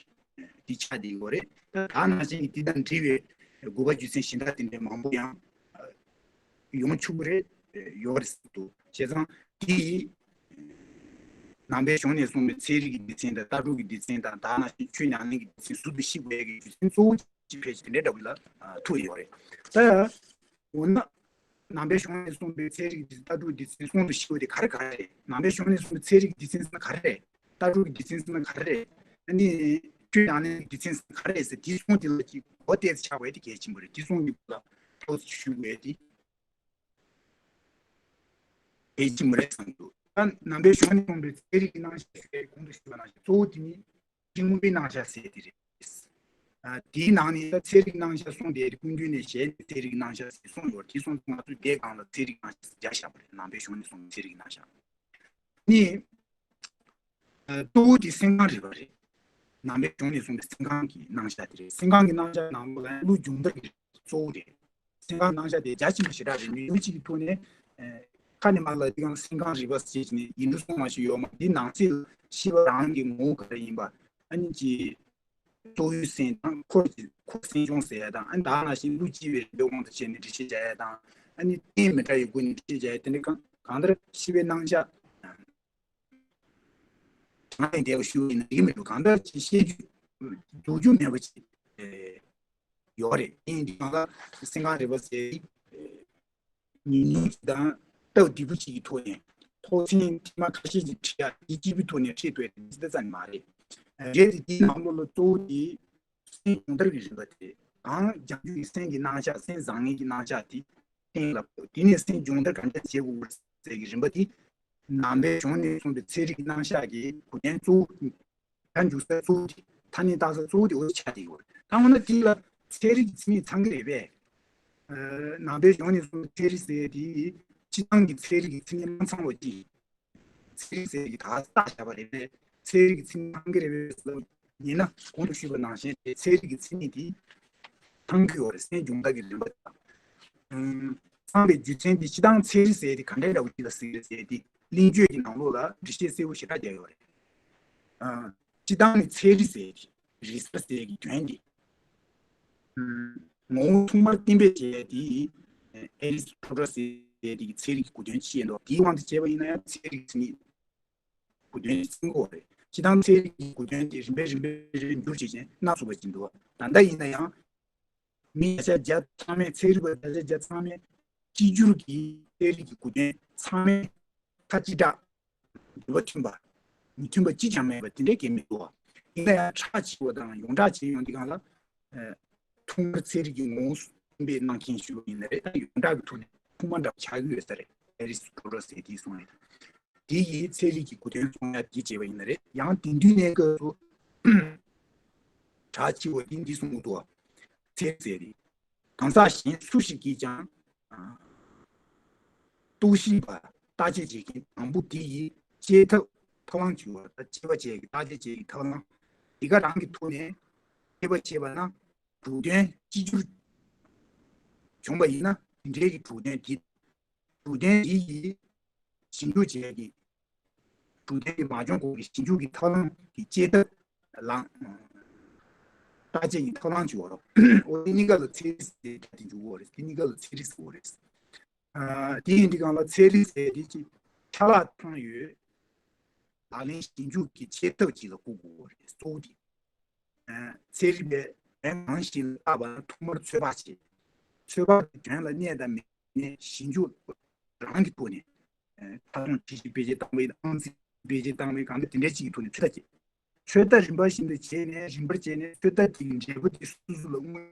འདི་ཆགས་བསྡད་ཡོད་རེད། ད་ད་ནང་བཞིན་གྱི་འདི་དང་འབྲེལ་བའི་དགོས་པ་རྒྱུ་མཚན་གཞན་དག་དེ་འདྲའི་མང་པོ་ཡང་ཡོང་ཆོག་གི་རེད། ཡོད་རེད་ཟེར་འདུག་བྱས་ཙང་འདི་ནང་པའི་གཞུང་ནས་གསུངས་པའི་ཚན་རིག་གི་སྡེ་ཚན་དང་ལྟ་གྲུབ་ཀྱི་སྡེ་ཚན་དང་ད་ནང་བཞིན་ཆོས་ཉམས་ལེན་གྱི་སྡེ་ཚན་ཟུར་དུ་ཞིག་དགོས་ཡ་གི་རྒྱུ་མཚན་གཙོ་བོ་གཅིག་ཕལ་ཆེར་དེ་འདྲའི་འདྲ་བོ་ལ་ཐུག་ཡོད་རེད། ད། འོ་ན། ནང་པའི་གཞུང་ནས་གསུངས་པའི་ཚན་རིག་འདི་ལྟ་གྲུབ་འདི་ཚན་གསུང་དུ་ཞིག་པ་དེ་ག་རེ་ག་རེ་རེད། ནང་པའི་གཞུང་ནས་གསུངས་པའི་ཚན་རིག་འདི་ཚན་ཟེར་ན་ག་རེ་རེད། ལྟ་གྲུབ་འདི་ཚན་ཟེར་ན་ག་རེ་རེད། ཨ་ནི། ཆོས་ཉམས་ལེན་འདི་ཚན་ཟེར་ན་ག་རེ་རེད་ཟེར་དེ་གསུང་དེ་ལ་ཅིག་གོ་བལྟས་ཚེ་ཆགས་པ་དེ་གལ་ཆེན་པོ་རེད། དེ་གསུང་གི་ལ་ཐོག་ཞུ་དགོས་དེ་གལ་ཆེན་པོ་རེད་བསམ་འདུག་ད་ནང་པའི་གཞུང་ནས་གསུངས་པའི་ཚན་རིག་གི་རྣམ་གཞག་ཞུ་བའི་གོང་དུ་ཞུས་པ་ནང་བཞིན་གཙོ་བོ་དེ་ནི། ཤིང་རྨུགས་པའི་རྣམ་གཞག་ཟེར་དེ་རེད། ཨ། དེའི་ནང་ནས་ད་ཚན་རིག་རྣམ་གཞག་གསུངས་དེ་རེད། ཀུན་འདུས་ནས་གཞན་ནས་ཚན་རིག་རྣམ་གཞག་ཟེར་གསུངས་ཡོད་རེད། དེ་སོང་ཙང་ང་ཚོས་དེའི་སྒང་ལ་ཚན་རིག་རྣམ་གཞག་ཟེར་སྦྱར་བཞག་པ་རེད། ནང་པའི་གཞུང་ནས་གསུངས་པའི་ཚན་རིག་རྣམ་གཞག་ནི། ཨ། གཙོ་བོ་དེ་སེམས་ཁམས་རིག་པ་རེད། ནང་པའི་གཞུང་ནས་གསུངས་པའི་སེམས་ཁམས་ཀྱི་རྣམ་གཞག་དེ་རེད། སེམས་ཁམས་ཀྱི་རྣམ་གཞག་ནང་ལོགས་ལ་ཀླུ་སྦྱོང་བརྡར་གྱི་གཙོ་བོ་རེད། སེམས་ཁམས་རྣམ་གཞག་དེ་རྒྱ་ཆེན་པོ་ཞེ་དྲག་རེད། མི་མི་གཅིག་གི་ཐོག་ནས། ཨ། ཁ་ནས་མར་ལབ་དུས་སྒང་སེམས་ཁམས་རིག་པ་ཟེར་གྱི་ནས་ཡིན་འགྲོ་སོང་མ་ཞིག་ཡོད་མ་རེད། འདི་ནང་གསེས་ལ་ཤེས་པ་རང་གི་ངོ་བོ་ག་རེ་ཡིན་པ། ཨ་ནི་ཅི། གཙོ་བོའི་སེམས་དང་འཁོར་གྱི་འཁོར་སེམས་བྱུང་ཟེར་ཡ་དང་། ཨ་ནི་ད་ནང་བཞིན་ཀླུ་སྦྱིན་པའི་རིག་པའི་དབང་དུ་བྱས་ནས་འགྲེལ་བཤད་རྒྱག་ཡ་དང་། ཨ་ནི་རྟེན་མི་འདྲ་བའི་སྒོ་ནས་འགྲེལ་བཤད་རྒྱག་ཡ་དེ་འདྲ་གང་གང་ལྟར་ཤེས་པའི་རྣམ་གཞག་དྲང་ནས་བསྡད་པ་ཞུ་བ་ཡིན་ན་འགྲིག་གི་མི་འདུག་གང་ལྟར་ཅིག་བཤད་རྒྱུ་རྫོགས་རྒྱུ་མེད་པ་ཅིག་ཡོད་རེད། ཡིན་དུས་གང་ལ་སེམས་ཁམས་རིག་པ་ཟེར་ཉུང་ཉུང་ཅིག་དང་སྟབས་བདེ་པོ་ཅིག་གི་ཐོག་ནས་ཐོག་མཚན་ཐེངས་མ་ཁ་ཤས་ཅིག་ཁྲིད་ཡ་དེ་སྐྱིད་པོའི་ཐོག་ནས་ཁྲིད་ཐུབ་ཡ་དེ་ཙམ་མ་རེད། རེད་དེ་དེའི་ནང་ལོགས་ལ་གཙོ་བོ་དེ་སེམས་སྦྱོང་བརྡར་གྱི་རིམ་པ་དེ་གང་སྦྱང་རྒྱུ་ཡི་སེམས་ཀྱི་རྣམ་གཞག་སེམས་བཟང་ངན་གྱི་རྣམ་གཞག་དེ་གཏན་ལ་ཕབ། དེ་ནས་སེམས་སྦྱོང་བརྡར་ག་འདྲ་བྱེད་དགོས་ཟེར་གྱི་རིམ་པ་དེ་ནང་པའི་གཞུང་ནས་གསུངས་པའི་ཚན་རིག་རྣམ་གཞག་གི་གོ་དོན་གཙོ་བོ་ད་འཇུག་ས་གཙོ་བོ་དེ་ ཐ་སྙད་བཏགས་ས་གཙོ་བོ་དེ་འོ་དེ་ཆགས་བསྡད་ཡོད་རེད། ད་འོ་ན་དེ་ལ་ཚན་རིག་གི་མཚན་ཉིད་ཚང་གི་རེད་པས། ཨ་ནང་པའི་གཞུང་ནས་གསུངས་ཚན་རིག་ཟེར་ཡས་དེ་སྤྱིར་བཏང་གི་ཚན་རིག་གི་མཚན་ཉིད་མ་ཚང་བ་ཅིག་ཚན་རིག་ཟེར་ཡས་ཀྱི་ད་བཏགས་བཞག་པ་རེད་པས། ཚན་རིག་གི་མཚན་ཉིད་ཚང་གི་རེད་པས་ཟེར་ཡིན་ན། གོང་དུ་ཞུས་པ་ནང་བཞིན་དེ་ཚན་རིག་གི་མཚན་ཉིད་དེ་ཚང་གི་ཡོད་རེད། སེམས་བྱུང་བདག་གི་རིམ་པ་དང་། ཚང་བའི་རྒྱུ་མཚན་དེ་སྤྱིར་བཏང་ཚན་རིག་ཟེར་ཡས་དེ་ག་འདྲའི་འདྲ་བོ་ཅིག་ལ་ཟེར་གི་རེད་ཟེར་ཡས་དེ་གླེང་བརྗོད་ཀྱི་ནང་ལོགས་ལ་འགྲེལ་བཤད་གསལ་པོ་ཞེ་དྲག་རྒྱག་ཡོད་རེད། ཨ་སྤྱིར་བཏང་ནི་ཚན་རིག་ཟེར་ཡས་དེ་རིག་གསར་ཟེར་ཡས་ཀྱི་དོན་དེ། ངོ་བོ་ཐོག་མར་གཏན་འབེབས་བྱས་ཏེ། ཨེ་རིས་ཊོ་ཊལ་ཟེར་ཏེ་ཚན་རིག་གི་གོ་དོན་ཅིག་ཡིན་འདུག་དེའི་དབང་དུ་བྱས་པ་ཡིན་ན་ཡང་ཚན་རིག་ཟེར་ནི་གོ་དོན་ཅིག་ཚིག་གོ་རེད། སྤྱིར་བཏང་ཚན་རིག་གི་གོ་དོན་དེ་རིམ་པས་རིམ་པས་རིམ་པས་འགྱུར་བྱས་ཀྱིན་སྣ་ཚོགས་པ་ཅིག་འདུག་ད་ལྟ་ཡིན་ན་ཡང་མི་བརྒྱ་ཆ་བརྒྱ་ཚང་མས་ཚན་རིག་པ་བརྒྱ་ཆ་བརྒྱ་ཚང་མས་གཅིག་གྱུར་གྱི་ཚན་རིག་གི་གོ་དོན་ཚང་མས་ཁ་གཅིག་གྲགས། འགྱུར་བ་ཐོན་པ། མི་མཐུན་པ་གཅིག་ཀྱང་མེད་པ་དེ་འདྲའི་གལ་མི་འདུག་ཡིན་ན་ཡང་ཁྲག་ཆེ་བ་དང་ཡོངས་གྲགས་བྱེད་ཡོང་དུས་སྒང་ལ། ཨ་ཐོག་མར་ཚན་རིག་གི་ངོ་བོ་གཏན་འབེབས་གནང་མཁན་ཞུ་བ་ཡིན་ན་རེད། ད་ཡོངས་གྲགས་ཀྱི་ཐོག་ནས་ཐོག་མ་འདྲ་བ་ཆགས་ཀྱི་ཡོད་ས་རེད། ཨེ་རིས་ཊོ་ཊལ་ཟེར་དེས་གསུངས་རེད། དེ་ཡིས་ཚན་རིག་གི་གོ་དོན་གསུང་ཡ་དེ་བྱས་པ་ཡིན་ན་རེད། ཡང་དེང་དུས་གནས་སྐབས་སུ་གྲགས་ཆེ་བ་དེ་འདི་གསུང་གི་འདུག་ཚན་རིག་ཟེར་དེ། གང་ཟག་གཞན་སུ་ཞིག་གིས་ཀྱང་། ཨ་རྟོག་ཞིབ་པ་བརྟག་དཔྱད་བྱེད་མཁན་དང་པོ་དེ་ཡིས་དཔྱད་ཐབས་ཐབས་ལམ་བྱུང་བ་དང་། དཔྱད་པ་བྱེད་ཀྱི་བརྟག་དཔྱད་བྱེད་ཀྱི་ཐབས་ལམ་དེ་ག་རང་གི་ཐོག་ནས་དཔྱད་པ་བྱས་པ་ན་གྲུབ་དོན་གཅིག་གྱུར་བྱུང་བ་ཡིན་ན། དེ་འདྲའི་གི་གྲུབ་དོན་དེ་གྲུབ་དོན་དེ་ཡིས་ཞིབ་འཇུག་བྱེད་ཀྱི་གྲུབ་དོན་དེ་མ་བྱུང་གོང་གི་ཞིབ་འཇུག་གི་ཐབས་ལམ་གྱི་དཔྱད་ཐབས་ལམ། བརྟག་དཔྱད་ཀྱི་ཐབས་ལམ་ཅིག་ཡོད་རེད། འོ་དེ་གཉིས་ཀ་ལ་ཚན་རིག་ཟེར་ཏེ་འཇུག་གི་ཡོད་རེད། དེ་གཉིས་ཀ་ལ་ཚན་རིག་ཟེར་གྱི་ཡོད་རེད། ཨ་དེ་ཡིན་དུས་སྒང་ལ་ཚན་རིག་ཟེར་དེ་ཅིག་ཆ་ལག་ཚང་ཡོད། ལག་ལེན་ཞིབ་འཇུག་གི་དཔྱད་ཐབས་ཅིག་ལ་གོ་དགོས་རེད། གཙོ་བོ་དེ། ཨ་ཚན་རིག་པས་ལན་གང་ཞིག་ལ་བརྟག་པ་ན་ཐོག་མར་ཚོད་དཔག་བྱེད། ཚོད་དཔག་གི་དོན་ལ་གནས་དང་མི་གནས་ཞིབ་འཇུག་རང་གི་ཐོག་ནས། ཨ་ཁ་སང་ཁྲིག་ཞིག་བེད་སྤྱོད་བཏང་བའི་ཨང་རྩིས་བེད་སྤྱོད་བཏང་བའི་གང་འདྲ་དེ་འདྲ་ཅིག་གི་ཐོག་ནས་ཚོད་ལྟ་བྱེད། ཚོད་ལྟ་རིམ་པ་བཞིན་དུ་བྱས་ནས་རིམ་པར་བྱས་ནས་ཚོད་ལྟ་དེ་གི་འབྲས་བུ་དེ་སོ་སོ་ལ་མངོན་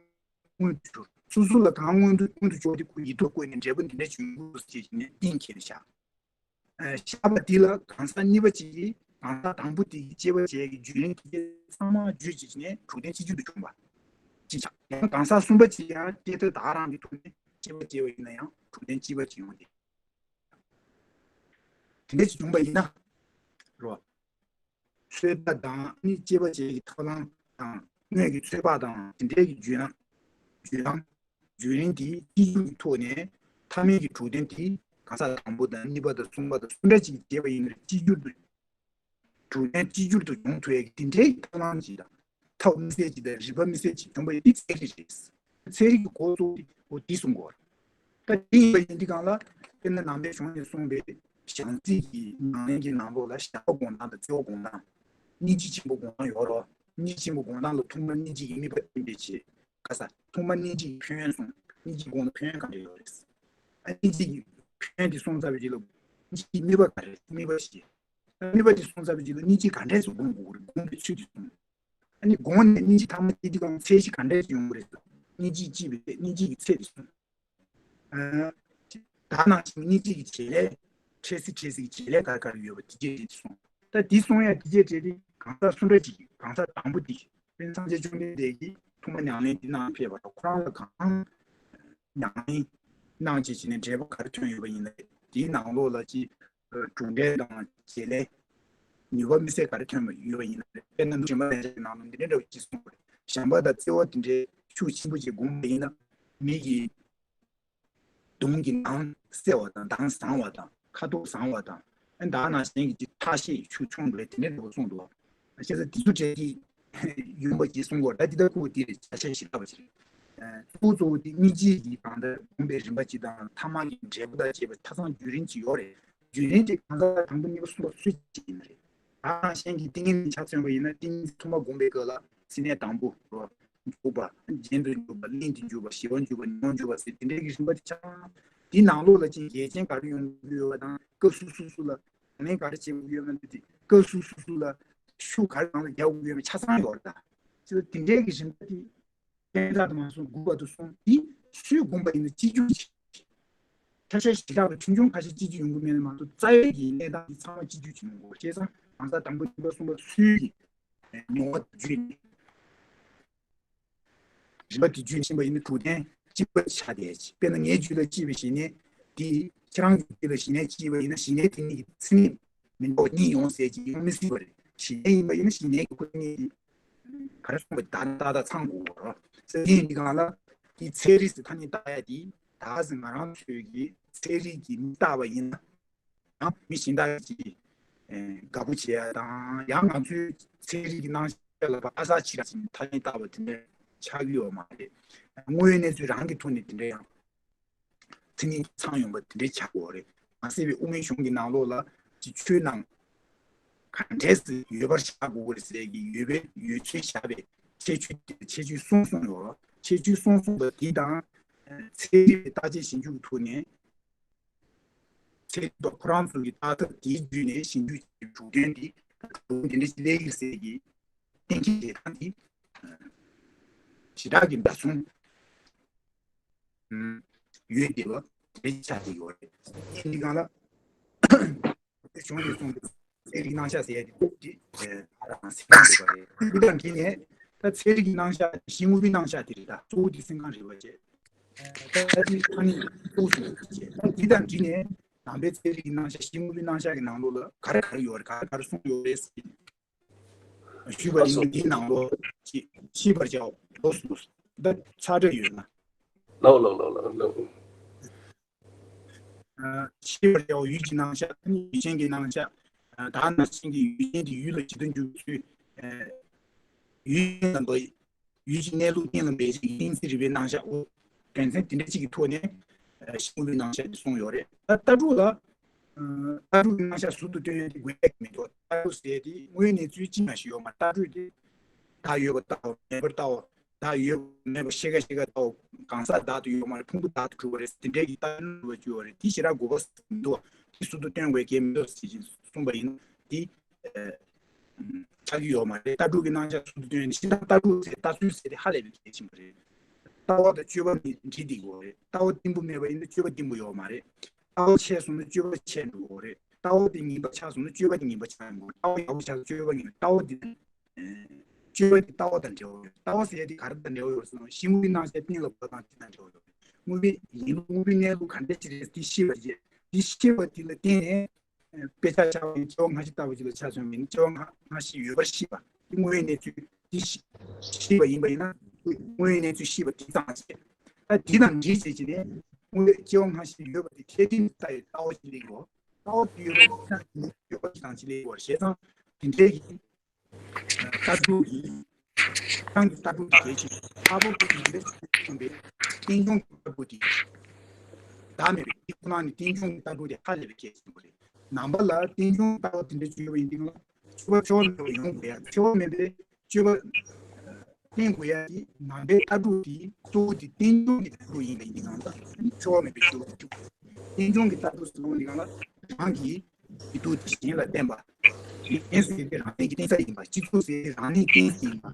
མངོན་དུ་གྱུར། སོ་སོ་ལ་གང་མངོན་དུ་མངོན་དུ་གྱུར་དེ་ཁོ་ཡིད་རྟོན་བཀོད་ནས་འབྲས་བུ་འདི་འདྲ་བྱུང་འདུག་ཅེས་བྱས་ནས་གཏན་འཁེལ་བཞག་ཨ་བཞག་པ་འདི་ལ་གང་ཟག་གཉིས་པ་ཅིག་གིས་གང་ཟག་དང་པོ་དེ་གི་དཔྱད་པ་བྱས་ཀྱི་བརྒྱུད་རིམ་དེ་ཚང་མ་བརྒྱུད་བྱས་ནས་གྲུབ་དོན་གཅིག་གྱུར་དུ་བྱུང་བ་ཅིག་ཆགས། ཡང་གང་ཟག་གསུམ་པ་ཅིག་ཡང་དཔྱད་ཐབས་ད་ག་རང་གི་ཐོག་ནས་དཔྱད་པ་བྱས་པ་ཡིན་ན་ཡང་གྲུབ་དོན་གཅིག་པ་ཅིག་ཡོང་སྟེ། དེ་འདྲ་ཞིག་བྱུང་བ་ཡིན་ན་རོ། ཚོད་ལྟ་དང་ནི་དཔྱད་པ་བྱེད་ཀྱི་ཐབས་ལམ་དང་དངོས་ཀྱི་ཚོད་དཔག་དང་དེ་འདྲའི་གི་བརྒྱུད་ལམ། བརྒྱུད་ལམ། བརྒྱུད་རིམ་དེའི་གཅིག་གྱུར་གྱི་ཐོག་ནས་མཐའ་མའི་གི་གྲུབ་དོན་དེ་གང་ཟག་དང་པོ་དང་གཉིས་པ་དང་གསུམ་པ་དང་སུ་འདྲ་ཅིག་བྱས་པ་ཡིན་ན་རེད། གཅིག་གྱུར་དུ་གྲུབ་དོན་གཅིག་གྱུར་དུ་ཡོང་ཐུབ་ཡག་གི་དེ་འདྲའི་ཐབས་ལམ་ཅིག་དང་ཐབས་དམིགས་བསལ་ཅིག་དང་རིག་པ་དམིགས་བསལ་ཅིག་བྱུང་བ་ཡིན་དེ་ཚན་རིག་རེད། ཚན་རིག་གི་གོ་གཙོ་བོ་དེ་འོ་དེ་གསུང་དགོས་རེད། ད་དེ་ཡིན་པ་ཡིན་དུས་སྒང་ལ་དཔེར་ན་ནང་པའི་གཞུང་ནས་གསུངས་པའི་བྱང་རྩིས་ཀྱི་ཉམས་ལེན་གྱི་ནང་ལོགས་ལ་བྱ་བ་སྒོམ་སྟངས་དང་རྩོལ་བ་སྒོམ་སྟངས། སྙིང་རྗེ་ཆེན་པོ་སྒོམ་སྟངས་ཡོད་རོ། སྙིང་རྗེ་ཆེན་པོ་སྒོམ་སྟངས་ལ་ཐོག་མར་སྙིང་རྗེ་ཡི་དམིགས་པ་བསྟན་པའི་ཆེད། ཁ་ས་ཐོག་མར་སྙིང་རྗེ་ཡི་ཕན་ཡོན་གསུངས། སྙིང་རྗེ་སྒོམ་ལ་ཕན་ཡོན་ག་འདྲ་ཡོད་རེད། ཨ་སྙིང་རྗེ་ཡི་ཕན་ཡོན་དེ་གསུངས་ཚར་བའི་རྗེས་ལ་སྙིང་རྗེ་ཡི་དམིགས་པ་ག་རེ་རེད། དམིགས་པ་ཞེས། དམིགས་པ་དེ་གསུངས་ཚར་བའི་རྗེས་ལ་སྙིང་རྗེ་ག་འདྲས་སུ་སྒོམ་དགོས་རེད། སྒོམ་པའི་ཚུལ་དེ་གསུངས། ཨ་ནི་སྒོམ་ནས་སྙིང་རྗེ་ཐ་མ་སྐྱེས་དུས་སྒང་ཚད་གཞི་ག་འདྲས་ཡོང་གི་རེད། སྙིང་རྗེ་སྐྱེས་པའི་སྙིང་རྗེ་གི་ཚད་དེ་གསུངས། ཨ་ད་ནང་བཞིན་སྙིང་རྗེ་གི་བྱེད་ལས། འཕྲལ་སེལ་འཕྲལ་སེལ་གྱི་བྱེད་ལས་ག་རེ་ག་རེ་ཡོད་པ་དེ་རྗེས་དྲན་གསུངས། ད་དེ་གསུང་ཡ་དེ་རྗེས་དྲན་དེ་གང་ཟག་སུ་འདྲ་ཅིག་གང་ཟག་དང་པོ་དེ་དཔེར་ན་སངས་རྒྱས་བཅོམ་ལྡན་འདས་ཀྱིས་ཐོག་མ་ཉམས་ལེན་དེ་གནང་ཕེབས་པ་དང་ཁོ་རང་ལ་གང་ཉམས་ལེན་གནང་བྱས་བྱས་ནས་འབྲས་བུ་ག་རེ་ཐོན་ཡོད་པ་ཡིན་ན་དེའི་ནང་ལོགས་ལ་ཅིག་གྲུབ་འབྲས་དང་བྱེད་ལས་ནུས་པ་དམིགས་བསལ་ག་རེ་ཐོན་པ་ཡོད་པ་ཡིན་ན། དཔེར་ན་ནུབ་ཞིང་པ་ལས་འཆར་གྱི་ནང་ལ་འདི་འདྲའི་འདྲ་བོ་ཅིག་གསུངས་པ་རེད། བྱམས་པ་དང་བརྩེ་བ་དེ་འདྲའི་ཤུགས་ཆེན་པོ་ཅིག་བསྒོམས་པ་ཡིན་ན་མི་གི་གདོང་གི་མདངས་གསལ་བ་དང་མདངས་བཟང་བ་དང་ཁ་དོག་བཟང་བ་དང་། ཨ་ད་ནང་བཞིན་གྱི་ཐག་ཤེས་ཤུགས་ཆུང་བ་དེ་འདྲའི་འདྲ་བོ་གསུངས་འདུག་བྱས་ཙང་དེ་ཚོ་འབྲས་ཀྱི་ཡོང་བ་ཅིག་གསུང་གི་ཡོད་རེད། ད་འདི་ལྟར་ཁུག་འདི་རེད། བྱ་བྱ་ཞིག་ལྟ་བ་ཞིག་རེད། གཙོ་བོ་གཙོ་བོ་དེ་སྙིང་རྗེ་གི་གང་ལྟར་སྒོམ་པའི་རིམ་པ་ཅིག་དང་ཐ་མ་གི་འབྲས་བུ་དང་བཅས་པ་ཆ་ཚང་བརྒྱུད་རིམ་ཅིག་ཡོད་རེད། བརྒྱུད་རིམ་དེ་གང་ཟག་དང་པོ་གཉིས་པ་གསུམ་པ་སུ་ཅིག་ཡིན་ན་རེད། ད་གཞན་གྱི་ཏིང་ངེ་འཛིན་ཆ་མཚོན་པ་ཡིན་ན་ཏིང་ངེ་འཛིན་ཐོག་མ་སྒོམ་པའི་སྐབས་ལ་སེམས་གནས་དང་པོ་རོ། འཇུག་པ། རྒྱན་དུ་འཇུག་པ། ཀླན་དུ་འཇུག་པ། ཞི་བར་འཇུག་པ། ཉོན་མོངས་འཇུག་པ་ཟེར་དེ་འདྲའི་གི་རིམ་པ་དེ་ཆ་ཚང་། དེའི་ནང་ལོགས་ལ་ཅིག་འགལ་རྐྱེན་ག་རེ་ཡོང་གི་ཡོད་པ་དང་སྐབས་སུ་སུ་སུ་ལ་ཉམས་ལེན་ག་རེ་བྱེད་དགོས་ཡོད་པ་དེ་སྐབས་སུ་སུ་སུ་ལ་ཤུགས་ག་རེ་རང་ལ་རྒྱག་དགོས་ཡོད་པ་ཆ་ཚང་ཡོད་རེད་ད། ཅིག་དེ་འདྲའི་གི་རིམ་པ་དེ། ཕན་བཏགས་དུ་མ་སོང་དགུ་བར་དུ་སོང་དེ་སུས་བསྒོམས་པ་ཡིན་ན་གཅིག་གྱུར་ཆགས་ཆགས་ཞེ་དྲག་པའི་ཆུང་ཆུང་ཁ་ཤས་གཅིག་གྱུར་ཡོང་གི་མེད་ན་མ་གཏོགས་རྩ་བའི་གི་གནས་སྟངས་དེ་ཚང་མ་གཅིག་གྱུར་བྱུང་དགོས། བྱས་ཙང་གང་ཟག་དང་པོ་གཉིས་པ་གསུམ་པ་སུའི་གི་མྱོང་བ་དང་བརྒྱུད་ རིམ་པ་དེ་བརྒྱུད་ཕྱིན་པ་ཡིན་ན་དྲུག་ལྡན་གཅིག་པ་ཆགས་བསྡད་ཅིག་དཔེར་ན་ངའི་རྒྱུད་ལ་སྐྱེས་པའི་ཞི་གནས་དེ་ཁྱེད་རང་གི་རྒྱུད་ལ་ཞི་གནས་སྐྱེས་པ་ཡིན་ན་ཞི་གནས་དེ་གཉིས་ཀྱི་མཚན་ཉིད་མི་འདྲ་བ་གཉིས་ཡོང་ཟེར་གྱི་ཡོང་མི་སྲིད་པ་རེད། ཞི་གནས་ཡིན་པ་ཡིན་ན་ཞི་གནས་ཀྱི་ཁོ་གཉིས་ཀྱི་ག་རེ་གསུངས་པ་ད་ཏག་ཏག་ཚང་དགོས་རེད། ས་དེ་ཡིན་དུས་སྒང་ལ་དེ་ཚན་རིག་ཟེར་ཐ་སྙད་བཏགས་ཡ་དེ་ད་ཟེར་ང་རང་ཚོའི་གི་ཚན་རིག་གི་མི་བཏགས་པ་ཡིན་ན། ཡང་མི་གཞན་དག་གིས་ཨེ་དགའ་པོ་བྱེད་ཡ་དང་ཡང་ང་ཚོའི་ཚན་རིག་གི་སྣང་ཆ་ལ་ཕར་ཨ་ས་ཕྱི་ར་ཕྱིན་ཐ་སྙད་བཏགས་པ་དེ་འདྲ་ཆགས་ཀྱི་ཡོད་མ་རེད། དངོས་ཡོད་གནས་ཚུལ་རང་གི་ཐོག་ནས་དེ་འདྲ་ཡང་མཚན་ཉིད་ཚང་ཡོང་པ་དེ་འདྲ་ཆགས་ཀྱི་ཡོད་རེད། མ་ཟད་པའི་དབུ་མའི་གཞུང་གི་ནང་ལོགས་ལ་ཅིག་ཆོས་ནང་ག་འདྲས་སེ་ཡོད་པར་བཞག་དགོས་རེད་ཟེར་གྱི་ཡོད་པའི་ཡོད་ཚུལ་བཞག་པའི་ཁྱད་ཆོས་ཁྱད་ཆོས་གསུངས་སོང་ཡོད། ཁྱད་ཆོས་གསུངས་སོང་བ་དེ་དང་ཚན་རིག་པའི་བརྟག་དཔྱད་ཞིབ་འཇུག་གི་ཐོག་ནས། ཚན་རིག་པ་ཁོ་རང་ཚོ་གི་བརྟག་ཐབས་དེའི་བརྒྱུད་ནས་ཞིབ་འཇུག་བྱས་གྲུབ་དོན་འདི་གྲུབ་དོན་འདི་འདྲ་ཞིག་སླེབས་ཡོད་ཟེར་གྱི་གཏན་འཁེལ་བྱེད་སྟངས་འདི་ཞེ་དྲག་གི་འདྲ་མཚུངས་ཡོད་བསྡད་པ་དེ་ཆགས་ཀྱི་ཡོད་རེད། ཡིན་དུས་སྒང་ལ་གཞུང་ནས་གསུངས་པའི་ཚན་རིག་རྣམ་གཞག་ཟེར་ཡ་དེ་འདི་ཨ་རང་སེམས་ཁམས་རེད་པ་རེད། འདི་དང་འདི་ནས་ད་ཚན་རིག་གི་རྣམ་གཞག་གཞི་དངོས་པོའི་རྣམ་གཞག་དེ་རེད། ད་གཙོ་བོ་འདི་སེམས་ཁམས་རེད་པ་བྱས། ད་ནི་ཐ་སྙད་གཙོ་བོ་ཞིག་ཡོད་པ་བྱས། ད་འདི་དང་འདི་ནས་ནང་པའི་ཚན་རིག་གི་རྣམ་གཞག་གཞི་དངོས་པོའི་རྣམ་གཞག་གི་ནང་ལོགས་ལ་ག་རེ་ག་རེ་ཡོད་རེད། ག་རེ་ག་རེ་གསུངས་ཡོད་རེད་ཟེར་ཞུས་པ་ཡིན་ན། འདིའི་ནང་ལོགས་ཅིག་ཤེས་པར་བྱའོ། ལོགས་སུ་ལོགས་སུ་ད་ཚར་གྲབས་ཡོད་ན། ལོ་ལོ་ལོ་ལོ་ལོ། ཤེས་པར་བྱའོ། ཡུལ་གྱི་རྣམ་གཞག་ཡུལ་ཅན་གྱི་རྣམ་གཞག་ད་ནང་བཞིན་གྱི་ཡུལ་ཅན་གྱི་ཡུལ་ལ་ཇི་ལྟར་འཇུག་ཚུལ། ཡུལ་ཅན་ལ་འདོད། ཡུལ་གྱི་གནས་ལུགས་གཏན་ལ་འབེབས་བྱེད་ཀྱི་གཏན་ཚིགས་རིགས་པའི་རྣམ་གཞག་འོ། དོན་ཚན་དེ་འདྲ་གཅིག་གི་ཐོག་ནས་ཤེས་པའི་རྣམ་གཞག་དེ་གསུངས་ཡོད་རེད། ད་ལྟ་གྲུབ་ལ་ལྟ་གྲུབ་ཀྱི་རྣམ་གཞག་ཟུར་དུ་སྟོན་ཡས་དེ་དགོས་ཡ་མི་འདུག་ལྟ་གྲུབ་ཟེར་ཡས་དེ་དངོས་ཡོད་གནས་ཚུལ་ཅི་ཡང་ཞིག་ཡོད་མ་རེད། ལྟ་གྲུབ་དེ་བདག་ཡོད་པར་ལྟའོ། མེད་པར་ལྟའོ། བདག་ཡོད་མེད་པ་ཤེས་ཀ་ཤེས་ཀ་ལྟའོ། གང་ཟག་བདག་ཏུ་ཡོད་མ་རེད། ཕུང་པོ་བདག་ཏུ་གྲུབ་པ་རེད། དེ་འདྲའི་གི་ལྟ་གྲུབ་ཅིག་ཡོད་རེད། དེ་ཞེ་དྲག་དགོས་པ་མི་འདུག་དེ་ཟུར་དུ་སྟོན་དགོས་གལ་མི་འདུག་ཟེར་གསུངས་པ་ཡིན་ན་དེ། ཆགས་ཀྱི་ཡོད་མ་རེད། ལྟ་གྲུབ་ཀྱི་རྣམ་གཞག་ཟུར་དུ་སྟོན་ནས་ཤིན་ཏུ་ལྟ་གྲུབ་ཟེར་ལྟ་ཚུལ་ཟེར་དེ་ཧ་ལས་པའི་གལ་ཆེན་པོ་རེད། ལྟ་བ་དང་སྤྱོད་པ་གཉིས་འདྲེས་བསྡད་ཀྱི་ཡོད་རེད། ལྟ་བ་བརྟན་པོ་མེད་པ་ཡིན་ན་སྤྱོད་པ་བརྟན་པོ་ཡོད་མ་རེད། ལྟ་བ་ཆད་སོང་ན་སྤྱོད་པ་ཆད་འགྲོ་གི་ཡོད་རེད། ལྟ་བ་དེ་ངན་པ་ཆགས་སོང་ན་སྤྱོད་པ་དེ་ངན་པ་ཆགས་ཡོང་གི་ཡོད་རེད། ལྟ་བ་ཡག་པོ་ཆགས་སོང་སྤྱོད་པ་ངན་པ། ལྟ་བ་དེ་སྤྱོད་པ་དེ་ལྟ་བ་དང་འབྲེལ་བ་ཡོད། ལྟ་བ་ཟེར་ཡ་དེ་ག་རེ་དང་འབྲེལ་བ་ཡོད་ཟེར་ན་གཞི་དངོས་པོའི་རྣམ་གཞག་གཏན་ལ་དགོས་སྟངས་དེ་དང་འབྲེལ་བ་ཡོད་རེད། དངོས་པོའི་ཡིན་ལུགས་དངོས་པོའི་གནས་ལུགས་ག་འདྲ་ཞིག་རེད་དེ་ཤེས་པ་བྱས། དེ་ཤེས་པ་དེ་ལ་བརྟེན་ནས། དཔེ་ཆ་ཆགས་པ་ཡིན། སྐྱེ་བ་སྔ་ཕྱི་ལྟ་བུ་ཅིག་ལ་ཆ་མཚོན་པ་ཡིན་ན་སྐྱེ་བ་སྔ་སྔ་ཕྱི་ཡོད་པར་ཤེས་པ། དེ་དངོས་ཡོད་གནས་ཚུལ་དེ་ཤེས་ཤེས་པ་ཡིན་པ་ཡིན་ན་དངོས་ཡོད་གནས་ཚུལ་ཤེས་པ་དེ་ཙམ་བྱས། ད་དེ་དང་འདྲིས་བྱས་ཀྱི་ནས་དངོས་ཡོད་སྐྱེ་བ་སྔ་ཕྱི་ཡོད་པ་དེ་ཁྱད་ལྡན་དུ་ལྟ་ཡི་ལྟ་བ་ཅིག་སླེབས་ཡོད། ལྟ་བ་དེ་ཡོད་པ་ཅིག་དང་ཡོད་པ་ཅིག་དང་ཅིག་སླེབས་ཡོད་བྱས་ཙང་དེ་འདྲའི་གི་ལྟ་གྲུབ་ཀྱི་ཏང་གི་ལྟ་གྲུབ་ཀྱི་གལ་ཆེ། ལྷག་པར་དུ་ནང་པའི་ཆོས་ཀྱི་རྩོམ་པའི་རྟེན་འབྱུང་གི་ལྟ་གྲུབ་དེ་བདག་མེད་པའི་དེ་ཁོ་ན་ནི་རྟེན་འབྱུང་གི་ལྟ་གྲུབ་དེ་ཧ་ལས་པའི་གལ་ཆེན་པོ་རེད། ནང་པ་ལ་རྟེན་འབྱུང་ལྟ་བ་དེ་འདྲ་བརྗོད་པ་ཡིན་དུས་ལ་འཆི་བ་འཆི་བ་མེད་པ་ཡོང་དགོས་ཡ། འཆི་བ་མེད་པའི་སྤྱོད་པ་བསྟེན་དགོས་ཡ་དེ་ནང་པའི་ལྟ་གྲུབ་དེ་གཙོ་བོ་དེ་རྟེན་འབྱུང་གི་ལྟ་གྲུབ་ཡིན་པ་ཡིན་དུས་ལ་འཆི་བ་མེད་པའི་སྤྱོད་པ་དེ་རྟེན་འབྱུང་གི་ལྟ་གྲུབ་ཟེར་བ་ཡིན་དུས་ལ་རང་གི་མི་འདུག་གཞན་ལ་བརྟེན་པ། མི་རྟེན་ཟེར་དེ་རང་བརྟེན་གྱི་བརྟེན་ས་ཡིན་པ། སྤྱི་ཚོགས་ཟེར་དེ་རང་གནས་བརྟེན་ས་ཡིན་པ།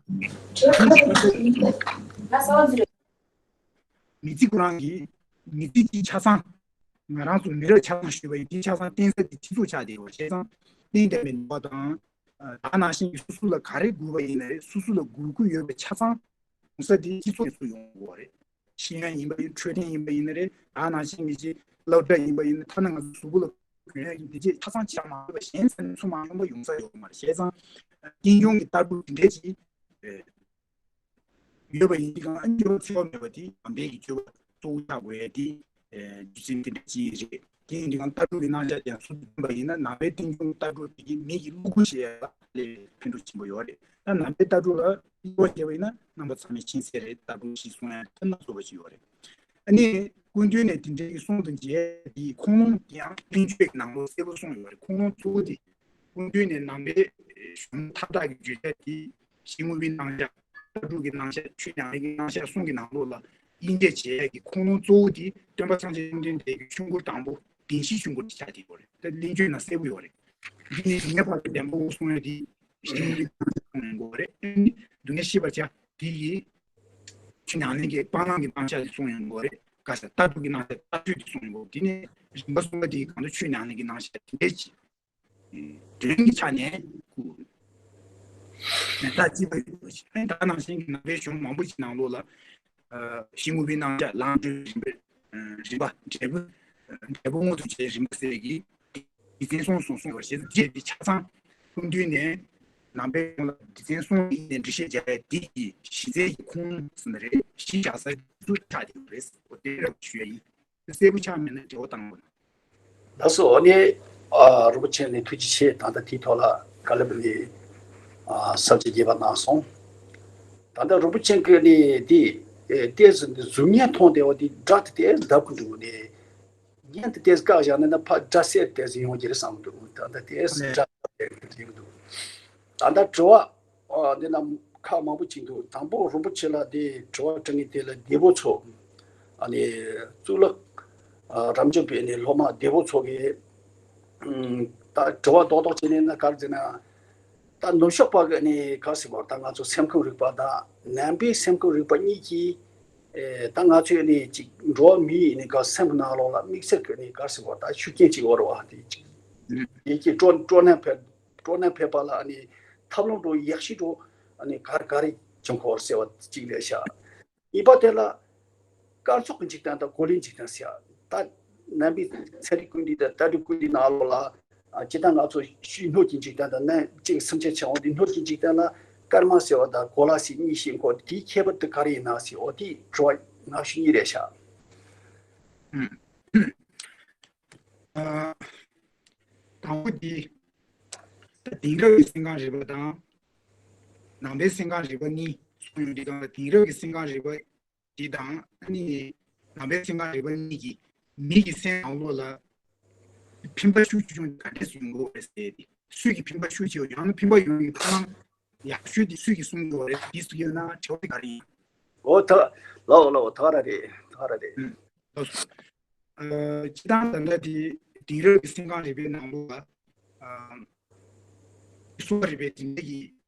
མི་ཚེ་ཁོ་རང་གི་མི་ཚེ་གཅིག་ཆ་ཚང་ང་རང་ཚོ་མི་རབས་ཆ་ཚང་ཞུས་པ་ཡིན་དེ་ཆ་ཚང་བརྟེན་ས་དེ་སྤྱི་ཚོགས་ཆགས་བསྡད་ཡོད་བྱས་ཙང་བརྟེན་བསྡད་པའི་ནུས་པ་དང་། ད་ནང་བཞིན་གྱི་སོ་སོ་ལ་ག་རེ་དགོས་པ་ཡིན་ན་རེད། སོ་སོ་ལ་དགོས་མཁོ་ཡོད་པ་ཆ་ཚང་ཡོང་ས་དེ་སྤྱི་ཚོགས་ནས་ཚུར་ཡོང་དགོས་པ་རེད། ཤེས་ཡོན་ཡིན་པ་ཡིན། འཕྲོད་བསྟེན་ཡིན་པ་ཡིན་ན་རེད། ད་ནང་བཞིན་གྱི་ཅིག་སློབ་གྲྭ་ཡིན་པ་ཡིན་ན་ཐ་ན་ང་ཚོ་གཟུགས་པོ་ལ་གྱོན་ཡག་གི་འདི་བྱས་ཆ་ཚང་བྱས་མ་ཡོང་བ་གཞན་ས་ནས་ཚུར་མ་ཡོང་བ་ཡོང་ས་ཡོད་མ་རེད། བྱས་ཙང་རྟེན་འབྱུང་གི་ལྟ་གྲུབ་འདི་འདྲས་ཅིག་ཡོད་པ་ཡིན་དུས་གང་འཆི་བ་འཆི་བ་མེད་པ་དེ་ནང་པའི་གི་སྤྱོད་པ་གཙོ་བོ་ཆགས་དགོས་ཡ་དེ་རྒྱུ་མཚན་དེ་འདྲ་ཅིག་རེད། དེ་ཡིན་དུས་གང་ལྟ་གྲུབ་ཀྱི་རྣམ་གཞག་དེ་ཡང་སུ་སྟོན་པ་ཡིན་ན་ནང་པའི་རྟེན་འབྱུང་ལྟ་གྲུབ་དེ་གི་མི་གི་བློ་ཁུག་ཤེས་ཡ་ལ་ཕན་ཐོགས་ཆེན་པོ་ཡོད་རེད། ད་ནང་པའི་ལྟ་གྲུབ་ལ་དབྱེ་བ་བྱས་པ་ཡིན་ན་རྣམ་པ་ཚང་མས་མཁྱེན་གསལ་རེད། ལྟ་གྲུབ་ཞིག་གསུང་ཡ་ཐབས་སྣ་ཚོགས་པ་ཞིག་ཡོད་རེད། ཨ་ནི་སྐུ་མདུན་ནས་དེ་འདྲའི་གསུང་དང་མཇལ་དེའི་ཁུངས་ལུང་དེ་ཡང་བསྟན་བཅོས་ཀྱི་ནང་ལོགས་གསལ་པོ་གསུངས་ཡོད་རེད། ཁུངས་ལུང་གཙོ་བོ་དེ་སྐུ་མདུན་ནས་ནང་པའི་གཞུང་མཐའ་དག་གི་བརྗོད་བྱ་དེ་གཞི་དངོས་པོའི་རྣམ་གཞག་ལྟ་གྲུབ་ཀྱི་རྣམ་གཞག་ཆོས་ཉམས་ལེན་གྱི་རྣམ་གཞག་གསུམ་གྱི་ནང་ལོགས་ལ་དབྱེ་འབྱེད་བྱེད་ཡས་ཀྱི་ཁུངས་ལུང་གཙོ་བོ་དེ་སྟོན་པ་སངས་རྒྱས་བཅོམ་ལྡན་འདས་ཀྱི་ཆོས་འཁོར་དང་པོ་བདེན་བཞིའི་ཆོས་འཁོར་དེ་ཆགས་བསྡད་ཡོད་རེད། ད་གླེང་བརྗོད་ནང་གསལ་པོ་ཡོད་རེད། འདི་ནི་དུས་ངན་བར་དུ་བདེན་པ་གསུང་ཡ་དེ་གཞི་དངོས་པོའི་རྣམ་གཞག་གསུང་ཡོང་གི་ཡོད་རེད། སྟོན་པས་སྡུག་བསྔལ་ཤེས་པར་བྱ་དེ་ཡིས་ཆོས་ཉམས་ལེན་གྱི་སྤང་བླང་གི་རྣམ་གཞག་དེ་གསུང་ཡོང་གི་ཡོད་རེད། ག་ས་ལྟ་གྲུབ་ཀྱི་རྣམ་གཞག་ལྟ་སྤྱོད་དེ་གསུང་ཡོང་གི་ཡོད། འདི་ནི་རིམ་པ་གསུམ་པ་དེ་གང་དུ་ཆོས་ཉམས་ལེན་གྱི་རྣམ་གཞག་དེ་འདྲའི་ཅིག་དོན་གྱི་ཆ་ནས་ཁུ་ཡང་ད་ཅི་བ་ཡོད་པ་ཞིག་ཨ་ནི་ད་ནང་བཞིན་གྱི་ནང་པའི་གཞུང་མང་པོ་ཞིག་ནང་ལོགས་ལ་ ཨ་གཞི་དངོས་པོའི་རྣམ་གཞག་ལམ་འགྲོའི་རིམ་པ། ཨ་རིམ་པ་འབྲས་བུ། ཨ་འབྲས་བུ་དངོས་སུ་བྱས་རིམ་པ་ཟེར་གྱི། སྡེ་ཚན་གསུམ་གསུམ་གསུམ་ཡོད་པ་ཞེས་བྱས་ཏེ་ཆ་ཚང་གསུམ་བསྡུས་ནས། ནང་པའི་ལ་སྡེ་ཚན་གསུམ་ཡིན་ནས་འགྲེལ་བཤད་བརྒྱབ་པའི་དེ་གི་གཞི་རྩའི་གི་ཁུངས་ཟེར་ན་རེད། གཞི་བཞག་ས་ཚུར་ཆགས་བསྡད་ཡོད་རེད། འོ་དེ་རེད་ཞུ་ཡ་ཡིན། གསལ་པོ་ཆགས་མེད་ན་འབྲེལ་བ་བཏང་དགོས་ན། ལགས་སོ། ཨ་ནི་ཨ་རིན་པོ་ཆེ་ནས་ཐུགས་རྗེ་ཆེ། ད་ལྟ་དེའི་ཐོག་ལ་བཀའ་སློབ་ནས་ཨ་ས་བཅད་རྒྱས་པ་གནང་སོང་། ད་ལྟ་རིན་པོ་ཆེ་གིས་ནི་འདི་ཨེ་ཏོག་ཙམ་འདི་གཟུགས་བརྙན་མཐོང་བསྡད་པ་འདི་སྒྲ་དེ་ཏོག་ཙམ་ལྡབ་ཀྱི་འདུག་ནས། བརྙན་དེ་ཏོག་ཙམ་བཀག་བཞག་ན་ན་ཕར་སྒྲ་གསལ་ཏོག་ཙམ་ཡོང་གི་རེད་བསམ་གྱི་འདུག་ད་ལྟ་ཏོག་ཙམ་སྒྲ་ཡོང་གི་འདུག་ད་ལྟ་དྲི་བ་ཨ་འདི་ན་ཁག་མང་པོ་ཅིག་འདུག་དང་པོ་རིན་པོ་ཆེ་ལ་དེ་དྲི་བ་དྲི་མཁན་དེ་ལ་སྡེ་པོ་ཚོ། ཨ་ནི་གཙུག་ལག་ཨ་རབ་འབྱམས་པའི་ནི་སློབ་མ་སྡེ་པོ་ཚོ་གིས་ཨུམ་ད་དྲི་བ་རྡོག་རྡོག་བྱས་ནས་ན་ག་རེ་ཟེར་ན། ད་ནུབ་ཕྱོགས་པ་གི་ནི་ག་རེ་ཟེར་དགོས་རེད། ད་ང་ཚོ་སེམས་ཁམས་རིག་པ་དང་ནང་པའི་སེམས་ཁམས་རིག་པ་གཉིས་ཀྱིས་ཨེ་ད་ང་ཚོའི་ནི་ཅིག་འགྲོ་བ་མིའི་ནི་ག་སེམས་ནང་ལོགས་ལ་དམིགས་བསལ་གྱི་ནི་ག་རེ་ཟེར་དགོས་རེད། ད་ཤུགས་རྐྱེན་ཅིག་ཡོད་རེད་བ། དེ་ཅིག་ཡིད་ཀྱི་སྤྲོ་སྤྲོ་སྣང་འཕེལ་སྤྲོ་སྣང་འཕེལ་བ་ལ་ནི་ཐབས་ལམ་འགྲོ་ཡག་ཤོས་འགྲོ་ནི་ག་རེ་ག་རེ་བྱུང་གི་ཡོད་རེད་ཟེར་བ་གཅིག་རེད་ཤག་གཉིས་པ་དེ་ལ་སྐར་ཚོགས་ཀྱི་འཇིག་རྟེན་དང་གོ་ལའི་འཇིག་རྟེན་ཟེར་ཡ། ད་ནང་པའི་ཚན་རིག་ཀུན་བཏུས་དང་ལྟ་གྲུབ་ཀུན་བཏུས་ནང་ལོགས་ལ་ཨ་སྤྱིར་བཏང་ང་ཚོ་ཤི་སྣོད་ཀྱི་འཇིག་རྟེན་དང་ནང་གཅིག་སེམས་ཅན་ཆགས་འོང་དུས་སྣོད་ཀྱི་འཇིག་རྟེན་ལ་སྐར་མ་ཟེར་བ་དང་གོ་ལ་ཟེར་གཉིས་ཤིག་གོ། དེའི་ཁྱད་པར་དེ་ག་རེ་ཡིན་ན་ཟེར། འོ་དེ་དྲི་བ་སྔ་ཤོས་གཉིས་རེད་ཤག་ཨ་དང་པོ་དེ། ད་དེང་རབས་ཀྱི་སེམས་ཁམས་རིག་པ་དང་། ནང་པའི་སེམས་ཁམས་རིག་པ་གཉིས་གསུངས་ཡོང་དུས་སྒང་ལ། དེང་རབས་ཀྱི་སེམས་ཁམས་རིག་པ་འདི་དང་ཨ་ནི་ནང་པའི་སེམས་ཁམས་རིག་པ་གཉིས་ཀྱིས་མི་གི་སེམས་ནང་ལོགས་ལ་འཕེན་པ་ཤུགས་ཆེ་ཆུང་ག་འདྲས་སུ་ཡོང་གི་ཡོད་རེད་ཟེར་ཏེ། སུས་ཀྱིས་འཕེན་པ་ཤུགས་ཆེ་བ། ཡང་ན་འཕེན་པ་ཡོང་བའི་ཐབས་ལམ་ཡག་ཤོས་དེ་སུས་ཀྱིས་གསུང་གི་ཡོད་རེད། འདི་སུ་ཡོད་ན་དྲི་བ་དེ་ག་རེ་ཡིན། འོ་ད་ལའོ་ལའོ་ད་ག་རང་རེད། ད་ག་རང་རེད། ཨུམ། ལགས་སོ། ཨ་སྤྱིར་བཏང་ད་ལྟ་དེ་དེང་རབས་ཀྱི་སེམས་ཁམས་རིག་པའི་ནང་ལོགས་ལ་ཨ་གསོ་བ་རིག་པའི་དེ་འདྲ་གི་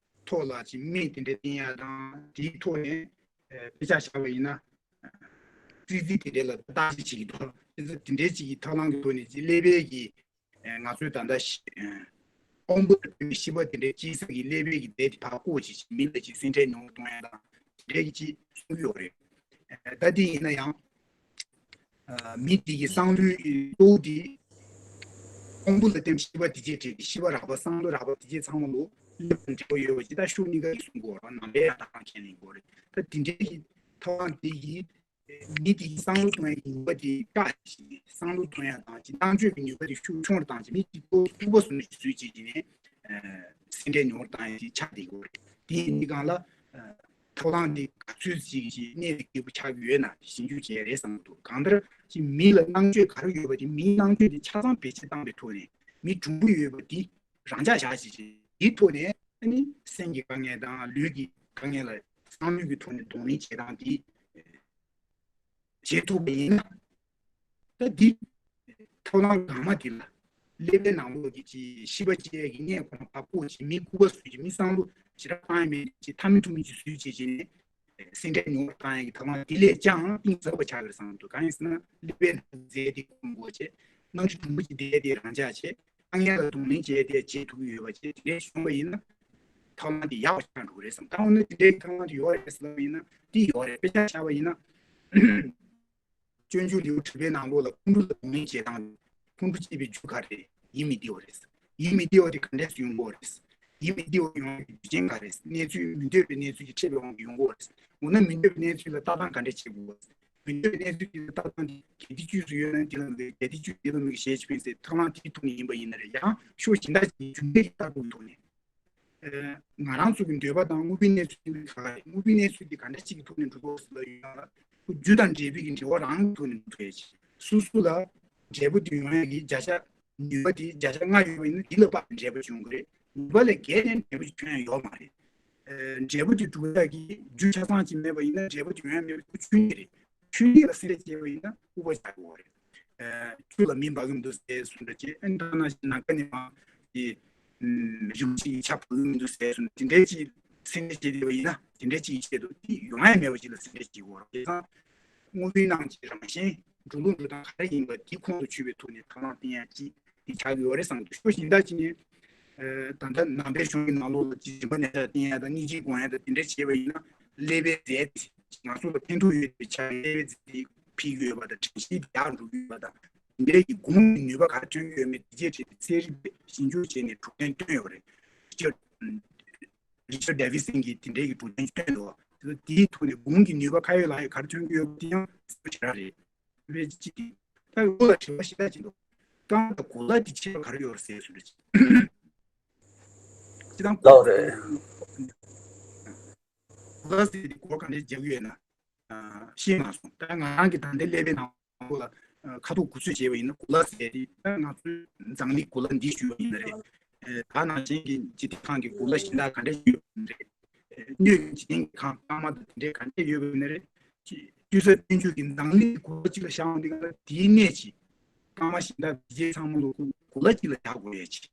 ཐོག་ལ་ཅིག་སྨན་དེ་འདྲ་བསྟེན་ཡ་དང་། དེའི་ཐོག་ནས་ཨ་དཔེ་ཆ་བཞག་པ་ཡིན་ན། རྩིས་རྩིས་དེ་འདྲ་ལ་བརྟག་དཔྱད་བྱེད་ཀྱི་ཐོག་དེ་འདྲའི་ཅིག་གི་ཐབས་ལམ་གྱི་ཐོག་ནས་ཅིག་ཀླད་པའི་གི་ཨ་ང་ཚོའི་ད་ལྟ་ཤི་ཨ་དབང་པོ་དང་ཤེས་པ་དེ་འདྲའི་སྐྱེ་ས་གི་ཀླད་པའི་གི་རྫས་དེ་ཕར་བཀོག་བྱས་ཅིག་མི་ལ་ཅིག་སེམས་ཁྲལ་ཉུང་རུ་གཏོང་ཡ་དང་དེ་འདྲའི་གི་ཅིག་གསུང་གི་ཡོད་རེད། ཨ་ད་དེ་ཡིན་ན་ཡང་། ཨ་མི་དེ་གི་བསམ་བློའི་གཙོ་བོ་དེ་དབང་པོ་ལ་བརྟེན་ཤེས་པ་དེ་རྗེས་དྲན་ཏེ། ཤེས་པ་རགས་པ་བསམ་བློ་རགས་པ་དེ་རྗེས་ཚང་མ་ལོ་སླེབས་དང་འབྲེལ་བ་ཡོད་པ་ཅིག་ད་ཤུགས་གཉིས་ཀ་གིས་གསུང་དགོས་རེད། ནང་པའི་ཡང་དག་ཁས་ལེན་དགོས་རེད། ད་དེ་འདྲའི་གི་ཐབས་ལམ་དེ་གིས་མི་དེ་གི་བསམ་བློ་གཏོང་ཡ་གི་ནུས་པ་དེ་བཀག་ཅིག་བསམ་བློ་གཏོང་ཡ་དང་ཅིག་བཏང་བཅོས་ཀྱི་ནུས་པ་དེ་ཤུགས་ཆུང་རུ་བཏང་ཅིག་མི་དེ་ལྐུགས་པ་བཟོ་ནས་བཟོས་བྱས་ཀྱི་ནས་ཨ་སེམས་ཁྲལ་ཉུང་རུ་བཏང་ཡ་དེ་ཆགས་བསྡད་དགོས་རེད། དེ་ཡིན་དུས་སྒང་ལ་ཨ་ཐབས་ལམ་འདི་ག་ཚོད་ཅིག་གིས་གནད་དུ་འཁེལ་པོ་ཆགས་ཀྱི་ཡོད་ན་ཞིབ་འཇུག་བྱས་རེད་བསམ་གྱི་འདུག་གང་ལྟར་ཅིག་མི་ལ་སྣང་ཚུལ་ག་རེ་ཡོད་པ་དེ། མིའི་སྣང་ཚུལ་དེ་ཆ་ཚང་བེད་སྤྱོད་བཏང་པའི་ཐོག་ནས་མི་གྲུང་པོ་ཡོད་པ་དེ་རང་འཇགས་བཞག་བྱས་བྱས། དེའི་ཐོག་ནས་ཨ་ནི་སེམས་ཀྱི་དཀའ་ངལ་དང་ལུས་ཀྱི་དཀའ་ངལ་ལ་བསམ་བློའི་གི་ཐོག་ནས་གདོང་ལེན་བྱེད་སྟངས་དེ་བྱེད་ཐུབ་པ་ཡིན་ན། ད་འདི་ཐབས་ལམ་སྒང་མ་དེ་ལ་ཀླད་པའི་ནང་ལོགས་ཀྱི་ཅིག་ཤེས་པ་སྐྱེ་ཡས་ཀྱི་གནས་ཁོ་ན་ཕར་བཀོག་ཅིག་མི་ལྐུགས་པ་བཟོས་ཅིག་མི་བསམ་བློ་ཞེ་དྲག་བཏང་ཡ་མེད་ཅིག་མཐའ་མི་ཐུག་མི་ཅིག་བཟོས་བྱས་བྱས་ནས་སེམས་ཁྲལ་ཉུང་བ་བཏང་ཡ་གི་ཐབས་ལམ་དེ་ལས་ཀྱང་གཏིང་ཟབ་པ་ཆགས་ཀྱི་རེད་བསམ་གྱི་འདུག་གང་ཡིན་ཟེར་ན་ཀླད་པའི་ནང་རྫས་དེ་སྐོང་དགོས་བྱས། སྣང་ཆུང་གྲུང་པོ་ཅིག་བསྡད་དེ་རང་འཇགས་བྱས། དཀའ་ངལ་ལ་གདོང་ལེན་བྱས་ཏེ་བྱེད་ཐུབ་ཀྱི་ཡོད་པ་བྱས། དེ་འདྲའི་བྱུང་བ་ཡིན་ན། ཐབས་ལམ་དེ་ཡག་པ་ཆགས་འགྲོ་གི་རེད་བསམ། ད་འོ་ན་དེ་འདྲའི་ཐབས་ལམ་དེ་ཡོད་རེད་ཟེར་བ་ཡིན་ན། དེ་ཡོད་རེད། དཔེ་ཆ་བཞག་པ་ཡིན་ན། སྤྱོད་འཇུག་ལེའུ་དྲུག་པའི་ནང་ལོགས་ལ་ཁོང་ཁྲོ་ལ་གདོང་ལེན་བྱེད་སྟངས། ཁོང་ཁྲོ་སྐྱེས་པའི་རྒྱུ་ག་རེ་རེད། ཡིད་མི་བདེ་བ་རེད། ཡིད་མི་བདེ་བ་དེ་ག་འདྲས་སུ་ཡོང་གི་ཡོད་རེད། ཡིད་མི་བདེ་བ་ཡོང་བའི་རྒྱུ་རྐྱེན་ག་རེ་རེད། གནས་ཚུལ་མི་འདོད་པའི་གནས་ཚུལ་ཅིག་འཕྲད་པའི་དབང་གིས་ཡོང་གི་ཡོད་རེད། འོ་ན་མི་འདོད་པའི་གནས་ཚུལ་ལ་ལྟ་སྟངས་ག་འདྲས་བྱེད་དགོས། མི་འདོད་པའི་གནས་ཚུལ་དེ་ལ་ལྟ་སྟངས་དེ་གལ་ཏེ་དཀྱུས་སུ་ཡོད་ན་དེ་ལ་འཛེམ། གལ་ཏེ་དཀྱུས་དེ་ལ་མི་ཞེས་ཕན་ཟེར་ཐབས་ལམ་དེའི་ཐོག་ནས་ཡིན་པ་ཡིན་ན་རེད། ཡང་ཕྱོགས་གཞན་དག་ཅིག་རྒྱུ་འབྲས་ཀྱི་ལྟ་སྒོའི་ཐོག་ནས། ཨ་ང་རང་ཚོ་གི་འདོད་པ་དང་དངོས་པོའི་གནས་ཚུལ་གཉིས་ཀ་ག་རེ་རེད། དངོས་པོའི་གནས་ཚུལ་དེ་ག་འདྲ་ཅིག་གི་ཐོག་ནས་འགྲོ་དགོས་ཟེར་ལབ་ཡོད་ན། རྒྱུ་དང་འབྲས་བུའི་གི་འབྲེལ་བ་རང་གི་ཐོག་ནས་འགྲོ་ཐུབ་ཡ་ཅིག་སོ་སོ་ལ་འབྲས་བུ་དེ་ཡོང་ཡ་གི་བརྒྱ་ཆ་ནུས་པ་དེ་བརྒྱ་ཆ་ལྔ་ཡོད་པ་ཡིན་ན་དེ་ལ་ཕར་འབྲས་བུ་འབྱུང་གི་རེད། ནུས་པ་ལས་བརྒལ་ནས་འབྲས་བུ་ཅིག་ཐོན་ཡ་ཡོད་མ་རེད། ཨ་འབྲས་བུ་དེ་འགྲུབ་ཡ་གི་རྒྱུ་ཆ་ཚང་ཅིག་མེད་པ་ཡིན་ན་འབྲས་བུ་དེ་ཡོང་ཡ་མེད་པ་དེ་ཆོས་ཉིད་རེད། ཆོས་ཉིད་ལ་སེམས་ཁྲལ་བྱས་པ་ཡིན་ན་ཨུ་པ་ཆགས་ཀྱི་ཡོད་རེད། ཨ་ཆུ་ལ་མེ་འབར་གྱི་མི་འདུག་ཟེར་གསུངས་འདྲ་བྱས། ཨ་ནི་ད་ནང་བཞིན་ནམ་མཁའ་ནས་མར་དེ་ཨམ་རི་མོ་ཅིག་ཆར་བབས་ཀྱི་མི་འདུག་ཟེར་གསུངས་འདྲ། དེ་འདྲའི་ཅིག་སེམས་ཁྲལ་བྱས་བསྡད་པ་ཡིན་ན་དེ་འདྲའི་ཅིག་ཡིད་ཆེས་འདུག་དེ་ཡོང་ཡ་མེད་པ་ཅིག་ལ་སེམས་ཁྲལ་བྱེད་ཀྱི་ཡོད་རེད། དེ་ཙང་དངོས་པོའི་ནང་གི་རང་བཞིན་འགྲོ་ལུགས་འགྲོ་སྟངས་ག་རེ་ཡིན་པ་དེ་ཁོང་དུ་ཆུད་པའི་ཐོག་ནས་ཐབས་ལམ་བསྟེན་ཡ་ཅིག་དེ་ཆགས་ཀྱི་ཡོད་རེད་བསམ་གྱི་འདུག་ཕྱོགས་གཞན་དག་ཅིག་ནས་ཨ་ད་ལྟ་ནང་པའི་གཞུང་གི་ནང་ལོགས་ལ་ཅིག་རིམ་པ་ནས་བསྟེན་ཡ་དང་སྙིང་རྗེ་སྒོམ་ཡ་དང་དེ་འདྲ་བྱས་པ་ཡིན་ན་ཀླད་པའི་རྫས་ ང་ཚོ་ལ་ཕན་ཐོགས་ཡོད་པའི་ཆ་ནས་དབྱེ་བ་འབྱེད་ཕུལ་གྱི་ཡོད་པ་དང་དྲན་ཤེས་དེ་ཡར་འགྲོ་གི་ཡོད་པ་དང་། འདི་འདྲའི་གི་གོང་གི་ནུས་པ་ག་རེ་ཐོན་གྱི་ཡོད་མེད་དེ་རྗེས་དྲན་ཚན་རིག་པས་ཞིབ་འཇུག་བྱས་ནས་གྲུབ་དོན་བཏོན་ཡོད་པ་རེད། རི་ཅར་རི་ཅར་ཌེ་ཝི་སན་གྱིས་དེ་འདྲའི་གི་གྲུབ་དོན་བཏོན་འདུག་དེའི་ཐོག་ནས་གོང་གི་ནུས་པ་ག་ཡོད་ལ་ཡོད་ག་རེ་ཐོན་གྱི་ཡོད་པ་དེ་ཡང་གསལ་པོ་ཞེ་དྲག་རེད། དཔེ་ཅིག་ད་འོ་ལ་དྲི་བ་ཞིག་ད་ཅིག་འདུག་རྐང་དང་གོ་ལ་དེ་ཕྱེ་བ་ག་རེ་ཡོད་རེད་ཟེར་ཞུ་རེད། ཅི་དང་ལགས་རེད། གོ་ལ་ཟེར་དེ་གོ་ག་འདྲས་རྒྱག་གི་ཡོད་ན་ཤེས་མ་སོང་། ད་ང་རང་གི་ད་ལྟའི་ཀླད་པའི་ནང་ལ་ཁ་ཐུག་གུ་ཚོད་བྱས་པ་ཡིན་ན་གོ་ལ་ཟེར་དེ་ད་ང་ཚོའི་འཛམ་གླིང་གོ་ལ་འདི་ཞུས་པ་ཡིན་ན་རེད། ད་ནང་བཞིན་གྱི་འཇིག་རྟེན་ཁམས་ཀྱི་གོ་ལ་གཞན་དག་ག་འདྲས་ཡོད་པ་ཡིན་ན་རེད། སྣོད་ཀྱི་འཇིག་རྟེན་གྱི་ཁམས་སྐར་མ་དང་དེ་འདྲས་ག་འདྲས་ཡོད་པ་ཡིན་ན་རེད། དུས་ཚོད་བསྟན་བཅོས་ཀྱི་འཛམ་གླིང་གི་གོ་ལ་གཅིག་ལ་བཞག་འོང་དུས་ག་ལ་དེའི་གནས་ཀྱི་སྐར་མ་གཞན་དག་དེ་རྗེས་ཚང་མ་ལ་གོ་ལ་གཅིག་ལ་བཞག་དགོས་ཡ་ཅིག་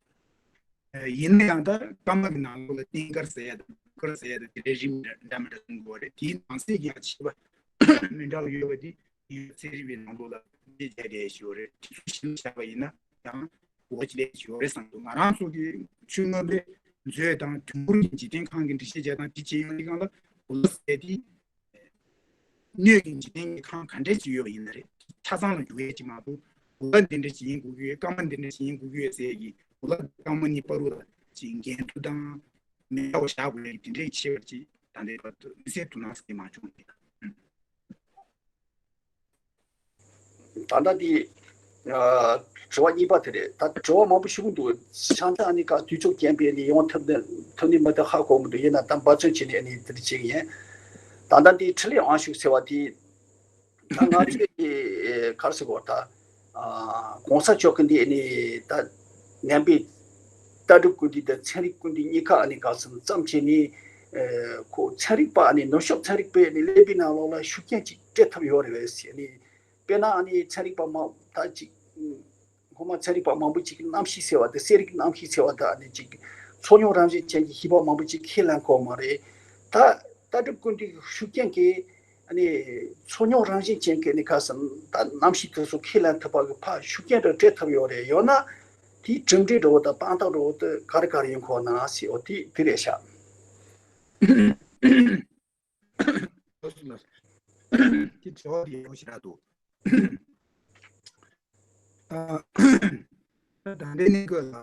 ཡིན་ན་ཡང་ད་སྐར་མ་གི་ནང་ལོགས་ལ་རྟེན་དཀར་ཟེར་ཡ་དང་དཀར་ཟེར་ཡ་དང་དེ་འདྲའི་རིགས་འདྲ་མི་འདྲ་གསུང་དགོས་རེད། དེའི་ནང་གསེས་ཀྱི་ཡང་ཕྱེ་བ་མི་འདྲ་བ་ཡོད་པ་དེ་ཡིན་ཚན་རིག་པའི་ནང་ལོགས་ལ་དེ་རྒྱ་རེད་ཞུ་རེད། དེ་ཚོ་ཞིབ་བཞག་པ་ཡིན་ན་ཡང་གོ་བ་ཅི་ལས་ཞུ་རེད་བསམ་འདུག་ང་རང་ཚོ་གི་ཆུ་ནང་ལས་མཛོད་དང་དུས་འཁོར་གྱི་འཇིག་རྟེན་ཁམས་ཀྱི་འགྲེལ་བཤད་བྱས་དང་དེ་བྱེད་ཡོང་དུས་སྒང་ལ་གོ་ལ་ཟེར་དེ། སྣོད་ཀྱི་འཇིག་རྟེན་གྱི་ཁམས་ག་འདྲས་ཅིག་ཡོད་པ་ཡིན་ན་རེད། ཆ་ཚང་ལ་འཇུག་ཡས་ཅིག་མ་གཏོགས་གོ་ལ་འདི་འདྲས་ཅིག་ཡིན་དགོས་ཀྱི་ཡོད། སྐར་མ་འདི་འདྲས་ཅིག་ཡིན་དགོས་ཀྱི་ཡོད་ཟེར་གྱི་གོ་ལ་སྐར་མ་གཉིས་བར་དུ་ལ་ཅིག་འགལ་འདུ་དང་མི་འདྲ་བ་བཞག་དགོས་ཡས་ཀྱི་དེ་འདྲས་ཤེས་པར་ཅིག་ད་ལྟའི་བར་དུ་མི་སེར་དུ་ནང་སྐྱེས་མ་བྱུང་། ད་ལྟ་འདི་ཨ་དྲི་བ་གཉིས་པ་དེ་རེད། ད་དྲི་བ་མང་པོ་ཞུ་གི་འདུག་ཤང་ཐང་ཨ་ནི་ཀ་དུས་ཚོད་རྐྱེན་པས་ནི་ཡོང་ཐུབ་ནི་ཐུབ་ནི་མི་འདུག་ཧ་གོ་མི་འདུག་ཡིན་ན་ད་འབད་བརྩོན་བྱས་ནས་ཨ་ནི་དེ་འདྲ་བྱེད་ཀྱི་ཡིན། ད་ལྟ་འདི་འཕྲིན་ལས་དབང་ཕྱུག་ཟེར་བ་དེ་ད་ང་ཚོས་ག་རེ་ཟེར་དགོས་ད་ཨ་གོང་ས་མཆོག་གི་འདི་ཨ་ནི་ད་ངན་པའི་ལྟ་གྲུབ་ཀུན་བཏུས་དང་ཚན་རིག་ཀུན་བཏུས་གཉིས་ཀ་ཨ་ནི་ག་ཟེར་ཙམ་བྱས་ནས་ཨ་ཁོ་ཚན་རིག་པ་ཨ་ནི་ནུབ་ཕྱོགས་ཚན་རིག་པས་ཨ་ནི་ཀླད་པའི་ནང་ལོགས་ལ་ཤུགས་རྐྱེན་ཅིག་སྤྲད་ཐུབ་ཡོད་རེད་བས་ཟེར་ནས། དཔེར་ན་ཨ་ནི་ཚན་རིག་པ་མང་ད་ཅིག་སྔོན་མ་ཚན་རིག་པ་མང་པོ་ཅིག་གི་གནམ་གཤིས་ཟེར་བ་དང་གསེར་རིགས་གནམ་གཤིས་ཟེར་བ་དང་ཨ་ནི་ཅིག་ཚོགས་ཉུང་རང་བཞིན་ཅན་གྱི་ཤེས་པ་མང་པོ་ཅིག་ཁས་ལེན་གོ་མ་རེད། ད་ལྟ་གྲུབ་ཀུན་བཏུས་ཤུགས་རྐྱེན་གྱིས་ཨ་ནི་ཚོགས་ཉུང་རང་བཞིན་ཅན་གྱི་ཨ་ནི་ཁ་སང་ད་གནམ་གཤིས་དེ་ཚོ་ཁས་ལེན་ཐུབ་པ་གི་ཕར་ཤུགས་རྐྱེན་དེ་སྤྲད་ཐུབ་ཡོད་རེད། ཡོད་ན་དེའི་གྲུབ་འབྲས་འདྲ་བོ་དང་དཔང་རྟགས་འདྲ་བོ་དེ་ག་རེ་ག་རེ་ཡིན་གོ་ན་ཟེར་བ་དེ་དེ་རེད་ཤག་ལགས་སོ་ལགས་སོ། དེ་དྲི་བ་དེ་ཡག་པོ་ཞེ་དྲག་འདུག་ཨ། ད་ལྟའི་གནས་སྐབས་ལ་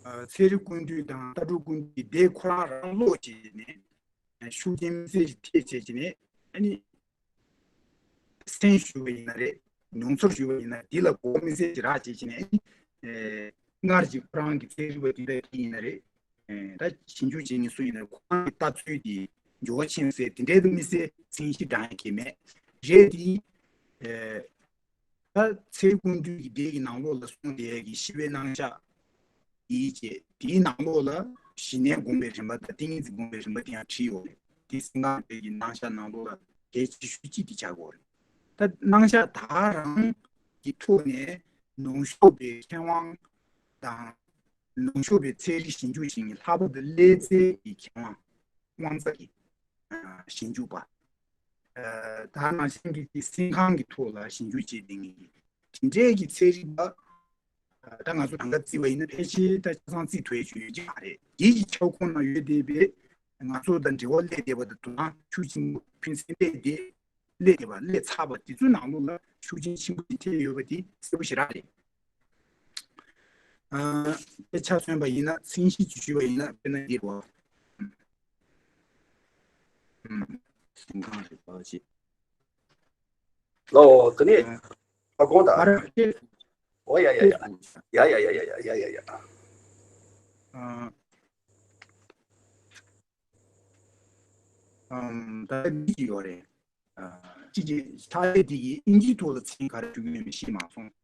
ཨ་ཚན་རིག་ཀུན་བཏུས་དང་ལྟ་གྲུབ་ཀུན་བཏུས་དེ་ཁོ་རང་རང་ཀློག་བྱས་ནས་ཤུགས་རྐྱེན་དམིགས་བསལ་ཞིག་ཐེབས་བྱས་ནས་ཨ་ནི་གསན་ཞུས་པ་ཡིན་ན་རེད། མྱོང་ཚོར་ཞུས་པ་ཡིན་ན་འདི་ལ་གོ་བ་དམིགས་བསལ་ཞིག་རག་བྱས་བྱས་ནས་ཨ་ནི་ཨ་སྔར་གྱི་ཁོ་རང་གི་ཚན་རིག་པ་དེ་འདྲ་དེ་ཡིན་ན་རེད། ཨ་ད་ཞིབ་འཇུག་བྱེད་མཁན་སུ་ཡིན་ན་ཁོ་རང་གི་ལྟ་ཚུལ་དེ་འགྱུར་བ་ཕྱིན་ཟེར་དེ་འདྲའི་དམིགས་བསལ་མཚན་གཞི་བགྲང་ཡ་གང་ཡང་མེད། རེད་དེ། ཨ་ད་ཚེ་ཀུན་འདུས་ཀྱི་སྡེ་ཡི་ནང་ལོགས་ལ་གསུངས་བསྡད་ཡ་གི་ཤེས་པའི་རྣམ་གཞག་ཡིན་བྱས་དེའི་ནང་ལོགས་ལ་ཞི་གནས་སྒོམ་པའི་རིམ་པ་དང་ཏིང་ངེ་འཛིན་སྒོམ་པའི་རིམ་པ་དེ་ཡང་བྲིས་ཡོད་རེད། དེ་སེམས་ཁམས་རེད་ཀྱི་རྣམ་གཞག་ནང་ལོགས་ལ་གལ་ཆེ་ཤོས་གཅིག་དེ་ཆགས་ཀྱི་ཡོད་རེད། ད་རྣམ་གཞག་ད་རང་གི་ཐོག་ནས་ནུབ་ཕྱོགས་པའི་མཁས་དབང་དང་ནུབ་ཕྱོགས་པའི་ཚན་རིག་ཞིབ་འཇུག་བྱེད་མཁན་ལྷག་པར་དུ་ཀླད་རྩའི་མཁས་དབང་དབང་རྩ་གི་ཞིབ་འཇུག་པ། ད་ནང་བཞིན་གྱི་སེམས་ཁམས་ཀྱི་ཐོག་ལ་ཞིབ་འཇུག་བྱེད་མཁན་གྱི་དེ་འདྲའི་གི་ཚན་རིག་པ། ད་ང་ཚོ་གང་ག་བརྩིས་པ་ཡིན་ན་ཕལ་ཆེར་ད་ཆ་ཚང་རྩིས་ཐུབ་ཡ་ཅིག་ཡོད་ཀྱི་མ་རེད། དེ་ཡི་ཁྱབ་ཁོངས་ན་ཡོད་བསྡད་པའི་ང་ཚོ་དང་འབྲེལ་བ་སླེབས་བསྡད་པ་དང་དུ་ནང་ཤུགས་ཆེན་པོ་ཕན་ཚུན་སླེབས་བསྡད་སླེབས་བསྡད་པ་སླེབས་ཚར་བ་དེ་ཚོའི་ནང་ལོགས་ལ་ཤུགས་རྐྱེན་ཆེན་པོ་ཞིག་ཐེབས་ཡོད་པ་དེ་གསལ་པོ་ཞེ་དྲག་རེད། ཨ་དཔེ་ཆ་མཚོན་པ་ཡིན་ན་མཚན་གཞི་ཅིག་ཞུས་པ་ཡིན་ན་དཔེར་ན་འདི་རེད་བ། ཨུམ། སེམས་ཁམས་རིག་པ་ཅིག་ལོ། དེ་ནས་ཨ་དགོངས་དག་ཨ་ར་ཨོ་ཡ་ཡ་ཡ་ཡ་ཡ་ཡ་ཡ་ཡ་ཡ་ཡ། ཨ་ཨམ་ད་འདི་ཅིག་ཡོད་རེད། ཨ་ཅིག་ཅིག་ཕྱག་ལས་འདི་ཡིས་ཨིན་ཇིའི་ཐོག་ལ་མཚན་ག་རེ་ཞུ་གི་ཡོད་མེད་ཤེས་མ་སོང་།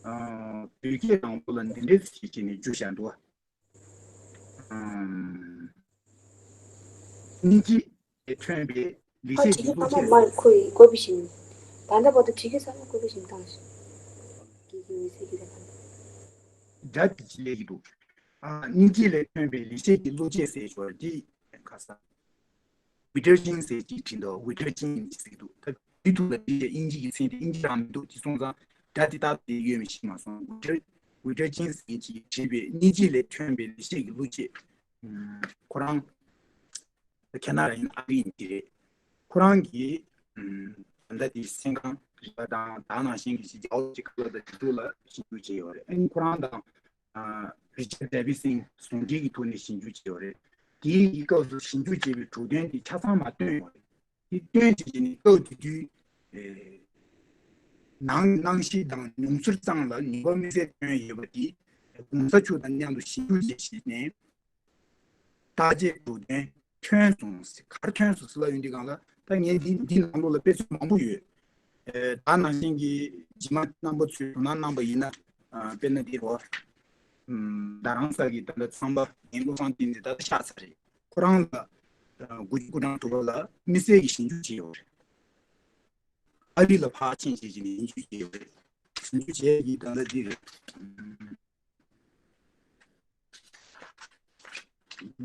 ཨ་བོད་སྐད་ནང་ལོགས་ལ་འདི་འདྲའི་ཞིག་བྱས་ནས་བསྒྱུར་བཞག་འདུག་ཨམ། སྙིང་རྗེ་ལས་ཐོན་པའི་ལེགས་ཨ་བཤད་ཀྱི་བློ་བྱེད་ཟེར། ཁོ་ཡི་བཀོད་པའི་ཞིང་། ད་ལྟ་བར་དུ་བྲིས་ཀྱི་ས་ལ་བཀོད་པའི་ཞིང་དང་། གི་གི་མི་ཚེ་གི་རེ་བ། སྒྲ་དེ་ཅི་ལས་ཀྱི་འདུག་ཨ་སྙིང་རྗེ་ལས་ཐོན་པའི་ལེགས་བཤད་ཀྱི་བློ་བྱེད་ཟེར་ཞོར་འདི་ཁ་ས། ཝི་ཏར་ཅིང་ཟེར་གྱི་བྲིས་འདུག་ཝི་ཏར་ཅིང་ཟེར་གྱི་འདུག་ད་དེ་ཐོག་ལ་བྲིས་ཏེ་དབྱིན་ཇི་གི་མཚན་དེ་དབྱིན་ཇི་རང་མི་འདུག་དེ་སོང་ཙང་སྒྲ་དེ་ཏག་ཏག་ཡོད་མེད་ཤེས་མ་སོང་། ཝི་ཏར་ཝི་ཏར་ཅིང་ཟེར་གྱི་བྲིས་པའི་སྙིང་རྗེ་ལས་ཐོན་པའི་ལེགས་བཤད་ཀྱི་བློ་བྱེད། ཁོ་རང་ཁེ་ན་ཌ་ཡིན་ཨ་རི་ཡིན་དེ་རེད། ཁོ་རང་གིས་ད་ལྟ་དེ་སེམས་ཁམས་རིག་པ་དང་དེ་ནང་བཞིན་གྱི་ཞིག་རྒྱ་བོད་ཀྱི་ཁ་ལག་དང་དེ་ཚོ་ལ་ཞིབ་འཇུག་བྱས་ཡོད་རེད། ཨ་ནི་ཁོ་རང་དང་རི་ཅར་ཌེ་བི་སན་ཟུང་འབྲེལ་གྱི་ཐོག་ནས་ཞིབ་འཇུག་བྱས་ཡོད་རེད། དེའི་སྐབས་སུ་ཞིབ་འཇུག་བྱས་པའི་གྲུབ་དོན་དེ་ཆ་ཚང་མ་བཏོན་ཡོད་རེད། དེ་བཏོན་བྱས་ནས་སྐབས་དེ་དུས་ནང་གནམ་གཤིས་དང་མྱོང་ཚོར་ཙམ་ལ་ནུས་པ་དམིགས་བསལ་བཏོན་ཡོད་པ་དེ་གོང་ས་མཆོག་དང་མཉམ་དུ་ཞིབ་འཇུག་བྱས་བྱས་ནས། བརྟག་དཔྱད་འགྲོ་དོན་ཐོན་སོང་ཟེར། ག་རེ་ཐོན་སོང་ཟེར་ལབ་ཡོང་དུས་སྒང་ལ་ད་ངས་འདི་འདི་ནང་ལོགས་ལ་དཔེ་མཚོན་མང་པོ་ཡོད། ཨེ་ད་ནང་བཞིན་གྱི་རྗེས་མ་རྣམ་པ་ཚོས་དོ་སྣང་གནང་པ་ཡིན་ན། ཨ་དཔེར་ན་འདི་རོ། ཨམ་རྡ་རམ་ས་གི་ད་ལྟ་ཚངས་པ་ངའི་བློ་བཟང་བསྟན་འཛིན་ད་ལྟ་གཤེགས་ཚར་རེད། ཁོ་རང་ལ་ཨ་དགུ་བཅུ་དགུ་གྲངས་ཐུབ་པ་ལ་དམིགས་བསལ་གྱི་ཞིབ་འཇུག་བྱས་ཡོད་རེད། ཨ་རི་ལ་ཕར་ཕྱིན་བྱས་བྱས་ནས་ཞིབ་འཇུག་བྱས་ཡོད་རེད། ཞིབ་འཇུག་བྱས་ཀྱི་ད་ལྟ་འདི་རེད།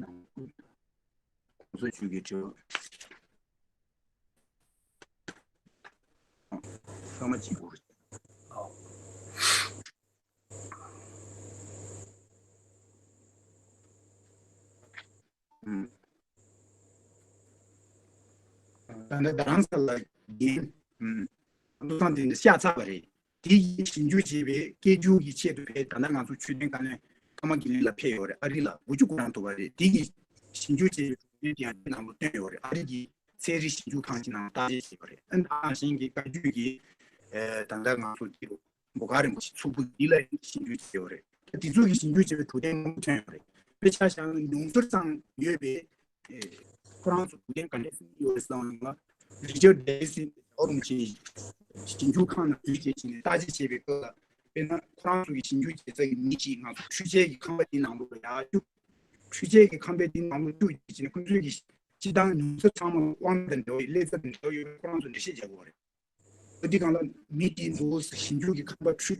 གོང་ས་མཆོག་གི་དྲི་བ། ཚང་མ་གཅིག་པུ་རེད། ད་ནི་རྡ་རམ་ས་ལ་རྒན་བློ་བཟང་བསྟན་འཛིན་གཤེགས་ཚར་བ་རེད། དེ་ཡིས་ཞིབ་འཇུག་བྱས་པའི་སྐད་སྒྱུར་གྱི་ཆེད་དུ་ཕེབས། ད་ལྟ་ང་ཚོ་ཆོས་ལྡན་བཀའ་བློན་ཀརྨ་དགེ་ལེགས་ལགས་ཕེབས་ཡོད་རེད། ཨ་རི་ལ་དགུ་བཅུ་གོ་གྲངས་ཐུབ་པ་རེད། དེ་ཡིས་ཞིབ་འཇུག་བྱས་པའི་གྲུབ་དོན་དེ་ཡང་དེ་ནང་ལ་བཏོན་ཡོད་རེད། ཨ་རི་གི་ཚན་རིག་ཞིབ་འཇུག་ཁང་ཞིག་ནང་བརྟག་དཔྱད་བྱས་པ་རེད། ཨ་ནི་ད་ནང་བཞིན་གྱི་བཀའ་བརྒྱུད་ཀྱི་ཨེ་ད་ལྟ་ང་ཚོ་དེ་རུ་འབོ་དཀར་རིན་པོ་ཆེ་མཚུར་ཕུ་འདི་ལ་ཞིབ་འཇུག་བྱས་ཡོད་རེད། ད་དེ་ཚོ་གི་ཞིབ་འཇུག་བྱས་པའི་གྲུབ་དོན་མང་པོ་ཐོན་ཡོད་རེད། དཔེ་ཆ་བཞག་ན་མྱོང་ཚོར་ཙམ་ཡོད་པའི་ཨེ་ཁོ་རང་ཚོ་གྲུབ་དོན་ག་འདྲས་ཡོད་རེད་བསམ་ན། རི་ཅར་ཌེ་བི་སན་ཨོ་རུ་ཆེ་ཞིབ་འཇུག་ཁང་ནང་འཛུལ་བྱས་བྱས་ནས་བརྟག་དཔྱད་བྱས་པའི་སྐབས་ལ། དཔེར་ན་ཁོ་རང་ཚོ་གི་ཞིབ་འཇུག་བྱེད་ས་གི་མི་གཅིག་ང་ཚོ་འཕྲུལ་ཆས་ཀྱི་ཁང་པ་དེའི་ནང་ལོགས་ལ་ཡར་བཅུག་འཕྲུལ་ཆས་ཀྱི་ཁང་པའི་དེའི་ནང་ལོགས་བཅུག་བྱས་བྱས་ནས་ཁོ་ཚོའི་གི་སྤྱིར་བཏང་མྱོང་ཚོར་ཚང་མ་དབང་དང་འབྲེལ་བ་ཡོད། ཀླད་རྩ་དང་འབྲེལ་བ་ཡོད་པའི་ཁོ་རང་ཚོ་འགྲེལ་བཤད་རྒྱག་གི་ཡོད་རེད། འདི་སྒང་ལ་མི་དེ་ཚོ་ཞིབ་འཇུག་གི་ཁང་པ་འཕྲུལ་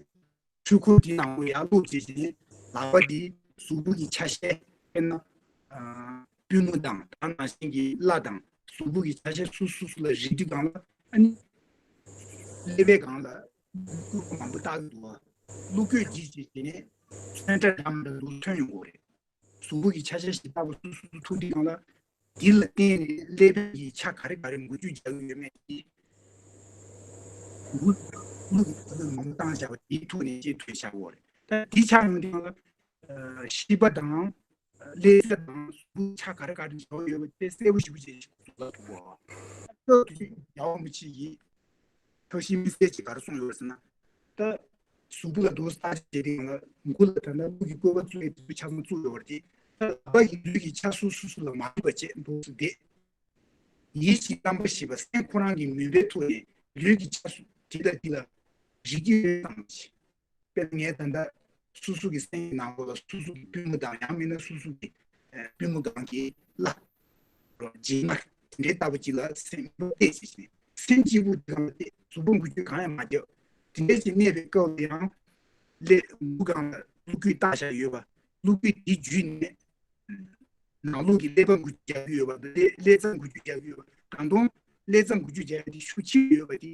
འཕྲུལ་འཁོར་དེའི་ནང་ལ་ཡར་བླུགས་བྱས་བྱས་ནས་ལག་པ་དེ་གཟུགས་པོ་གི་ཆ་ཤས། དཔེར་ན་ཨ་པུས་མོ་དང་ད་ནང་བཞིན་གྱི་བརླ་དང་གཟུགས་པོ་གི་ཆ་ཤས་སོ་སོ་སོ་ལ་རིག་དུས་སྒང་ལ། ཨ་ནི་ཀླད་པའི་སྒང་ལ་སྐུད་པ་མང་པོ་བཏགས་འདུག་བ། བླུགས་སྐུད་བགྱིས་བྱས་བྱས་ནས་ཚོན་ཁྲ་འདྲ་མི་འདྲ་འདུག་ཐོན་ཡོང་གི་རེད། གཟུགས་པོ་གི་ཆ་ཤས་ཤིག་ལྟ་བུ་སོ་སོ་སོ་ཐུག་དུས་སྒང་ལ། འདི་ལ་བརྟེན་ནས་ཀླད་པའི་ཆ་ག་རེ་ག་རེ་འགུལ་སྐྱོད་རྒྱག་གི་ཡོད་མེད་དེ། འགུལ་འགུལ་གྱི་ཐོག་ནས་མང་པོ་བཏང་བཞག་པ་དེའི་ཐོག་ནས་ཅིག་ཐོན་བཞག་གི་ཡོད་རེད། ད་འདི་ཆགས་ཡོང་དུས་སྒང་ལ་ཤེས་པ་དང་ཀླད་རྩ་དང་གཟུགས་པོའི་ཆ་ག་རེ་ག་རེ་འབྱར་ཡོད་པ་དེ་གསལ་པོ་ཞེ་པོ་ཅིག་གཟིགས་ཐུབ་པ། སྐབས་དེ་དུས་རྒྱལ་བ་རིན་པོ་ཆེ་ཡིས། ཐབས་ཤེས་དམིགས་བསལ་གྱིས་ག་རེ་གསུངས་ཡོད་ཟེར་ན། ད་གཟུགས་པོ་ལ་འདུག་སེ་བརྟག་དཔྱད་བྱས་དུས་སྒང་ལ་མགོ་ལ་ད་ལྟ་ལུས་ཀྱི་བཀོད་པ་བཙུགས་ཡས་དེ་ཚོ་ཆ་ཚང་བཙུགས་ཡོད་པ་རེད་དེ། ད་ལག་པ་ཡི་ལུས་ཀྱི་ཆ་སོ་སོ་སོ་ལ་མ་ལྟོས་པ་བྱས་འདུག་སེ་བསྡད། ཡིད་ཀྱི་རྣམ་པར་ཤེས་པ་སེམས་ཁོ་རང་གི་མུན་པའི་ཐོག་ནས་ལུས་ཀྱི་ཆ་སོ་དེ་དང་དེ་ལ་རིག་གི་ཡོད་དམ་ཞེས། དཔེར་ན་ངས་ད་ལྟ་སོ་སོ་གི་སེམས་ཀྱི་ནང་ལོགས་ལ་སོ་སོ་གི་པུས་མོ་དང་ཡང་མིན་ན་སོ་སོ་གི་ཨ་པུས་མོ་སྒང་གི་བརླ། རོ་རྗེས་མ་དེ་འདྲའི་ལྟ་བུ་ཅིག་ལ་སེམས་པ་གཏད་ཅིག་བྱས་ནས་སེམས་གཅིག་པུ་དེ་སྒང་ལ་གཏད། གཟུགས་པོ་འགུལ་སྐྱོད་གང་ཡང་མ་བརྒྱབ། དེ་འདྲའི་ཅིག་གནས་པའི་སྐབས་ལ་ཡང་ཀླད་མགོ་སྒང་ལ་བླུགས་སྐུད་བཏགས་བཞག་ཡོད་པ། བླུགས་སྐུད་དེ་བརྒྱུད་ནས་ནང་ལོགས་ཀྱི་ཀླད་པ་འགུལ་སྐྱོད་རྒྱག་གི་ཡོད་པ་དང་ཀླད་རྩ་འགུལ་སྐྱོད་རྒྱག་གི་ཡོད་པ། ད་དུང་ཀླད་རྩ་འགུལ་སྐྱོད་རྒྱག་ཡ་དེ་ཤུགས་ཆེ་ཡོད་པ་དེ།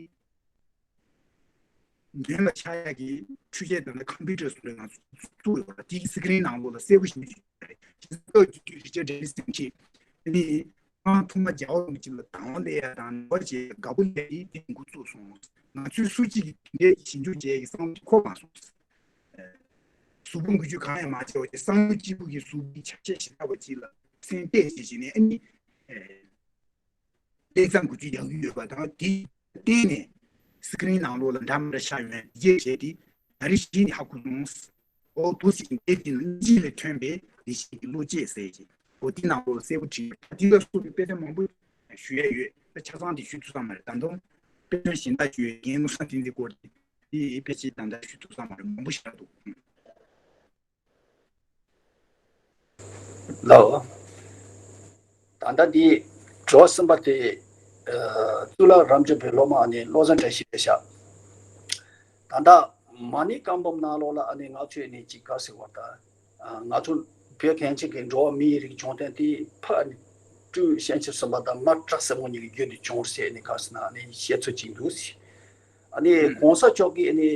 མདུན་ལ་ཆགས་ཡག་གི་འཕྲུལ་ཆས་དང་ཁམ་བུ་ཊར་སོགས་ལ་ང་ཚོ་བཙུགས་ཡོད་པ་དེའི་སི་ཀི་རིན་ནང་ལོགས་ལ་གསལ་པོ་ཞིག་རེད། སྐབས་དེ་དུས་རི་ཅར་ཌེ་བི་སན་གྱིས་ཨ་ནི་ཨང་ཐུང་མ་རྒྱལ་བ་རིན་པོ་ཆེ་ལ་དང་བ་སླེབས་ཡ་དང་ནོར་བ་བྱེད་ཡ་དགའ་པོ་སླེབས་ཏེ་དེ་འགོ་བཙུགས་སོང་། ང་ཚོའི་སུ་གཅིག་གིས་དེ་འདྲའི་ཞིབ་འཇུག་བྱེད་ཡ་གི་བསམ་བློ་འཁོར་མ་སོང་། གཟུགས་པོ་འགུལ་སྐྱོད་གང་ཡང་མ་བྱས་པ་བྱས་བསམ་བློ་གཅིག་པུ་གིས་གཟུགས་པོའི་ཆ་ཤས་ཞིག་ལྟ་བུ་ཅིག་ལ་སེམས་གཏད་བྱས་བྱས་ནས་ཨ་ནི། ཀླད་རྩ་འགུལ་སྐྱོད་རྒྱག་གི་ཡོད་པ་དང་དེ་བརྟེན་ནས་སི་ཀི་རིན་ནང་ལོགས་ལ་འདྲ་མི་འདྲ་ཤར་ཡོང་བའི་རྗེས་བྱས་ཏེ་ད་རེས་གཞི་ནས་ཧ་གོ་སོང་། ཨོ་དུ་སི་ཀིན་དེ་དེ་ནི་གཉིད་ལས་ཐོན་པའི་ལས་བྱེད་ཀྱི་བློ་སྐྱེད་ཟེར་གྱི་ཨོ་དེ་ནང་ལོགས་ལ་གསལ་པོ་བྲིས་ཡོད། དེ་ལ་སོགས་པའི་དཔེ་དེབ་མང་པོ་ཞུ་ཡས་ཡོད། ད་ཆ་ཚང་དེ་ཞུ་ཐུབ་ས་མ་རེད། ད་དུང་དཔེ་སྟོན་གཞན་དག་ཞུ་ཡས་རྒན་བློ་བཟང་བསྟན་འཛིན་སྐོར་དེ་དེ་དཔེ་ཆ་ད་ལྟ་ཞུ་ཐུབ་ས་མ་རེད། མང་པོ་ཞིག་འདུག་ལགས། ད་ལྟ་འདི་དྲི་བ་གསུམ་པ་དེ་ཨ་གཙུག་ལག་རབ་འབྱམས་པའི་སློབ་མ་ཨ་ནི་བློ་བཟང་བཀྲ་ཤིས་རེད་ཤག་ད་ལྟ་མ་ཎི་བཀའ་འབུམ་ནང་ལོགས་ལ་ཨ་ནི་ང་ཚོས་ནི་ཅིག་ག་ཟེར་བ་ད་ཨ་ང་ཚོ་བོད་གངས་ཅན་གྱི་འགྲོ་བ་མིའི་རིགས་བྱུང་སྟངས་དེ་ཕ་ཨ་ནི་སྤྲུལ་སྐུ་སྤྱན་ཆབ་གསུམ་པ་དང་མ་བྲག་སྲིན་མོ་གཉིས་ཀྱི་རྒྱུད་དུ་བྱུང་ཟེར་ནི་ག་ཟེར་ན་ཨ་ནི་བཤད་ཚུལ་ཅིག་འདུག་ཟེར། ཨ་ནི་ཨུམ། གོང་ས་མཆོག་གིས་ཨ་ནི་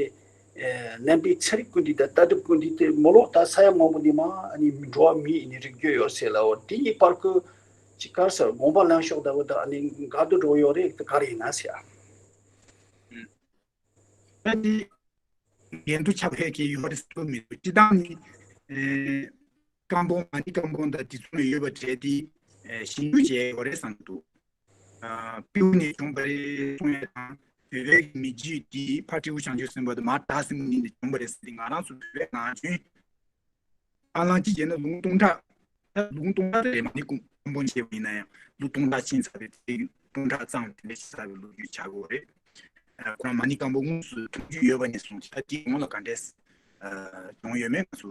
ཨེ་ནང་པའི་ཚན་རིག་ཀུན་བཏུས་དང་ལྟ་གྲུབ་ཀུན་བཏུས་དེ་མི་ལོ་ད་ས་ཡ་མང་པོ་འདི་མ་ཨ་ནི་འགྲོ་བ་མིའི་ཨ་ནི་རིགས་རྒྱུད་ཡོད་ཟེར་ལ། འོ་དེ་གཉིས་བར་གྱི་ ཅིག་ག་རེ་ཟེར། དགོངས་པ་ལེན་ཕྱོགས་འདྲ་བོ་དང་ཨ་ནི་འགལ་འདུ་འགྲོ་ཡོད་རེད། དེ་ག་རེ་ཡིན་ན་ཟེར། ད་དེ་འགལ་འདུ་ཆགས་པའི་གི་ཡོད་རེད་ཟེར་མི་འདུག་སྤྱིར་བཏང་ནི་ཨེ་སྐམ་པོ་མ་ཎི་སྐམ་པོ་དང་དེ་ཚོ་ནས་ཡོད་པ་རེད། དེ་ཨེ་ཞིབ་འཇུག་བྱས་ཡོད་རེད་བསམ་གྱི་འདུག་ཨ་པིའུ་ནས་བྱུང་བ་རེད་གསུང་ཡས་དང་བོད་པའི་གི་མི་རྒྱུད་དེ་ཕ་སྤྲེའུ་བྱང་ཆུབ་སེམས་དཔའ་དང་མ་བྲག་སྲིན་མོ་ནས་བྱུང་བ་རེད་ཟེར་ཏེ། ང་རང་ཚོ་བོད་པའི་ངག་རྒྱུན། ཨ་ལང་གཅིག་བྱས་ན་ལུང་སྟོང་ཕྲག་ད་ལུང་སྟོང་ཕྲག་རེད། མ་ཎི་སྐམ་པོ་བྱས་པ་ཡིན་ན་ཡང་ལུང་སྟོང་ཕྲག་ཕྱིན་ཚར་བའི་ཚེ། སྟོང་ཕྲག་ཙམ་དེ་འདྲ་ཕྱིན་ཚར་བའི་ལོ་རྒྱུས་ཆགས་ཀྱི་ཡོད་རེད། ཨ་ཁོ་རང་མ་ཎི་སྐམ་པོ་དངོས་སུ་མཐོང་རྒྱུ་ཡོད་པ་ནས་བཟུང་སྟེ་ད་དེའི་གོང་ལ་ག་འདྲས་ཨ་བྱུང་ཡོད་མེད་ང་ཚོ་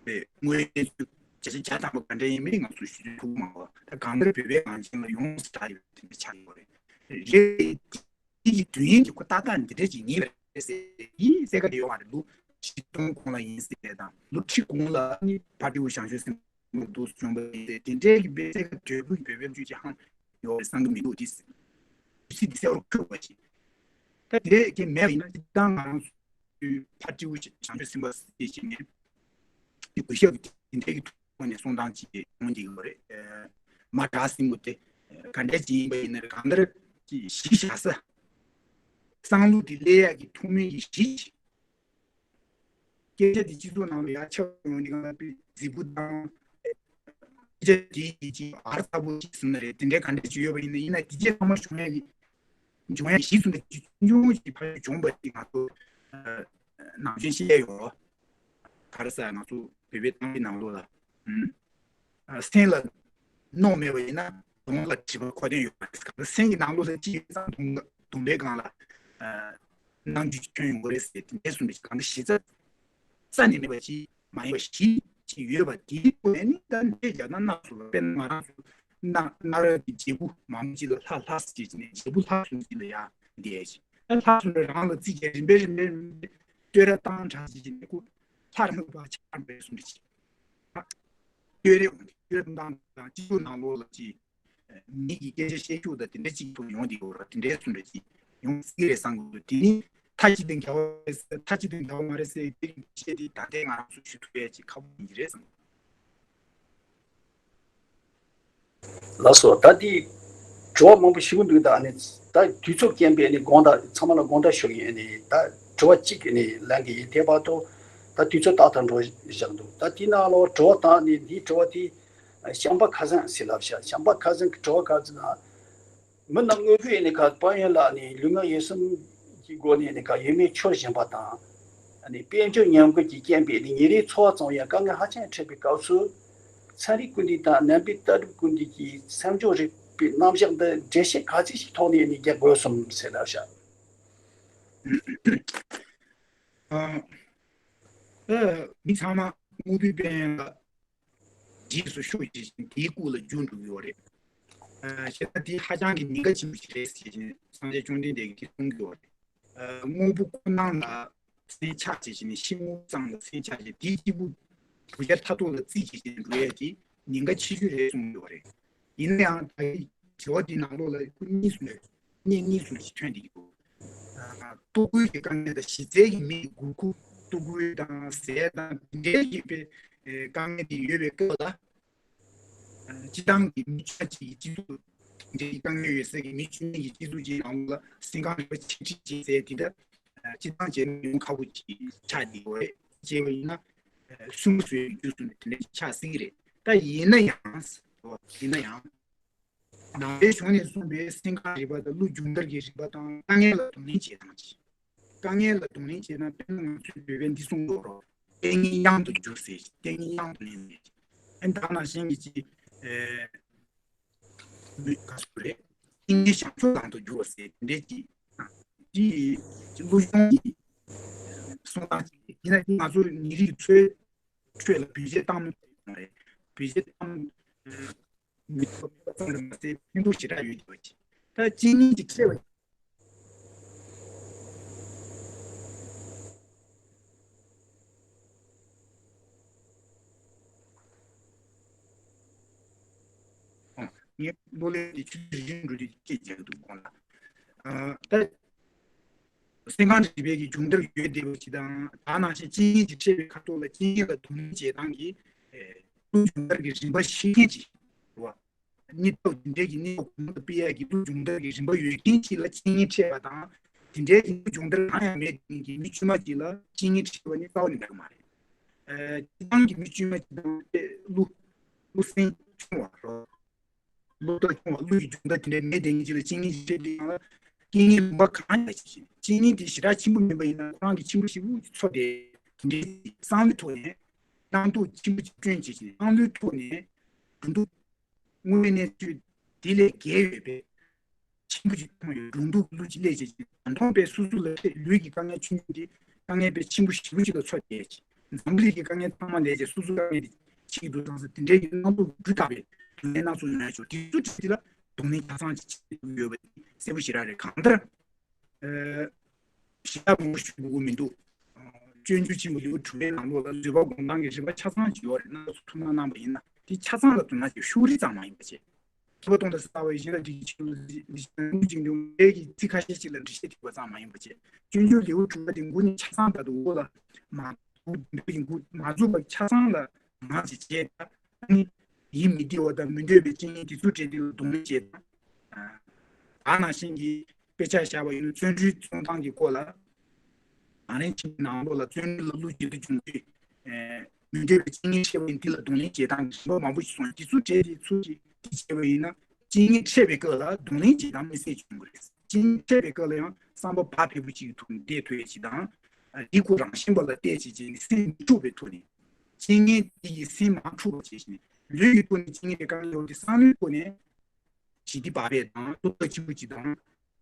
པའི་དངོས་གནས་ཚུལ་བརྒྱ་ཆ་བརྒྱ་ཐམ་པ་ག་འདྲ་ཡིན་མིན་ང་ཚོ་ཞུ་ཐུབ་མ་བ། ད་གང་ལྟར་བོད་པའི་ངག་རྒྱུན་ལ་ཡོངས་སུ་གྲགས་ཡོད་པ་དེ་འདྲ་ཆགས་ཡོད་རེད། རེད། དེ་ཡི་དུས་ཡུན་གྱི་ཁོ་ཏག་ཏག་འདི་འདྲ་ཅིག་ཡིན་པ་རེད་ཟེར་ཡིན་གསལ་ཁ་དེ་ཡོད་མ་རེད། ལོ་ཆིག་སྟོང་གོང་ལ་ཡིན་ཟེར་དང་ལོ་ཁྲི་གོང་ལ་ནི་ཕ་སྤྲེའུ་བྱང་ཆུབ་སེམས་དཔའ་འདུག་བྱུང་བ་ཡིན་ཟེར། དེ་འདྲའི་གི་དཔེ་གསལ་ཁ་དོད་པོ་གི་བོད་པའི་བརྗོད་ཅིག་ཧང་ཡོད་རེད་བསམ་གི་མི་འདུག་དེ་དུས་ཚིགས་འདི་གསལ་བོར་འཁོད་པ་ཞིག་ད་དེ་གི་མེད་པ་ཡིན་ན་སྤྱིར་བཏང་ང་རང་ཚོ་ཕ་སྤྲེའུ་བྱང་ཆུབ་སེམས་དཔའ་ཟེར་བྱས་ནས་དེ་གུས་ཞབས་ཀྱི་དེ་འདྲའི་གི་ཐོག་ནས་གསུང་སྟངས་ཅིག་ཡོང་གི་ཡོད་རེད། མ་བྲག་སྲིན་མོ་དེ་ག་འདྲ་ཅིག་ཡིན་པ་ཡིན་ན་རེད། གང་ལྟར་ཅིག་གཞི་བཞག་ས་བསམ་བློ་དེ་སླེབས་ཡག་གི་ཐུགས་སྨོན་གྱི་གཞི་ཅིག་སྐད་ཆ་དེ་སྤྱི་ཚོགས་ནང་ལ་ཡར་ཁྱབ་ཡོང་དུས་སྒང་ལ་དཔེ་རྫིག་པོ་དང་། སྐད་ཆ་དེ་ཡིན་གཅིག་ཨར་ཚ་པོ་ཅིག་ཟེར་ན་རེད། དེ་འདྲའི་ག་འདྲ་ཅིག་ཡོད་པ་ཡིན་ན། ཡིན་ན་དེ་རྗེས་ཚང་མ་བྱུང་ཡ་གི་འབྱུང་ཡ་གཞི་ཚུན་ད་ཅིག་ཆུང་ཆུང་ཞིག་ཕར་བྱུང་བ་ཅིག་ང་ཚོ་ནམ་རྒྱུན་བཤད་ཡོད། ག་རེ་ཟེར། ང་ཚོ་བོད་པའི་གཏམ་དཔེ་ནང་ལོགས་ལ། ཨུམ། སེམས་ལ་རྣོ་མེད་པ་ཡིན་ན་གདོང་ལ་བྱིས་པ་ཁོ་ཐེངས་ཡོད་པ་རེད། ག་ཚོད་སེམས་ཀྱི་ནང་ལོགས་ལ་ཅི་ཡོད་ཙང་གདོང་གདོང་པའི་སྒང་ལ་ཨ་རྣམ་འགྱུར་ཅིག་ཐོན་ཡོང་གི་རེད་ཟེར། དེ་འདྲས་གསུངས་པའི་གང་ལྟར་གཞི་རྩ་རྩ་ནས་མེད་པ་ཅིག་མ་ཡིན་པ་གཞི་ཅིག་ཡོད་པ་དེའི་ཐོག་ནས་ནི་ད་འདྲས་རྒྱ་ནག་སྣ་ཚོགས་ལ། དཔེར་ན་ང་རང་ཚོ་གནའ་གནའ་རབས་ཀྱི་བྱེད་པོ་མང་པོ་ཅིག་ལ་ལྷ་ལྷ་ཟེར་བྱས་ནས་བྱེད་པོ་ལྷ་སུ་ཅིག་ལ་ཡ་འདས་ཡ་ཅིག་ད་ལྷ་སུ་ལ་རང་ལ་རྩིས་བྱས་རིམ་པས་རིམ་པས་རིམ་པས་བསྟོད་ར་བཏང་དྲགས་བྱས་ནས་ཁོ་ལྷ་རང་ལ་ཕར་ཆགས་པའི་བཟོ་འདྲ་ཅིག་ད་བསྟོད་ར་འོང་དུས་བསྟོད་ར་བཏང་དང་སྤྱི་ཚོགས་ནང་ལོགས་ལ་ཅིག་མི་གི་སྐད་ཆ་བཤད་རྒྱུ་དང་དེ་འདྲ་ཅིག་ཐུག་ཡོང་དེ་ཡོད་ར། དེ་འདྲའི་བཟོ་འདྲ་ཅིག་ཡོང་སྲིད་ཀྱི་རེད་བསམ་གི་འདུག་དེ་ནི་མཐའ་གཅིག་ཏུ་འགལ་བ་རེད་ཟེར། མཐའ་གཅིག་ཏུ་འགལ་བ་མ་རེད་ཟེར་དེ་བཤད་དེ་ད་ལྟའི་ང་རང་ཚོ་ཞུ་ཐུབ་ཡ་ཅིག་ཁག་པོ་ཡིན་གྱི་རེད་བསམ། ལགས་སོ། ད་འདི་དྲི་བ་མང་པོ་ཞུ་གི་འདུག་ད་ཨ་ནི་ད་དུས་ཚོད་རྐྱེན་པས་ནི་དགོངས་དག་ཚང་མ་ལ་དགོངས་དག་ཞུ་གི་ཡིན། ནི་ད་དྲི་བ་གཅིག་ནི་ལན་གི་ཡིན། དེ་བར་དུ་ད་དུས་ཚོད་ཏག་ཏག་འགྲོ་བཞག་འདུག་ད་དེ་ནང་ལ་དྲི་བ་དང་ནི་འདིའི་དྲི་བ་དེ་བྱམས་པ་ཁ་སང་ཟེར་ལབ་ཤག་བྱམས་པ་ཁ་སང་གི་དྲི་བ་ག་ཚོད་ན། མི་རྣམས་དངོས་པོའི་ནི་ཁ་དཔལ་ཡོན་ལ་ནི་ལུས་ངག་ཡིད་གསུམ་གྱི་སྒོ་ནས་ནི་ཁ་ཡོད་མེད་འཆོར་བཞིན་པ་དང་། ནི་དཔལ་འབྱོར་ཉམས་རྒུད་ཀྱི་རྐྱེན་པས་ནི་ཉིན་རེའི་འཚོ་བ་བཙོང་ཡ་དཀའ་ངལ་ཧ་ཅང་འཕྲད་པའི་སྐབས་སུ། ཚན་རིག་ཀུན་འདུས་དང་ནད་འབུའི་ལྟ་གྲུབ་ཀུན་འདུས་ཀྱི་སེམས་སྦྱོང་རིག་པའི་རྣམ་གཞག་འདི་འགྲེལ་བཤད་ག་ཚོད་ཞིག་ཐོག་ནས་ནི་རྒྱག་དགོས་སམ་ཟེར་ལབ་ཤག་ཨ་ཨ་མི་ཚང་མ་དངོས་པོའི་དཔལ་ཡོན་ལ་རྗེས་སུ་ཤུགས་བྱེད་བཞིན་དེའི་སྐུ་ལ་རྒྱུ་འགྲོ་གི་ཡོད་རེད། ཨ་བྱས་ཙང་དེ་ཧ་ཅང་གི་ཉེན་ཁ་ཆེན་པོ་ཞིག་རེད་ཟེར་བཞིན་སངས་རྒྱས་བཅོམ་ལྡན་འདས་ཀྱིས་གསུང་གི་ཡོད་རེད། ཨ་དངོས་པོ་ཁོ་ན་ལ་སེམས་ཆགས་བྱེད་བཞིན་ཤིང་མོ་ཙམ་ལ་སེམས་ཆགས་བྱེད་དེའི་སྐྱེས་བུ་བུ་ཆ་མཐའ་ཐོག་ལ་རྩིས་བྱེད་བཞིན་འགྲོ་ཡས་ཀྱི་ཉེན་ཁ་ཆེ་ཤོས་རེད་གསུངས་ཡོད་རེད། ཡིན་ན་ཡང་ད་རེས་དྲི་བ་འདི་ནང་ལོགས་ལ་སྐུ་གཉིས་སུ་ལས་གནས་གཉིས་སུ་ལས་ཐོན་བསྡད་ཀྱི་འདུག་ལྟོ་གོས་ཀྱི་དཀའ་ངལ་དང་གཞི་རྩའི་གི་མི་ཡི་དགོས་མཁོ། ལྟོ་གོས་དང་ཟས་དང་དེ་འདྲའི་གི་དཔེ་དཀའ་ངལ་དེ་ཡོད་པའི་སྐབས་ལ། སྤྱི་བཏང་གི་མི་ཆ་གཅིག་གི་སྤྱི་ཚོགས་འདྲའི་དཀའ་ངལ་ཡོད་སའི་གི་མི་བཅུ་གཉིས་ཀྱི་སྤྱི་ཚོགས་ཀྱི་ནང་ལོགས་ལ་སེམས་ཁམས་རིག་པ་ཆེད་ཁྲིད་བྱེད་ཟེར་དེ་འདྲ་སྤྱི་བཏང་བྱས་ན་ཡོང་ཁག་པོ་ཅིག་ཆགས་བསྡད་ཡོད་རེད། བྱས་པ་ཡིན་ན་སུན་པོ་བཟོས་པའི་རྒྱུ་སུ་ནས་དེ་འདྲ་ཆགས་སྲིད་ཀྱི་རེད། ད་ཡིན་ན་ཡང་ཡིན་ན་ཡང་། ནང་པའི་གཞུང་ནས་གསུངས་པའི་སེམས་ཁམས་རིག་པ་དང་ཀླུ་མཇུག་མཐར་གྱི་རིག་པ་དང་དཀའ་ངལ་ལ་གདོང་ལེན་བྱེད་སྟངས་ཅིག་དཀའ་ངལ་ལ་གདོང་ལེན་བྱེད་སྟངས་དཔེར་ན་ང་ཚོའི་བོད་པས་འདི་གསུངས་ཡོད་རེད། ལྟས་ངན་གཡང་དུ་བསྒྱུར་ཟེར། ལྟས་ངན་གཡང་དུ་ལེན་ཟེར། ཨ་ནི་ད་ནང་བཞིན་གྱི་ཅིག་ཨེ་མི་ག་ཚོད་རེད། ལྟས་ངན་བྱང་ཆུབ་ལམ་དུ་བསྒྱུར་བ་ཟེར་དེ་འདྲའི་ཅིག་ཅིག་ཅིག་ཀླུ་གཞུང་གི་གསུང་སྟངས་ཅིག་ཡིན་ན། ང་ཚོ་ཉིན་རེའི་འཚོ་བའི་ཁྲོད་ལ་བེད་སྤྱོད་བཏང་མི་ཐུབ་པ་རེད། བེད་སྤྱོད་བཏང་མི་ཐུབ་པ་མེད་པ་ཙམ་དུ་མ་ཟད་ཕན་ཐོགས་ཞེ་དྲག་ཡོད་ཀྱི་ཡོད་ཅིག་ད་གཅིག་གཉིས་ཀྱིས་འཕྲད་པ། ངས་གློག་ཀླད་འདི་ཆུ་ཚོད་རིང་འགྲོ་དུས་སྐད་རྒྱག་གི་འདུག་ཁོང་ལ། ཨ་ད། སེམས་ཁམས་རིག་པའི་གི་མཇུག་མཐར་ཡོད་བསྡད་པ་ཅིག་དང་། ད་ནང་བཞིན་གཅིག་གཉིས་ཀྱིས་འཕྲད་པའི་ཁ་ཐོག་ལ་གཅིག་གཉིས་ལ་གདོང་ལེན་བྱེད་སྟངས་ཀྱི་ཨེ་ཀླུ་མཇུག་མཐར་གྱི་རིམ་པ་ཤེས་མཁན་ཅིག་རེད་བ། གནས་སྟངས་དེ་འདྲའི་གི་གནས་སྟངས་གོང་དུ་སྤེལ་ཡག་གི་ལུགས་སྦྱོང་བརྡར་གྱི་རིམ་པ་ཡོད་མཁན་ཅིག་ལ་རྐྱེན་ངན་འཕྲད་པ་དང་། དེ་འདྲའི་གི་ལུགས་སྦྱོང་བརྡར་གང་ཡང་མེད་མཁན་གྱི་མི་དཀྱུས་མ་ཅིག་ལ་རྐྱེན་ངན་འཕྲད་པ་ནི་རྩ་བ་ནས་འདྲ་གི་མ་རེད། ཨ། སྤྱིར་བཏང་གི་མི་དཀྱུས་མ་ཅིག་དང་དེ་ཀླུ་ཀླུ་སེམས་ཆུང་བ་རོ། ཀླུ་རྟགས་ཆུང་བ། ཀླུ་ཡི་སྦྱོང་བརྡར་དེ་འདྲའི་མེད་དེ་ངེས་ཅིག་ལ་རྐྱེན་ངན་ཞིག་འཕྲད་དུས་སྒང་ལ། རྐྱེན་ངན་ལུང་པ་གང་ཡང་ཞིག་བྱས། རྐྱེན་ངན་དེ་ཞེ་དྲག་ཆེན་པོ་མིན་པ་ཡིན་ན་ཁོ་རང་གི་ཆེན་པོ་ཞེ་པོ་ཅིག་ཚོར་ཏེ། དེ་འདྲའི་བསམ་བློའི་ཐོག་ནས་སྣང་དོགས་ཆེན་པོ་ཅིག་བསྐྲུན་བྱས་ཤིང་། བསམ་བློའི་ཐོག་ནས་སྒྲོ་འདོགས། དངོས་གནས་ཚུལ་དེ་ལས་བརྒལ་ཡོད་པའི་ཆེན་པོ་ཅིག་མཐོང་ཡོད། སྒྲོ་འདོགས་ཀྱི་ལུགས་ཅིག་སླེབས་བྱས་ཅིག་ད་དུང་དཔེ་སོ་སོ་ལ་ལུས་ཀྱི་དཀའ་ངལ་ཆུང་ཆུང་དེ་དཀའ་ངལ་དཔེ་ཆེན་པོ་ཞེ་པོ་ཅིག་ལ་ཚོར་བསྡད་ཅིག་འཛམ་བུ་གླིང་གི་དཀའ་ངལ་ཚང་མ་ལས་ཀྱང་སོ་སོའི་དཀའ་ངལ་དེ་ཆེ་གི་འདུག་བསམ་ས། དེ་འདྲའི་གི་སྣང་དོགས་སྒྲུབ་ཐག་པའི་སྡུག་བསྔལ་སྣ་ཚོགས་མྱོང་ཡ་ཆོག་དེ་ཚོ་བྲིས་དེ་ལ་གདོང་ལེན་ཆ་ཚང་ཅིག་བྱེད་དགོས་ཡོད་པ་གསལ་པོ་ཞེ་དྲག་རེད། གང་ལྟར། ཨ། ཞེ་དྲག་མང་པོ་ཞུ་དགོས་མི་འདུག་སྤྱོད་འཇུག་ཆེན་པོ་ལེའུ་དྲུག་པའི་ནང་ལོགས་ལ་བཟོད་པ་སྒོམ་སྟངས་ཀྱི་རིམ་པ་ཆ་ཚང་ཅིག་ཡོད་རེད། སྣ་ཚོགས་ཐུགས་སྣང་གནང་བ་ཡིན་ན། དེ་ཆ་ཚང་ལ་དོ་སྣང་བྱེད། ཤུགས་རིང་ཙམ་མ་ཡིན་པ་བྱས། ཐུབ་པ་སྟོང་དང་ཟབ་པ་ཡི་གཞི་ལ་འདྲིས་ཀྱི་ཆོས་ལ་འདི་ཞིག་ལ་ངུ་ཅིང་འདུན་པའི་གི་ཚིག་ཁ་ཤས་ཤིག་ལ་འགྲེལ་བཤད་བྲིས་པ་ཙམ་མ་ཡིན་པ་བྱས། སྤྱོད་འཇུག་ལེའུ་དྲུག་པ་དེ་མགོ་ནས་ཆ་ཚང་ལྟར་དུ་འོག་ལ་མ་འདུག་འདུག་ཡིན་མགོ་མ་འཛུགས་པ་ཆ་ཚང་ལ་ངག་ཅིག་བྱས། ད་ནི་ཡིད་མི་བདེ་བ་དང་མི་འདོད་པའི་རྐྱེན་ངན་དེ་ཚོ་འཕྲད་དེ་ལ་གདོང་ལེན་བྱེད་དང་། ད་ནང་བཞིན་གྱི་དཔེ་ཆ་བཞག་པ་ཡིན་ན་བརྩོན་འགྲུས་བརྩོན་སྟངས་ཀྱི་སྐོར་ལ། ད་རིང་ཁྱིམ་གྱི་ནང་ལོགས་ལ་བརྩོན་འགྲུས་ལ་བསླུ་བྱེད་དུ་བྱུང་དུས། ཨེ། མི་འདོད་པའི་རྐྱེན་ངན་འཕྲད་པ་ཡིན་དེ་ལ་གདོང་ལེན་བྱེད་སྟངས་ཀྱི་རིམ་པ་མང་པོ་ཞིག་སོང་། དེ་ཚོ་གྲས་དེ་ཚོ་ཞིག་དེ་བྱས་པ་ཡིན་ན། རྐྱེན་ངན་འཕྲད་པའི་སྐབས་ལ་གདོང་ལེན་བྱེད་སྟངས་དམིགས་བསལ་བྱུང་གི་རེད། རྐྱེན་ངན་འཕྲད་པའི་སྐབས་ལ་ཡང་བསམ་པ་བག་ཕེབས་པོ་ཅིག་གི་ཐོག་ནས་བསྡད་ཐུབ་ཡ་ཅིག་དང་། ཨ། དེ་ཁོ་རང་བཞིན་པ་ལ་བལྟས་བྱས་བྱས་ནས་སེམས་མི་འཁྲུགས་པའི་ཐོག་ནས། རྐྱེན་ངན་དེ་ཡིས་སེམས་མ་འཁྲུགས་པ་བྱས་ཤིང་། ལུས་ཀྱི་ཐོག་ནས་རྐྱེན་ངན་དེ་གང་ཡོང་དེ་བསམ་བློའི་ཐོག་ནས་ཞི་བདེ་བག་ཕེབས་དང་བློ་ཐག་ཆོད་པོ་ཅིག་དང་།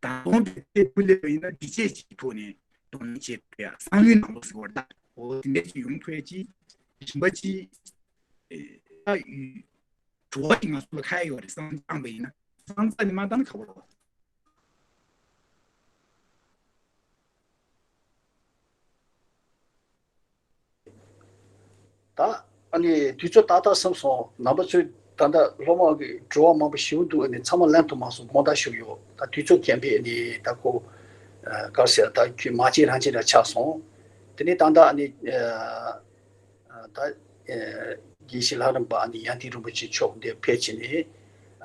ད་དུང་དེ་ལྟར་དུ་སླེབས་པ་ཡིན་ན་འདི་བྱས་ཀྱི་ཐོག་ནས་གདོང་ལེན་བྱེད་ཐུབ་ཡ། བསམ་བློའི་ནང་དུ་ཟེར་བ་ད། འོ་དེ་འདྲ་ཅིག་ཡོང་ཐུབ་ཡ་ཅིག་རིམ་པ་ཅིག་ཨེ། ད་ཡོད། བྲོ་བ་ཅིག་ང་ཚོ་ལ་ཁ་ཡ་ཡོད་རེད། བསམ་བློ་བཏང་པ་ཡིན་ན། བསམ་རྩ་ནས་མ་བཏང་ན་ཁག་པོ་རེད། ད་ཨ་ནི་དུས་ཚོད་ཏག་ཏག་སོང་སོང་། རྣམ་པ་ཚོས་ད་ལྟ་སློབ་མ་གི་དྲི་བ་མང་པོ་ཞིག་འདུག་ཨ་ནི་ཚང་མ་ལན་ཐོབ་མ་སོང་། དགོངས་དག་ཞུ་གི་ཡོད། ད་དུས་ཚོད་རྐྱེན་པས་ཨ་ནི་ད་ཁོ་ཨ་ག་རེ་ཟེར། ད་ཁྱོད་མ་བྱེད་རང་བྱེད་འདྲ་ཆགས་སོང་། དེ་ནས་ད་ལྟ་ཨ་ནི་ཨ་ད་ཨ་དགེ་བཤེས་ལྷ་རམས་པ་ཨ་ནི་ཡང་སྟེང་རིན་པོ་ཆེ་མཆོག་འདིར་ཕེབས་བྱས་ནས།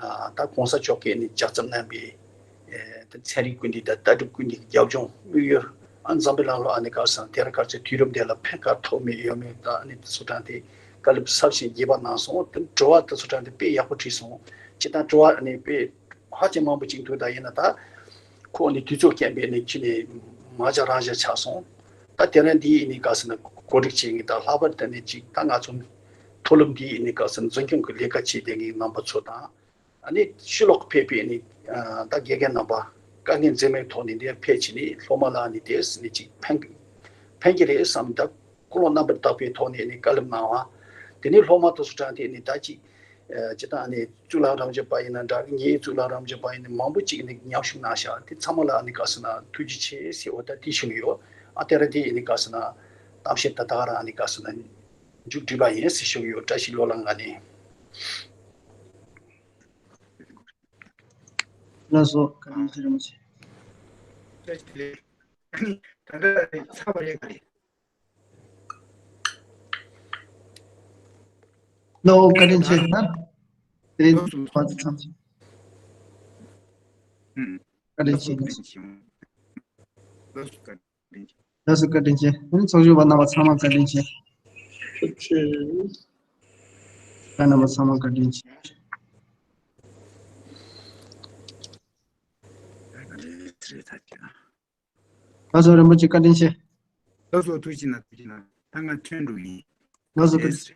ཨ་ད་གོང་ས་མཆོག་གིས་ནི་ལྗགས་རྩོམ་གནང་བའི་ཨེ་ད་ཚན་རིག་ཀུན་བཏུས་དང་ལྟ་གྲུབ་ཀུན་བཏུས་ཀྱི་རྒྱབ་ལྗོངས་དམིགས་ཡུལ། ཨ་འཛམ་བུའི་གླིང་ལ་ཨ་ནི་ག་རེ་ཟེར་ན་དེང་རབས་ག་རེ་ཟེར། དུས་རབས་འདི་ལ་ཕན་ཁ་ཐོགས་མེད་ཡོད་མེད་དང་། ཨ་ནི་དེ་ཚོ་དྲངས་ཏེ་བཀའ་སློབ་ཟབ་ཅིང་རྒྱས་པ་གནང་སོང་། དེ་དྲི་བ་དེ་ཚོ་དྲངས་ཏེ་དཔེ་ཡག་པོ་དྲིས་སོང་། སྤྱིར་བཏང་དྲི་བ་ཨ་ནི་དཔེ་ཧ་ཅང་མང་པོ་ཅིག་འདུག་ད་ཡིན་ན་ད་ཁོ་ནི་དུས་ཚོད་རྐྱེན་པས་ནི་ཁྱོད་ནི་མ་བྱས་རང་བྱས་ཆགས་སོང་། ད་དེ་རིང་འདི་ཡིན་ནི་ག་རེ་ཟེར་ན་གོ་སྒྲིག་བྱེད་མཁན་དང་། ལྷག་པར་དུ་ནི་ཅིག་ད་ང་ཚོ་མཐོ་སློབ་འདི་ཡིན་ནི་ག་རེ་ཟེར་ན་འཛིན་སྐྱོང་གི་ལས་ཀ་བྱེད་བསྡད་མཁན་རྣམ་པ་ཚོ་དང་། ཨ་ནི་ཕྱི་ལོགས་ཕེབས་པའི་ནི་ཨ་ད་དགེ་རྒན་རྣམ་པ་དཀའ་ངལ་འཛེམས་མེད་ཐོག་ནས་འདིར་ཕེབས་བྱས་ནས་སློབ་མ་ལ་ནི་དེས་ནི་ཅིག་ཕན་ཕན་གྱི་རེད་བསམ། ད་ཀུན་སློང་རྣམ་པར་དག་པའི་ཐོག་ནས་ནི་བཀའ་སློབ་གནང་བ། དེ་ནས་སློབ་མ་དེ་ཚོ་དྲངས་ཏེ་ནི་ད་ཅིག་ཨ་སྤྱིར་བཏང་ནི་གཙུག་ལག་རབ་འབྱམས་པ་ཡིན་ན་འདྲ། ངའི་གཙུག་ལག་རབ་འབྱམས་པ་ཡིན་ན་མང་པོ་ཅིག་ནི་མཉམ་ཞུགས་གནང་ཤག་དེ་ཚང་མ་ལ་ནི་ག་རེ་ཟེར་ན་ཐུགས་རྗེ་ཆེ་ཟེར་བ་ད་དེ་ཞུ་གི་ཡོད། ཨ་དེ་རིང་དེ་ཡིན་ནི་ག་རེ་ཟེར་ན་གཏམ་བཤད་ད་ད་ག་རང་ནི་ག་རེ་ཟེར་ན་མཇུག་སྒྲིལ་བ་ཡིན་ཟེར་ཞུ་གི་ཡོད། བཀྲ་ཤིས་བློ་ལ་ང་ནི། ལགས་སོ། བཀའ་དྲིན་ཆེ་རིན་པོ་ཆེ། ད་ལྟ་ཚར་བ་རེད་ག་རེད། ལགས་སོ། བཀའ་དྲིན་ཆེ། ད་དེ་རིང་བར་དུ་ཚང་ཞིང་། ཨུམ། བཀའ་དྲིན་ཆེ། ལགས་སོ། བཀའ་དྲིན་ཆེ། ལགས་སོ། བཀའ་དྲིན་ཆེ། ལགས་སོ། བཀའ་དྲིན་ཆེ། ཨ་ནི་ཚོགས་ཞུགས་པ་རྣམ་པ་ཚང་མ་བཀའ་དྲིན་ཆེ། ཐུགས་རྗེ་ཆེ། རྣམ་པ་ཚང་མ་བཀའ་དྲིན་ཆེ། ལགས་སོ། རིན་པོ་ཆེ་བཀའ་དྲིན་ཆེ། ལགས་སོ། ཐུགས་རྗེ་གནང་། ཐུགས་རྗེ་གནང་། ད་ང་ཐོན་འགྲོ་ཡིན། ལགས་སོ། བཀའ་དྲིན་ཆེ།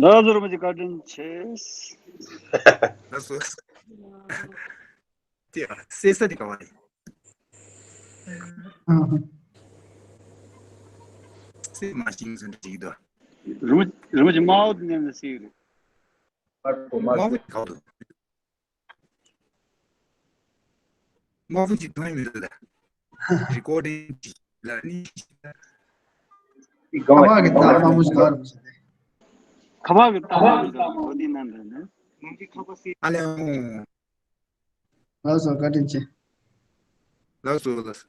ལགས་སོ། རིན་པོ་ཆེ་བཀའ་དྲིན་ཆེ། ལགས་སོ། དེ་ཨ་སེ་ས་དེ་ག་བ་རེད། ཨ་ཧ། སེ་མ་ཤིང་ཟེར་འདྲ་ཅིག་འདུག་རིན་པོ་རིན་པོ་ཆེ་དམར་པོ་དེ་ནས་ནས་སེ་རེད། དམར་པོ་ག་བ་འདུག་དམར་པོ་ཅིག་གཏོང་ཡི་མི་འདུག་ད། རི་ཀོར་ཌིང་ཅིག་ལ་ནི། ཁ་པར་གྱི་རྟགས་དམར་པོ་ཞིག་ག་རེ་ཟེར་ཏེ། ཁ་པར་གྱི་རྟགས་དམར་པོ་ཞིག་འོ་དེ་ནང་འདྲ་ནི། ཨ་ལེ་ཨོ། ལགས་སོ། བཀའ་དྲིན་ཆེ། ལགས་སོ། ལགས་སོ།